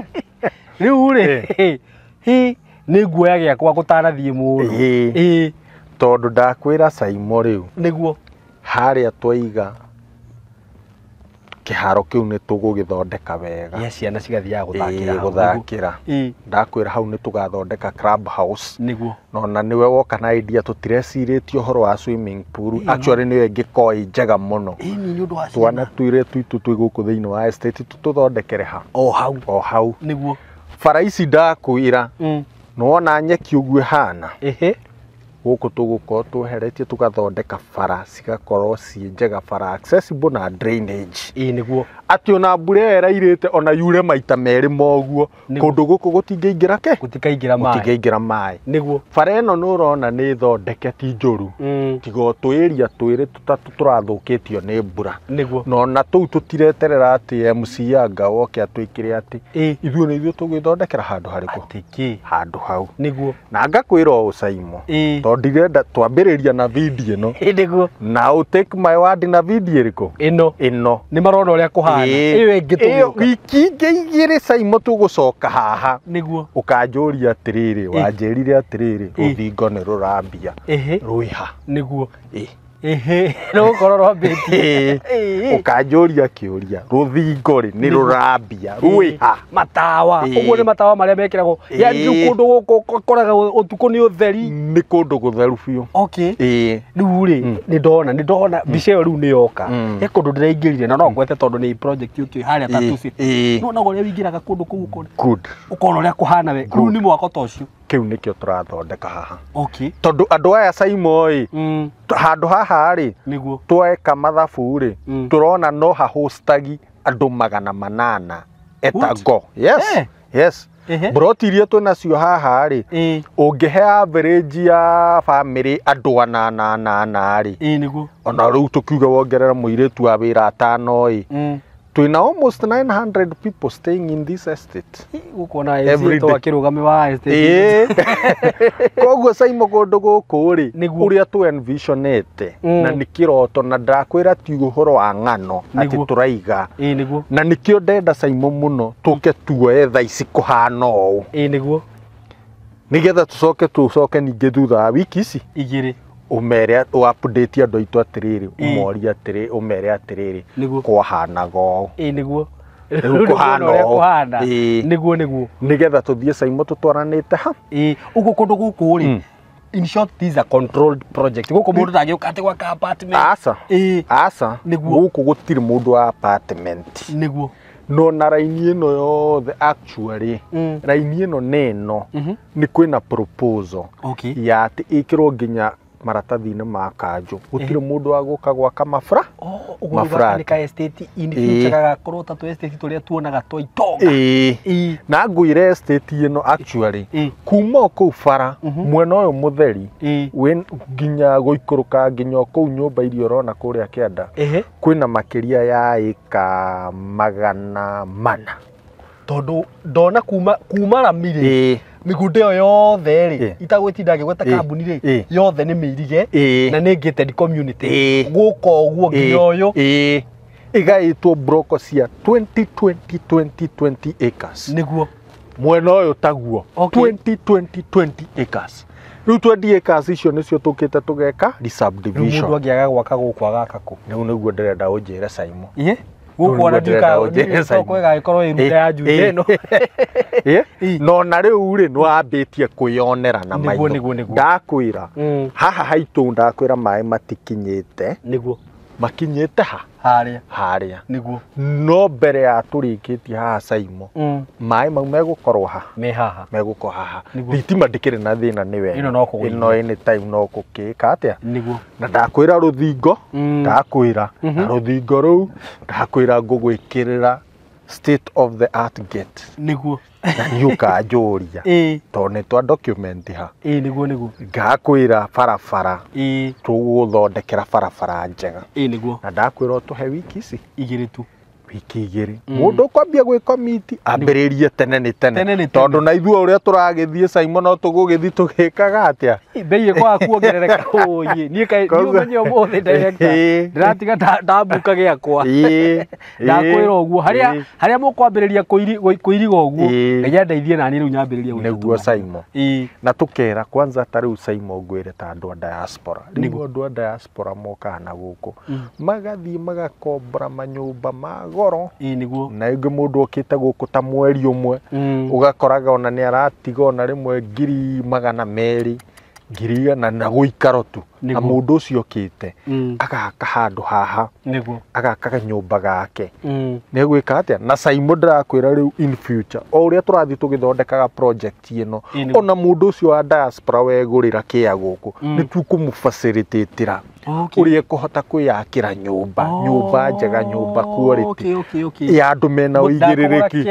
Rĩu rĩ hi nĩ nguoya gĩakwa gũtanathiĩ mũno. Tondũ ndakwĩra Saimo rĩu. Nĩguo. Harĩa twaiga kĩharo kĩu nĩ tũgũgĩthondeka wega. Ya ciana cigathiaga gũthakĩra. Gũthakĩra. Ndakwĩra hau nĩ tũgathondeka club house. Nĩguo. Na nĩwe woka na idea tũtirecirĩtie ũhoro wa swimming pool. Actually nĩyo ĩngĩkorwo ĩ njega mũno. Nĩ ũndũ wa ciana. Twana twĩre twitũ twĩ gũkũ thĩinĩ wa estate tũthondekere ha. O hau. O hau. Nĩguo. Bara ici ndakwĩra. Nĩwona nyeki ũguo ĩhana. Gũkũ tũgũkorwo tweheretie tũgathondeka bara cigakorwo ciĩ njega, bara accessible na drainage. Nĩguo. Atĩ ona mbura ĩyo ĩrairĩte ona yure maita merĩ moguo kũndũ gũkũ gũtingĩingĩra kĩ? Gũtikaingĩra maĩ. Gũtingĩingĩra maĩ. Nĩguo. Bara ĩno nĩ ũrona nĩ thondeke ti njũru. Tiga o tũĩria twĩrĩ tũtatũ tũrathũkĩtio nĩ mbura. Nĩguo. Na ona tũu tũtireterera atĩ MC anga woke atwĩkĩre atĩ ithuĩ nĩ ithuĩ tũgwĩthondekera handũ harĩkũ? Atĩ kĩ? Handũ hau. Nĩguo. Na ngakwĩra ũũ Saimo. Tondũ ndirenda twambĩrĩria na video ĩno. Nĩguo. Na ũ take my word na video ĩrĩkũ? Ĩno. Ĩno. Nĩ marona ũrĩa kũhana. Ĩyo ĩngĩ tũgũka. Wiki ingĩ igĩrĩ Saimo tũgũcoka haha. Nĩguo. Ũkanjũria atĩrĩrĩ, wanjĩrire atĩrĩrĩ, rũthingo nĩ rũrambia. Rwĩha. Nĩguo. Rũgũkorwo rwambĩtie. Ũkanjũria kĩũria, rũthingo rĩ nĩ rũrambia, rwĩha. Matawa. Ũguo nĩ matawa marĩa mekĩragwo. Yaani rĩu kũndũ gũkũ ũkoraga ũtukũ nĩ ũtheri. Nĩ kũndũ gũtheru biũ. Okay. Rĩu rĩ nĩ ndona mbica ĩyo rĩu nĩ yoka. He kũndũ ndĩraingĩrire na no ngwete tondũ nĩ project yũkĩte harĩa Tattoo City. Nĩwona ũrĩa wĩingĩraga kũndũ kũu ũkona. Good. Ũkona ũrĩa kũhana we. Rĩu nĩ mwako ta ũcio. Kĩu nĩkĩo tũrathondeka haha. Okay. Tondũ andũ aya Saimo ĩ handũ haha rĩ nĩguo tweka mathabu rĩ tũrona no hahostagi andũ 800 etago. Yes. Yes. Broti iria twĩnacio haha rĩ ũngĩhe average ya family andũ 8 rĩ nĩguo ona rĩu tũkiuga wongerera mũirĩtu wa wĩra 5 ĩ twĩna almost 900 people staying in this estate. Gũkũ ona akĩrũgame wa estate. Koguo Saimo kũndũ gũkũ rĩ ũrĩa tũ envisionete na nĩ kĩroto na ndakwĩra ti ũhoro wa ng'ano atĩ tũraiga. Nĩguo. Na nĩkĩo ndenda Saimo mũno tũke tuoe thaa ici kũhana ũũ. Nĩguo. Nĩgetha tũcoke ningĩ thutha wa wiki ici igĩrĩ umere update andũ aitũ atĩrĩrĩ, ũmorie atĩrĩ, ũmere atĩrĩrĩ kwahanaga ũũ. Nĩguo. Rĩu kũhana ũũ. Nĩguo nĩguo. Nĩgetha tũthiĩ Saimo tũtwaranĩte ha. Ũguo kũndũ gũkũ rĩ in short this is a controlled project. Gũkũ mũndũ ndangĩũka atĩ gwaka apartment. Aca. Aca. Nĩguo. Gũkũ gũtirĩ mũndũ wa apartment. Nĩguo. No na raini ĩno yothe actually raini ĩno nĩ ĩno nĩ kwĩna proposal ya atĩ ĩkĩrwo nginya maratathi-inĩ ma kanjũ gũtirĩ mũndũ wa gũka gwaka mabra ũguo nĩ ka estate in future gagakorwo ta tũ estate tũrĩa tuonaga twa itonga. Na ngwĩre estate ĩno actually kuma o kũu bara mwena ũyũ mũtheri nginya gũikũrũka nginya kũu nyũmba iria ũrona kũrĩa kĩanda kwĩna makĩria ya ĩka 400 tondũ ndona kuma rami rĩ mĩgũnda ĩyo yothe rĩ itagwĩtinda ngĩgweta kambuni rĩ yothe nĩ mĩirige na nĩ gated community gũka ũguo nginya ũyũ ĩgaĩtwo broko cia 20 20 20 20 acres nĩguo mwena ũyũ taguo 20 20 20 acres rĩu 20 acres icio nĩcio tũkĩte tũgeka resubdivision. Mũndũ angĩaga gwaka gũkũ agaka kũ? Rĩu nĩguo ndĩrenda ũnjĩre Simon. Gũkũ ona ndikakwega ĩgagĩkorwo ĩrunda ya Juja ĩno. No na rĩu rĩ nĩwambĩtie kwĩyonera na maitho. Ndakwĩra haha haitũ ndakwĩra maĩ matikinyĩte. Nĩguo makinyĩte ha harĩa harĩa nĩguo no mbere ya tũrĩkĩtie haha Simon maĩ mau megũkorwo ha me haha megũkorwo haha thitima ndĩkĩrĩ na thĩna nĩ wega ĩno anytime no gũkĩka atĩa nĩguo na ndakwĩra rũthingo ndakwĩra na rũthingo rũu ndakwĩra ngũgwĩkĩrĩra state of the art gate nĩguo na nĩ ũkanjũria tondũ nĩ twa document ha nĩguo nĩguo ngakwĩra barabara tũgũthondekera barabara njega nĩguo na ndakwĩra ũtũhe wiki ici igĩrĩ tu wiki igĩrĩ mũndũ ũkwambia gwĩkomiti ambĩrĩrie tene nĩ tene tondũ na ithuĩ ũrĩa tũragĩthiĩ Simon no tũgũgĩthiĩ tũgĩkaga atĩa mbei ĩkwaga kuongerereka ũyĩ niĩ kaĩ niĩ ũmenye ũmũthĩ director ndĩratiga ndambuka gĩakwa ndakwĩra ũguo harĩa mũkwambĩrĩria kũiriga ũguo ngai andeithie naniĩ rĩu nyambĩrĩrie nĩguo Simon. Na tũkera kwanza ta rĩu Simon ngwĩre ta andũ a diaspora rĩu andũ a diaspora mokaga na gũkũ magathiĩ magakombora manyũmba ma goro nĩguo na ĩngĩ mũndũ okĩte gũkũ ta mweri ũmwe ũgakoraga ona nĩ aratiga ona rĩmwe 200,000 100,000 na gũikaro tu na mũndũ ũcio okĩte agaka handũ haha nĩguo agaka kanyũmba gake nĩ egwĩka atĩa na Simon ndĩrakwĩra rĩu in future o ũrĩa tũrathiĩ tũgĩthondekaga project ĩno ona mũndũ ũcio wa diaspora wegũrĩra kĩa gũkũ nĩ tũkũmũfacilitatĩra ũrĩa ekũhota kwĩyakĩra nyũmba nyũmba njega nyũmba quality ya andũ mena ũigĩrĩrĩki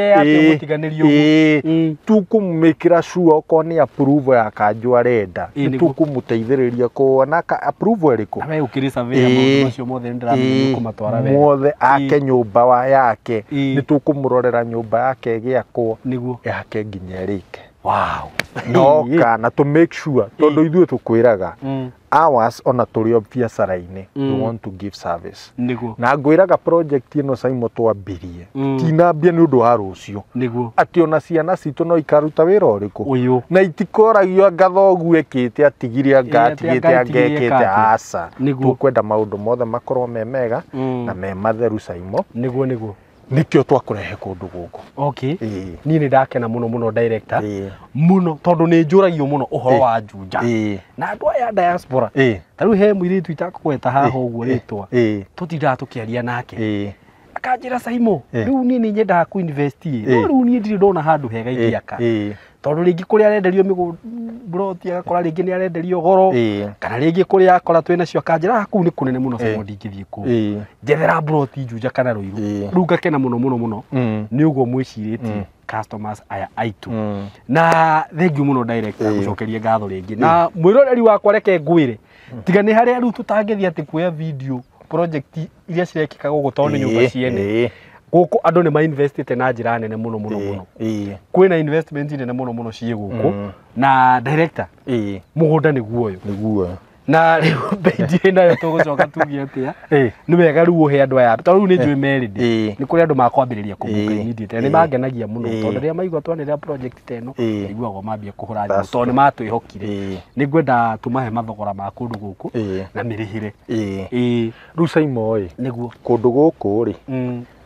tũkũmĩkĩra sure okorwo nĩ approval ya kanjũ arenda nĩ tũkũmũteithĩrĩria kuona approval ĩrĩkũ mothe ake nyũmba yake nĩ tũkũmũrorera nyũmba yake ĩgĩakwo yake nginya ĩrĩke. Wow. No kana to make sure tondũ ithuĩ tũkwĩraga hours ona tũrĩ o biacara-inĩ we want to give service. Na ngwĩraga project ĩno Simon twambirie tinambia nĩ ũndũ wa rũciũ atĩ ona ciana citũ no ikaruta wĩra ũrĩkũ na itikoragio anga thoguo ekĩte atigire anga atigĩte anga ekĩte aca tũkwenda maũndũ mothe makorwo me mega na me matheru Simon. Nĩguo nĩguo nikio twakũrehe kũndũ gũkũ. Okay. Niĩ nĩ ndakena mũno mũno director mũno tondũ nĩ njũragio mũno ũhoro wa Juja na andũ aya diaspora ta rĩu he mũirĩtu itakũgweta haha ũguo rĩtwa tũtindaga tũkĩaria nake akanjĩra Simon rĩu niĩ nĩ nyendaga kũ invest no rĩu niĩ ndirĩ ndona handũ hega ingĩaka tondũ rĩngĩ kũrĩa arenderio mĩgũnda agakora rĩngĩ nĩ arenderio goro kana rĩngĩ kũrĩa akora twĩnacio akanjĩra kũu nĩ kũnene mũno Simon ndingĩthiĩ kũu njethera mburoti Juja kana Ruiru rĩu ngakena mũno mũno mũno nĩ ũguo mwĩcirĩtie customers aya aitũ na thank you mũno director gũcokeria ngatho rĩngĩ na mwĩroreri wakwa reke ngwĩre tiga nĩ harĩa rĩu tũtangĩthiĩ atĩ kuoya video project iria cirekĩka gũkũ tondũ nĩ nyũmba ciene gũkũ andũ nĩ mainvestĩte na njĩra nene mũno mũno mũno kwĩna investment nene mũno mũno ciĩ gũkũ na director mũgũnda nĩguo ũyũ nĩguo na rĩu bei ndirĩ nayo tũgũcoka tuge atĩa nĩ wega rĩu ũhe andũ aya tondũ rĩu nĩ njũĩ merĩndĩ nĩ kũrĩ andũ makwambĩrĩria kũmbuka immediately nĩ mangenagia mũno tondũ rĩrĩa maigua twanĩrĩra project ta ĩno maiguagwo mambia kũhũra thimũ tondũ nĩ matwĩhokire nĩ ngwenda tũmahe mathogora ma kũndũ gũkũ na mĩrĩhĩre. Rĩu Simon ĩ nĩguo kũndũ gũkũ rĩ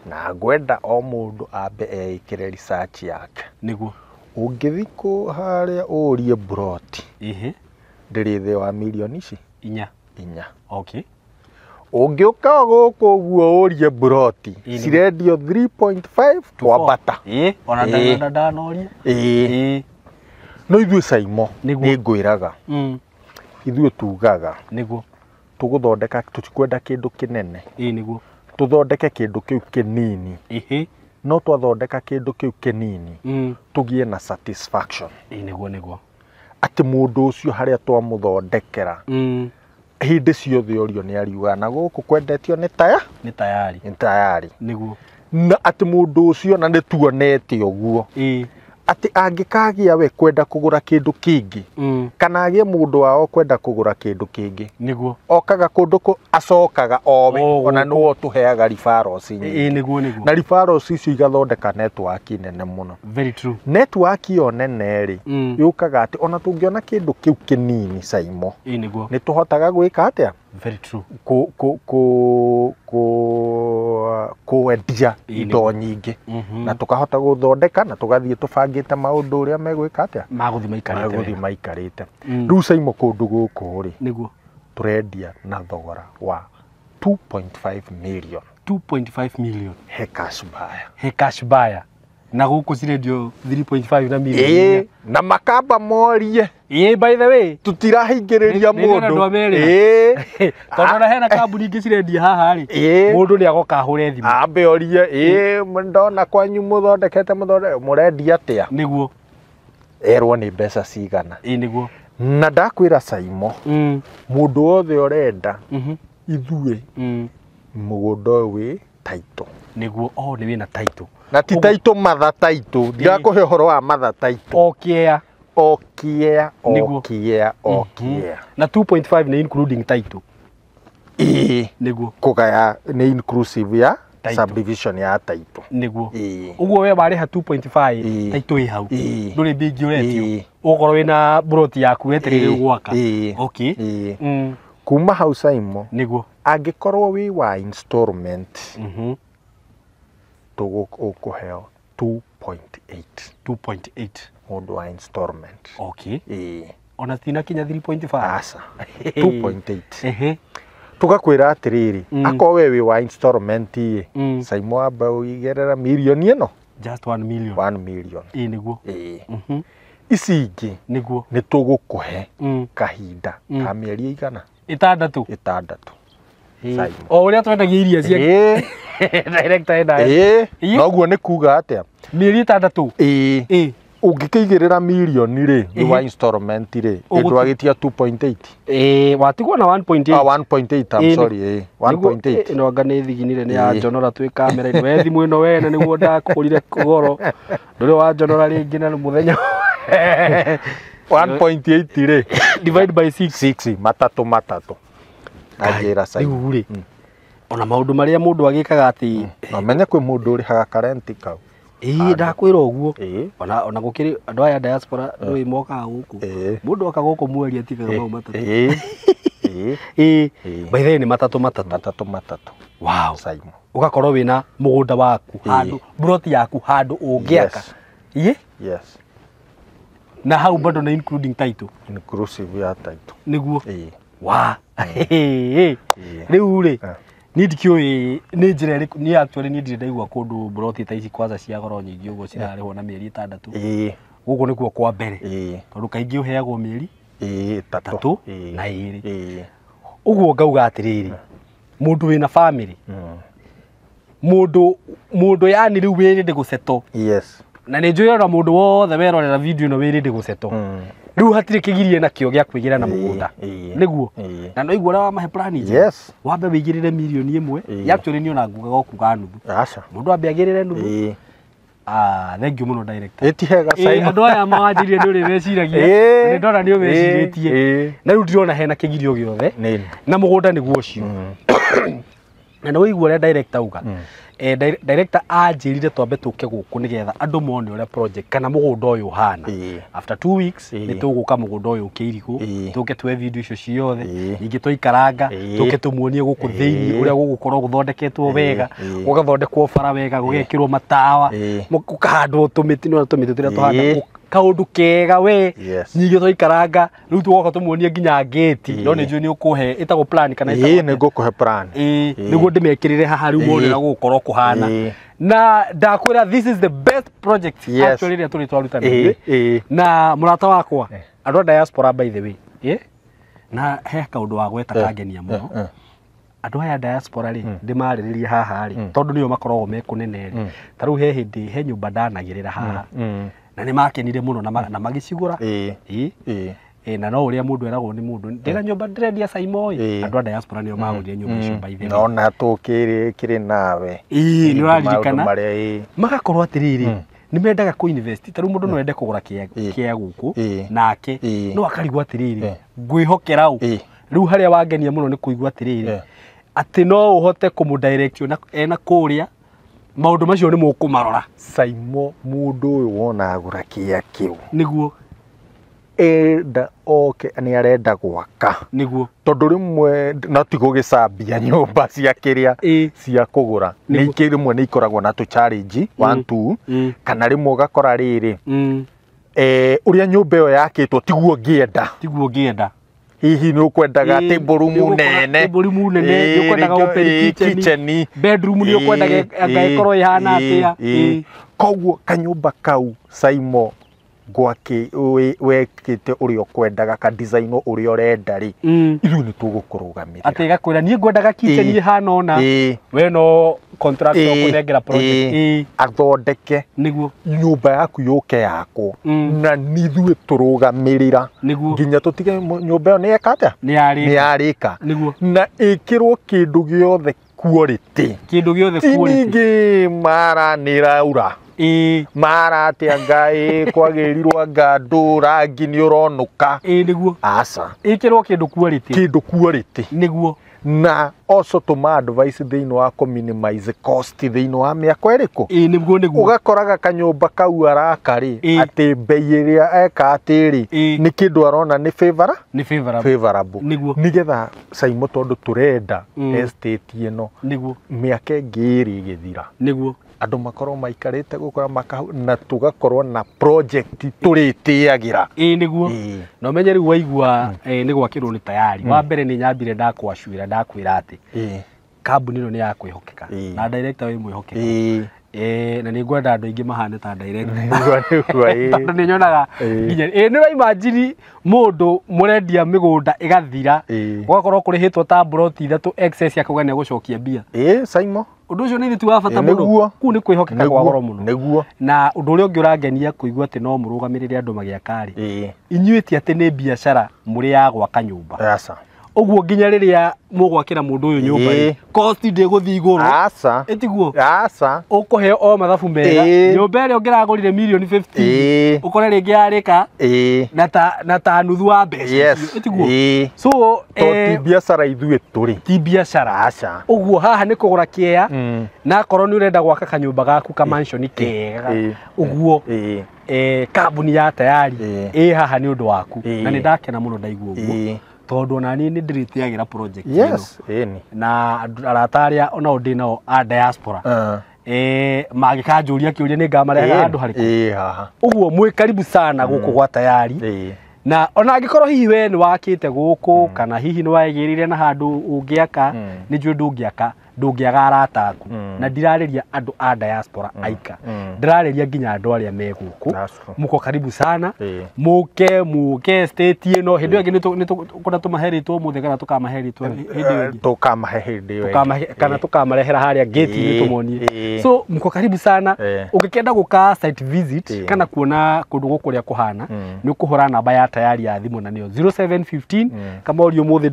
na ngwenda o mũndũ ambe eĩkĩre research yake nĩguo ũngĩthiĩ kũ harĩa ũrie mburoti ndĩrĩ thĩ wa mirioni ici inya. Okay. Ũngĩũka gũkũ ũguo ũrie mburoti cirendio 3.5 kwambata ona ndanoria no ithuĩ Simon nĩ ngwĩraga Ithuĩ tugaga nĩguo tũgũthondeka tũtikwenda kĩndũ kĩnene. Ĩĩ nĩguo. Tũthondeke kĩndũ kĩu kĩnini. Ĩhĩ. No twathondeka kĩndũ kĩu kĩnini tũgĩe na satisfaction. Ĩĩ nĩguo nĩguo. Atĩ mũndũ ũcio harĩa twamũthondekera hĩndĩ ciothe orio nĩ ariuga na gũkũ kwendetio nĩ taya nĩ tayari. Nĩ tayari. Nĩguo. Na atĩ mũndũ ũcio na nĩ tuonete ũguo. Ĩĩ. Atĩ angĩkagĩa we kwenda kũgũra kĩndũ kĩngĩ kana agĩe mũndũ wao kwenda kũgũra kĩndũ kĩngĩ nĩguo okaga kũndũ acokaga owe ona nĩwe ũtũheaga referrals nyingĩ. Ĩĩ nĩguo nĩguo. Na referrals icio igathondeka network nene mũno. Very true. Network ĩyo nene rĩ yũkaga atĩ ona tũngĩona kĩndũ kĩu kĩnini Saimo. Ĩĩ nĩguo. Nĩ tũhotaga gwĩka atĩa? Very true. Kwendia indo nyingĩ na tũkahota gũthondeka na tũgathiĩ tũbangĩte maũndũ ũrĩa megwĩka atĩa magũthiĩ maikarĩte. Rĩu Saimo kũndũ gũkũ rĩ nĩguo tũrendia na thogora wa 2.5 million. 2.5 million he cash buyer. He cash buyer. Na gũkũ cirendio 3.5 na million. Ĩĩ na makamba morie. Ĩĩ by the way tutirahingĩrĩria mũndũ. Ĩĩ tondũ ona hena kambuni ingĩ cirendia haha rĩ mũndũ nĩ agoka ahũre thimũ ambe orie ĩĩ ndona kwanyu mũthondekete mũrendia atĩa nĩguo erwo nĩ mbeca cigana. Ĩĩ nĩguo. Na ndakwĩra Saimo mũndũ wothe ũrenda ithuĩ mũgũnda ũyũ wĩ title. Nĩguo o nĩ wĩna title. Na ti title mother title ndirakũhe ũhoro wa mother title. O kĩa o kĩa o kĩa o kĩa. Na 2.5 nĩ including title. Ĩĩ nĩguo. Kũgaya nĩ inclusive ya subdivision ya title. Nĩguo. Ũguo we warĩha 2.5 title ĩ hau. Ndũrĩ mbingi ũretio. Ũgũkorwo wĩna plot yaku wetereire gwaka. Okay. Kuma hau Saimo nĩguo angĩkorwo wĩ wa installment ũkũheo 2.8. 2.8 mũndũ wa installment. Okay. Ĩĩ. Ona tinakinya 3.5. Aca. 2.8. Ehe. Tugakwĩra atĩrĩrĩ akorwo we wĩ wa installment ĩ Saimo amba ũigĩrĩra mirioni ĩno just 1 million. 1 million. Ĩĩ nĩguo. Ĩĩ. Ici ingĩ nĩguo nĩ tũgũkũhe kahinda ka mĩeri ĩigana ĩtandatũ. Ĩtandatũ. O ũrĩa twendagia iria cia director ena. Ĩĩ noguo nĩ kuga atĩa mĩeri ĩtandatũ. Ĩĩ ũngĩkĩigĩrĩra mirioni rĩ nĩ wa installment rĩ ĩndwagĩtia 2.8. Ĩĩ watigwo na 1.8. Ah 1.8 I'm sorry. Ĩĩ 1.8. Ĩno anga nĩ thiginire nĩ ya njonora twĩ kamera-inĩ we thimũ ĩno wene nĩguo ndakũrire goro ndũrĩ wa njonora rĩngĩ na mũthenya 1.8 rĩ divide by 6 6 matatũ matatũ. Anjĩra Saimo rĩu rĩ ona maũndũ marĩa mũndũ agĩkaga atĩ no menye kwĩ mũndũ ũrĩhaga karenti kau. Ĩĩ ndakwĩra ũguo ona ona gũkĩrĩ andũ aya diaspora ndũĩ mokaga gũkũ mũndũ oka gũkũ mweri atigaga mau matatũ. Ĩĩ ĩĩ by the way nĩ matatũ matatũ. Matatũ matatũ. Wow. Saimo ũgakorwo wĩna mũgũnda waku handũ plot yaku handũ ũngĩaka. Ĩĩ yes. Na hau bado na including title. Inclusive ya title. Nĩguo. Ĩĩ. Wa. Rĩu rĩ niĩ ndikĩũĩ nĩ njĩra ĩrĩkũ niĩ actually niĩ ndirĩ ndaigua kũndũ plot ta ici kwanza cia goro nyingĩ ũguo cirarĩhwo na mĩeri ĩtandatũ. Ĩĩ. Gũkũ nĩkuo kwa mbere. Ĩĩ. Tondũ kaingĩ ũheagwo mĩeri ĩtatũ na ĩĩrĩ. Ĩĩ. Ũguo ngauga atĩrĩrĩ mũndũ wĩna family mũndũ yani rĩu wĩrĩ gũsettle. Yes. Na nĩ njũĩ ona mũndũ wothe werorera video ĩno wĩrĩ gũsettle. Rĩu hatirĩ kĩgirie nakĩo gĩa kwĩgĩra na mũgũnda. Nĩguo. Na no igua ũrĩa wamahe plan njega. Yes. Wambe wĩigĩrĩre mirioni ĩmwe. Actually niĩ ona ngugaga o kuga nuthu. Aca. Mũndũ ambe agĩrĩre nuthu. Ĩĩ. Ah, thank you mũno director. Ĩti hega Saimo. Andũ aya mawanjirie nĩ ũrĩ meciragia. Nĩ ndona nĩ ũmecirĩtie. Na rĩu ndirona hena kĩgirio gĩothe. Na mũgũnda nĩguo ũcio. Na nĩ waigua ũrĩa director auga. Director anjĩrire twambe tũke gũkũ nĩgetha andũ mone ũrĩa project kana mũgũnda ũyũ ũhana. After 2 weeks nĩ tũgũka mũgũnda ũyũ ũkĩirigũ tũke tuoe video icio ciothe ningĩ tũikaranga tũke tũmuonie gũkũ thĩinĩ ũrĩa gũgũkorwo gũthondeketwo wega gũgathondekwo bara wega gũgekĩrwo matawa gũkahandwo tũmĩtĩ nĩ tũmĩtĩ tũrĩa tũhanda kaũndũ kega we ningĩ tũikaranga rĩu tũgoka tũmuonie nginya gate no nĩ njũĩ nĩ ũkũhe ĩtagwo plan kana ĩtagwo nĩ ngũkũhe plan nĩguo ndĩmekĩrĩre haha rĩu mone ũrĩa gũgũkorwo kũhana na ndakwĩra this is the best project actually ĩrĩa tũrĩ twaruta na mũrata wakwa andũ a diaspora by the way Na he kaũndũ wa gweta kangenia mũno. Andũ aya diaspora rĩ, ndĩmarĩrĩrie haha rĩ, tondũ nĩo makoragwo me kũnene rĩ. Ta rĩu he hĩndĩ he nyũmba ndanagĩrĩra haha. Na nĩ makenire mũno na magĩcigũra. Na no ũrĩa mũndũ eragwo nĩ mũndũ, ndĩra nyũmba ndĩrendia Saimo ĩ. Andũ a diaspora nĩo magũrire nyũmba icio by the way. Nona tũkĩrĩ nawe. Ĩĩ, nĩ ũraririkana. Magakorwo atĩrĩrĩ, nĩ mendaga kũ invest. Ta rĩu mũndũ no ende kũgũra kĩa gũkũ nake no akarigwo atĩrĩrĩ, ngwĩhokera ũ. Rĩu harĩa wangenia mũno nĩ kũigua atĩrĩrĩ, atĩ no ũhote kũmũ direct ena kũrĩa maũndũ macio nĩ mũkũmarora. Saimo mũndũ ũyũ wona agũra kĩa kĩu. Nĩguo. Enda oke nĩ arenda gwaka. Nĩguo. Tondũ rĩmwe no ti gũgĩcambia nyũmba cia kĩrĩa cia kũgũra. Nĩ rĩmwe nĩ ikoragwo na tũ challenge 1 2 kana rĩmwe ũgakora rĩrĩ ũrĩa nyũmba ĩyo yakĩtwo tiguo ũngĩenda. Tiguo ũngĩenda. Hihi nĩ ũkwendaga table room nene. Table room nene, nĩ ũkwendaga open kitchen, bedroom nĩ ũkwendaga ĩkorwo ĩhana atĩa. Koguo kanyũmba kau Saimo gwake wekĩte ũrĩa ũkwendaga ka design ũrĩa ũrenda rĩ, ithuĩ nĩ tũgũkũrũgamĩrĩra. Atĩ gakwĩra niĩ ngwendaga kitchen ĩhana ũna, we no contract ũkũnengera project. Athondeke nĩguo nyũmba yaku yũke yakwo na nithuĩ tũrũgamĩrĩra nginya tũtige nyũmba ĩyo nĩ yeka atĩa, nĩ yarĩka, na ĩkĩrwo kĩndũ gĩothe quality, kĩndũ gĩothe quality, ningĩ mara nĩ ĩraura. Mara atĩa ngai kwagĩrirwo anga ndũ rangi nĩ ũronũka. Nĩguo. Aca. Ĩkĩrwo kĩndũ quality. Kĩndũ quality. Nĩguo. Na also tũma advice thĩinĩ wa kũ minimize cost thĩinĩ wa mĩako ĩrĩkũ. Nĩguo nĩguo. Ũgakoraga kanyũmba kau araka rĩ, atĩ bei ĩrĩa eka atĩ rĩ, nĩ kĩndũ arona nĩ favor. Nĩ favorable. Favorable. Nĩguo. Nĩgetha Saimo tondũ tũrenda estate ĩno. Nĩguo. Mĩaka ĩngĩ ĩrĩ ĩgĩthira. Nĩguo. Andũ makorwo maikarĩte gũkora na tũgakorwo na project tũrĩtĩagĩra. Nĩguo. Na ũmenye rĩu waigua nĩ gwakĩrwo nĩ tayari. Wa mbere nĩ nyambire ndakwacwĩra ndakwĩra atĩ kambuni ĩno nĩ ya kwĩhokeka na director wĩ mwĩhokeku. Na nĩ ngwenda andũ aingĩ mahane ta director. Nĩguo. Tondũ nĩ nyonaga nginya nĩ ũraimagine mũndũ mũrendia mĩgũnda ĩgathira, gũgakorwo kũrĩhĩtwo ta mburoti 3 excess akauga nĩ egũcokia mbia. Saimo. Ũndũ ũcio nĩ ti wa bata mũno. Kũu nĩ kwĩhokeka kwa goro mũno. Nĩguo. Na ũndũ ũrĩa ũngĩ ũrangenia kũigua atĩ no mũrũgamĩrĩre andũ magĩaka rĩ, inyuĩ ti atĩ nĩ biacara mũrĩ ya gwaka nyũmba. Aca. Ũguo nginya rĩrĩa mũgwakĩra mũndũ ũyũ nyũmba rĩ, cost ndĩgũthiĩ igũrũ. Aca. Ĩtiguo. Aca. Ũkũheo o mathabu mega. Nyũmba ĩrĩa ũngĩragũrire mirioni 50 ũkore rĩngĩ yarĩka na ta nuthu wa mbeca icio. Ĩtiguo. So to ti biacara ithuĩ tũrĩ. Ti biacara. Aca. Ũguo haha nĩ kũgũra kĩea, na akorwo nĩ ũrenda gwaka kanyũmba gaku ka mansion kega. Ũguo kambuni ya Tayari ĩ haha nĩ ũndũ waku. Na nĩ ndakena mũno ndaigua ũguo. Tondũ ona niĩ nĩ ndĩrĩtĩagĩra project ĩno. Yes, Na arata arĩa onao ndĩ nao a diaspora. Mangĩkanjũria kĩũria nĩ ngamarehaga handũ harĩkũ. Haha. Ũguo mwĩ karibu sana gũkũ gwa Tayari. Na ona angĩkorwo hihi we nĩ wakĩte gũkũ kana hihi nĩ waigĩrĩire na handũ ũngĩaka, nĩ njũĩ ndũngĩaka, ndũngĩaga arata aku. Na ndirarĩria andũ a diaspora aika. Ndĩrarĩria nginya andũ arĩa me gũkũ. Muko karibu sana. Mũke estate ĩno. Hĩndĩ ĩyo ĩngĩ nĩ kũrĩa tũmahe rĩtwa ũmũthĩ kana tũkamahe rĩtwa hĩndĩ ĩyo ĩngĩ. Tũkamahe hĩndĩ ĩyo ĩngĩ. Kana tũkamarehera harĩa gate-inĩ tũmonie. So muko karibu sana. Ũngĩkenda gũka site visit kana kuona kũndũ gũkũ ũrĩa kũhana, nĩ ũkũhũra namba ya Tayari ya thimũ na nĩyo 0715. Kama ũria ũmũthĩ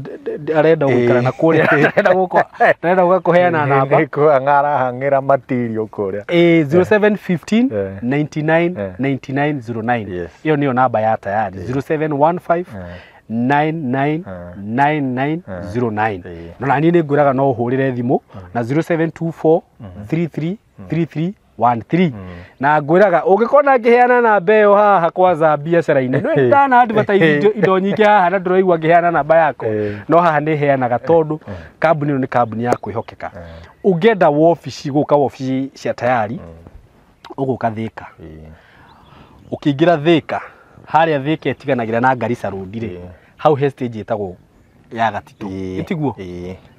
arenda gũikara na kũrĩa, arenda gũka, arenda gũka kũheana namba. Ngarahang'ĩra material kũrĩa. 0715 99 99 09. Ĩyo nĩyo namba ya Tayari. 0715 99 99 09. Na niĩ nĩ ngwĩraga no ũhũrĩre thimũ na 0724 33 33 13. Na ngwĩraga ũngĩkona ngĩheana namba ĩyo haha kwanza biacara-inĩ, nĩ ndana advertise indo nyingĩ haha na ndũraigua ngĩheana namba yakwa, no haha nĩ heanaga tondũ kambuni ĩno nĩ kambuni ya kwĩhokeka. Ũngĩenda wobici gũka wobici cia Tayari, ũgũka Thika. Ũkĩingĩra Thika, harĩa Thika ĩtiganagĩra na Garissa Road rĩ, hau he stage ĩtagwo Ya Gatitũ. Ĩtiguo?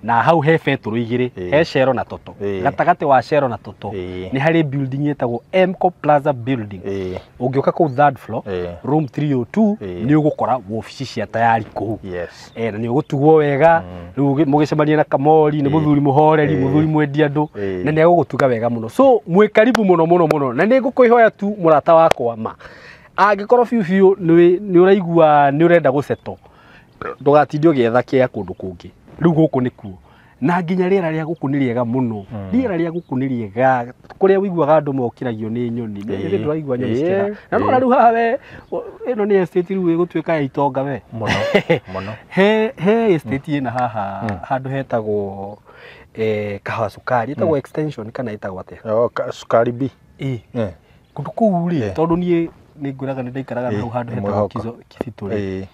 Na hau he betũrũ igĩrĩ, he Shell na Toto. Gatagatĩ wa Shell na Toto nĩ harĩ building ĩtagwo Mco Plaza building. Ũngĩũka kũu third floor, room 302, nĩ ũgũkora wobici cia tayari kũu. Yes. Na nĩ ũgũtugwo wega, rĩu mũgĩcemania na Kamori, nĩ mũthuri mũhoreri, mũthuri mwendi andũ, na nĩ egũgũtuga wega mũno. So mwĩ karibu mũno mũno mũno, na nĩ ngũkwĩhoya tu mũrata wakwa ma. Angĩkorwo biũ biũ nĩ ũraigua nĩ ũrenda gũceto, ndũgatinde ũgĩetha kĩa kũndũ kũngĩ. Rĩu gũkũ nĩkuo. Na nginya rĩera rĩa gũkũ nĩ rĩega mũno. Rĩera rĩa gũkũ nĩ rĩega, kũrĩa ũiguaga andũ mokĩragio nĩ nyoni. Nĩ ndũraigua nyoni cikĩra. Na no rĩu haha we, ĩno nĩ estate rĩu ĩgũtuĩka ya itonga we. Mũno, mũno. He estate ĩna haha handũ hetagwo Kahawa Sukari, ĩtagwo extension kana ĩtagwo atĩa? Oh, Sukari B. Kũndũ kũu rĩ, tondũ niĩ nĩ ngwĩraga nĩ ndaikaraga hau handũ hetagwo Kizito rĩ.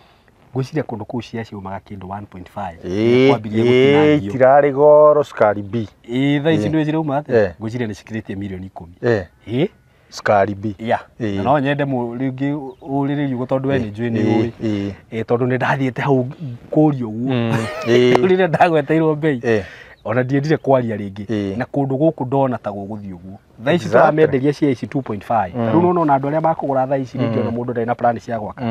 Ngwĩciria kũndũ kũu cia ciumaga kĩndũ 1.5. Kwambirie gũtinangio. Itirarĩ goro Sukari B. Thaa ici nĩ cirauma atĩa? Ngwĩciria nĩ cikĩrĩtie mirioni 10. Sukari B. Yeah. Na no nyende rĩngĩ ũrĩrĩrie ũguo tondũ we nĩ njũĩ nĩ ũĩ. Tondũ nĩ ndathiĩte hau kũria ũguo. Rĩrĩa ndagweteirwo mbei. Ona ndiendire kwaria rĩngĩ. Na kũndũ gũkũ ndona ta gũgũthiĩ ũguo. Thaa ici tũramenderia cia ici 2.5. Rĩu nĩ ũrona andũ arĩa makũgũra thaa ici rĩngĩ ona mũndũ ndarĩ na plan cia gwaka.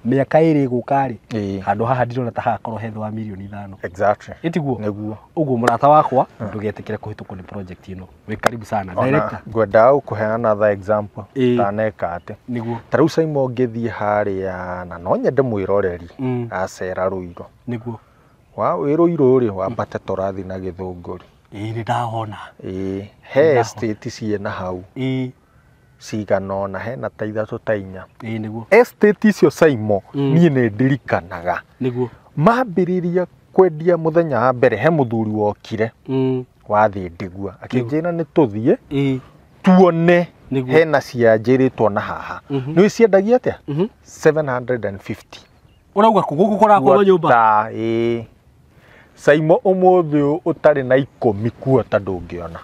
Mĩaka ĩrĩ ĩgũka rĩ, handũ haha ndirona ta hagakorwo he thĩ wa mirioni 5. Exactly. Ĩtiguo? Nĩguo. Ũguo mũrata wakwa, ndũgetĩkĩre kũhĩtũkwo nĩ project ĩno. Wĩ karibu sana. Director. Ngwendaga gũkũheana the example. Ndaneka atĩ. Nĩguo. Ta rĩu Simon ũngĩthiĩ harĩa na no nyende mwĩroreri acera Rũirũ. Nĩguo. Wa wĩ Rũirũ rĩ, wambate tũrathiĩ na Gĩthũngũri. Nĩ ndahona. He estate ciĩna hau. Cigana ũna, hena ta 3 ta 4. Nĩguo. Estate icio Simon, niĩ nĩ ndirikanaga. Nĩguo. Mambĩrĩria kwendia mũthenya wa mbere, he mũthuri wokire. Wathiĩ Ndigua. Akĩnjĩra nĩ tũthiĩ. Tuone hena cianjĩrĩtwo na haha. Nĩ ciendagia atĩa? 750. Ũrauga kũ gũkũ kũrakorwo nyũmba? Simon ũmũthĩ ũtarĩ na 10 kuota ndũngĩona.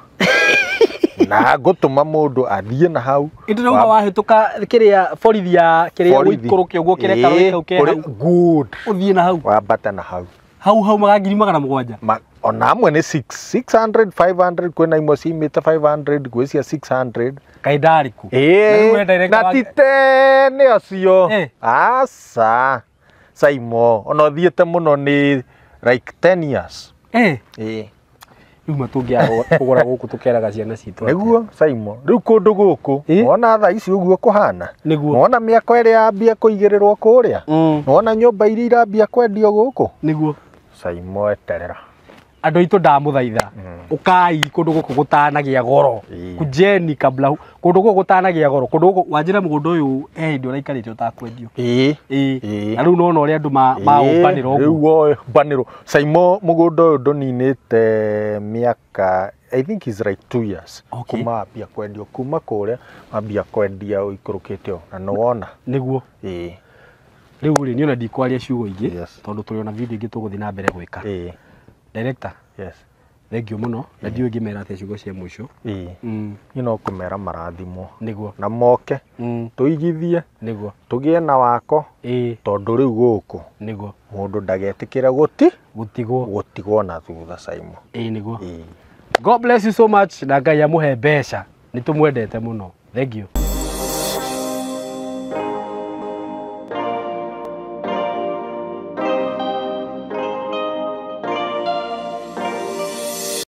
Na ngũtũma mũndũ athiĩ na hau. Ĩndĩ wahĩtũka kĩrĩa borithi ya kĩrĩa ũikũrũke ũguo kĩrĩa karũĩ kau ke hau. Good. Ũthiĩ na hau. Wambate na hau. Hau hau maga 700,000. Ona amwe nĩ 600, 500, kwĩna imwe ciumĩte 500, gwĩ cia 600. Kaĩ ndarĩ kũ? Na ti tene acio. Aca. Simon, ona ũthiĩte mũno nĩ like 10 years. Rĩu matũngĩaga kũgũra gũkũ tũkeraga ciana citũ. Nĩguo Simon, rĩu kũndũ gũkũ wona thaa ici ũguo kũhana. Nĩguo. Wona mĩako ĩrĩa yambia kũigĩrĩrwo kũrĩa. Wona nyũmba iria irambia kwendio gũkũ. Nĩguo. Simon eterera. Andũ aitũ ndamũthaitha. Ũkai kũndũ gũkũ gũtanagĩa goro. Kujeni kabla kũndũ gũkũ gũtanagĩa goro. Kũndũ gũkũ wanjĩra mũgũnda ũyũ he hĩndĩ ũraikarĩte ũtakwendio. Na rĩu nona ũrĩa andũ maũmbanĩra ũguo. Rĩu ũmbanĩrwo. Simon mũgũnda ũyũ ndũninĩte mĩaka I think is like 2 years. Kuma wambia kwendio kuma kũrĩa wambia kwendia ũikũrũkĩte ũũ na nĩwona. Nĩguo. Rĩu rĩ niĩ ona ndikwaria ciugo ingĩ tondũ tũrĩ ona video ingĩ tũgũthiĩ na mbere gwĩka. Director. Yes. Thank you mũno. Na ndiũĩ ngĩmera atĩa ciugo cia mũico. Niĩ no kũmera marathimwo. Nĩguo. Na moke. Tũigithie. Nĩguo. Tũgĩe na wako. Tondũ rĩu gũkũ. Nĩguo. Mũndũ ndagetĩkĩra gũtigwo. Gũtigwo na thutha Simon. Nĩguo. God bless you so much na Ngai amũhe mbeca. Nĩ tũmwendete mũno. Thank you.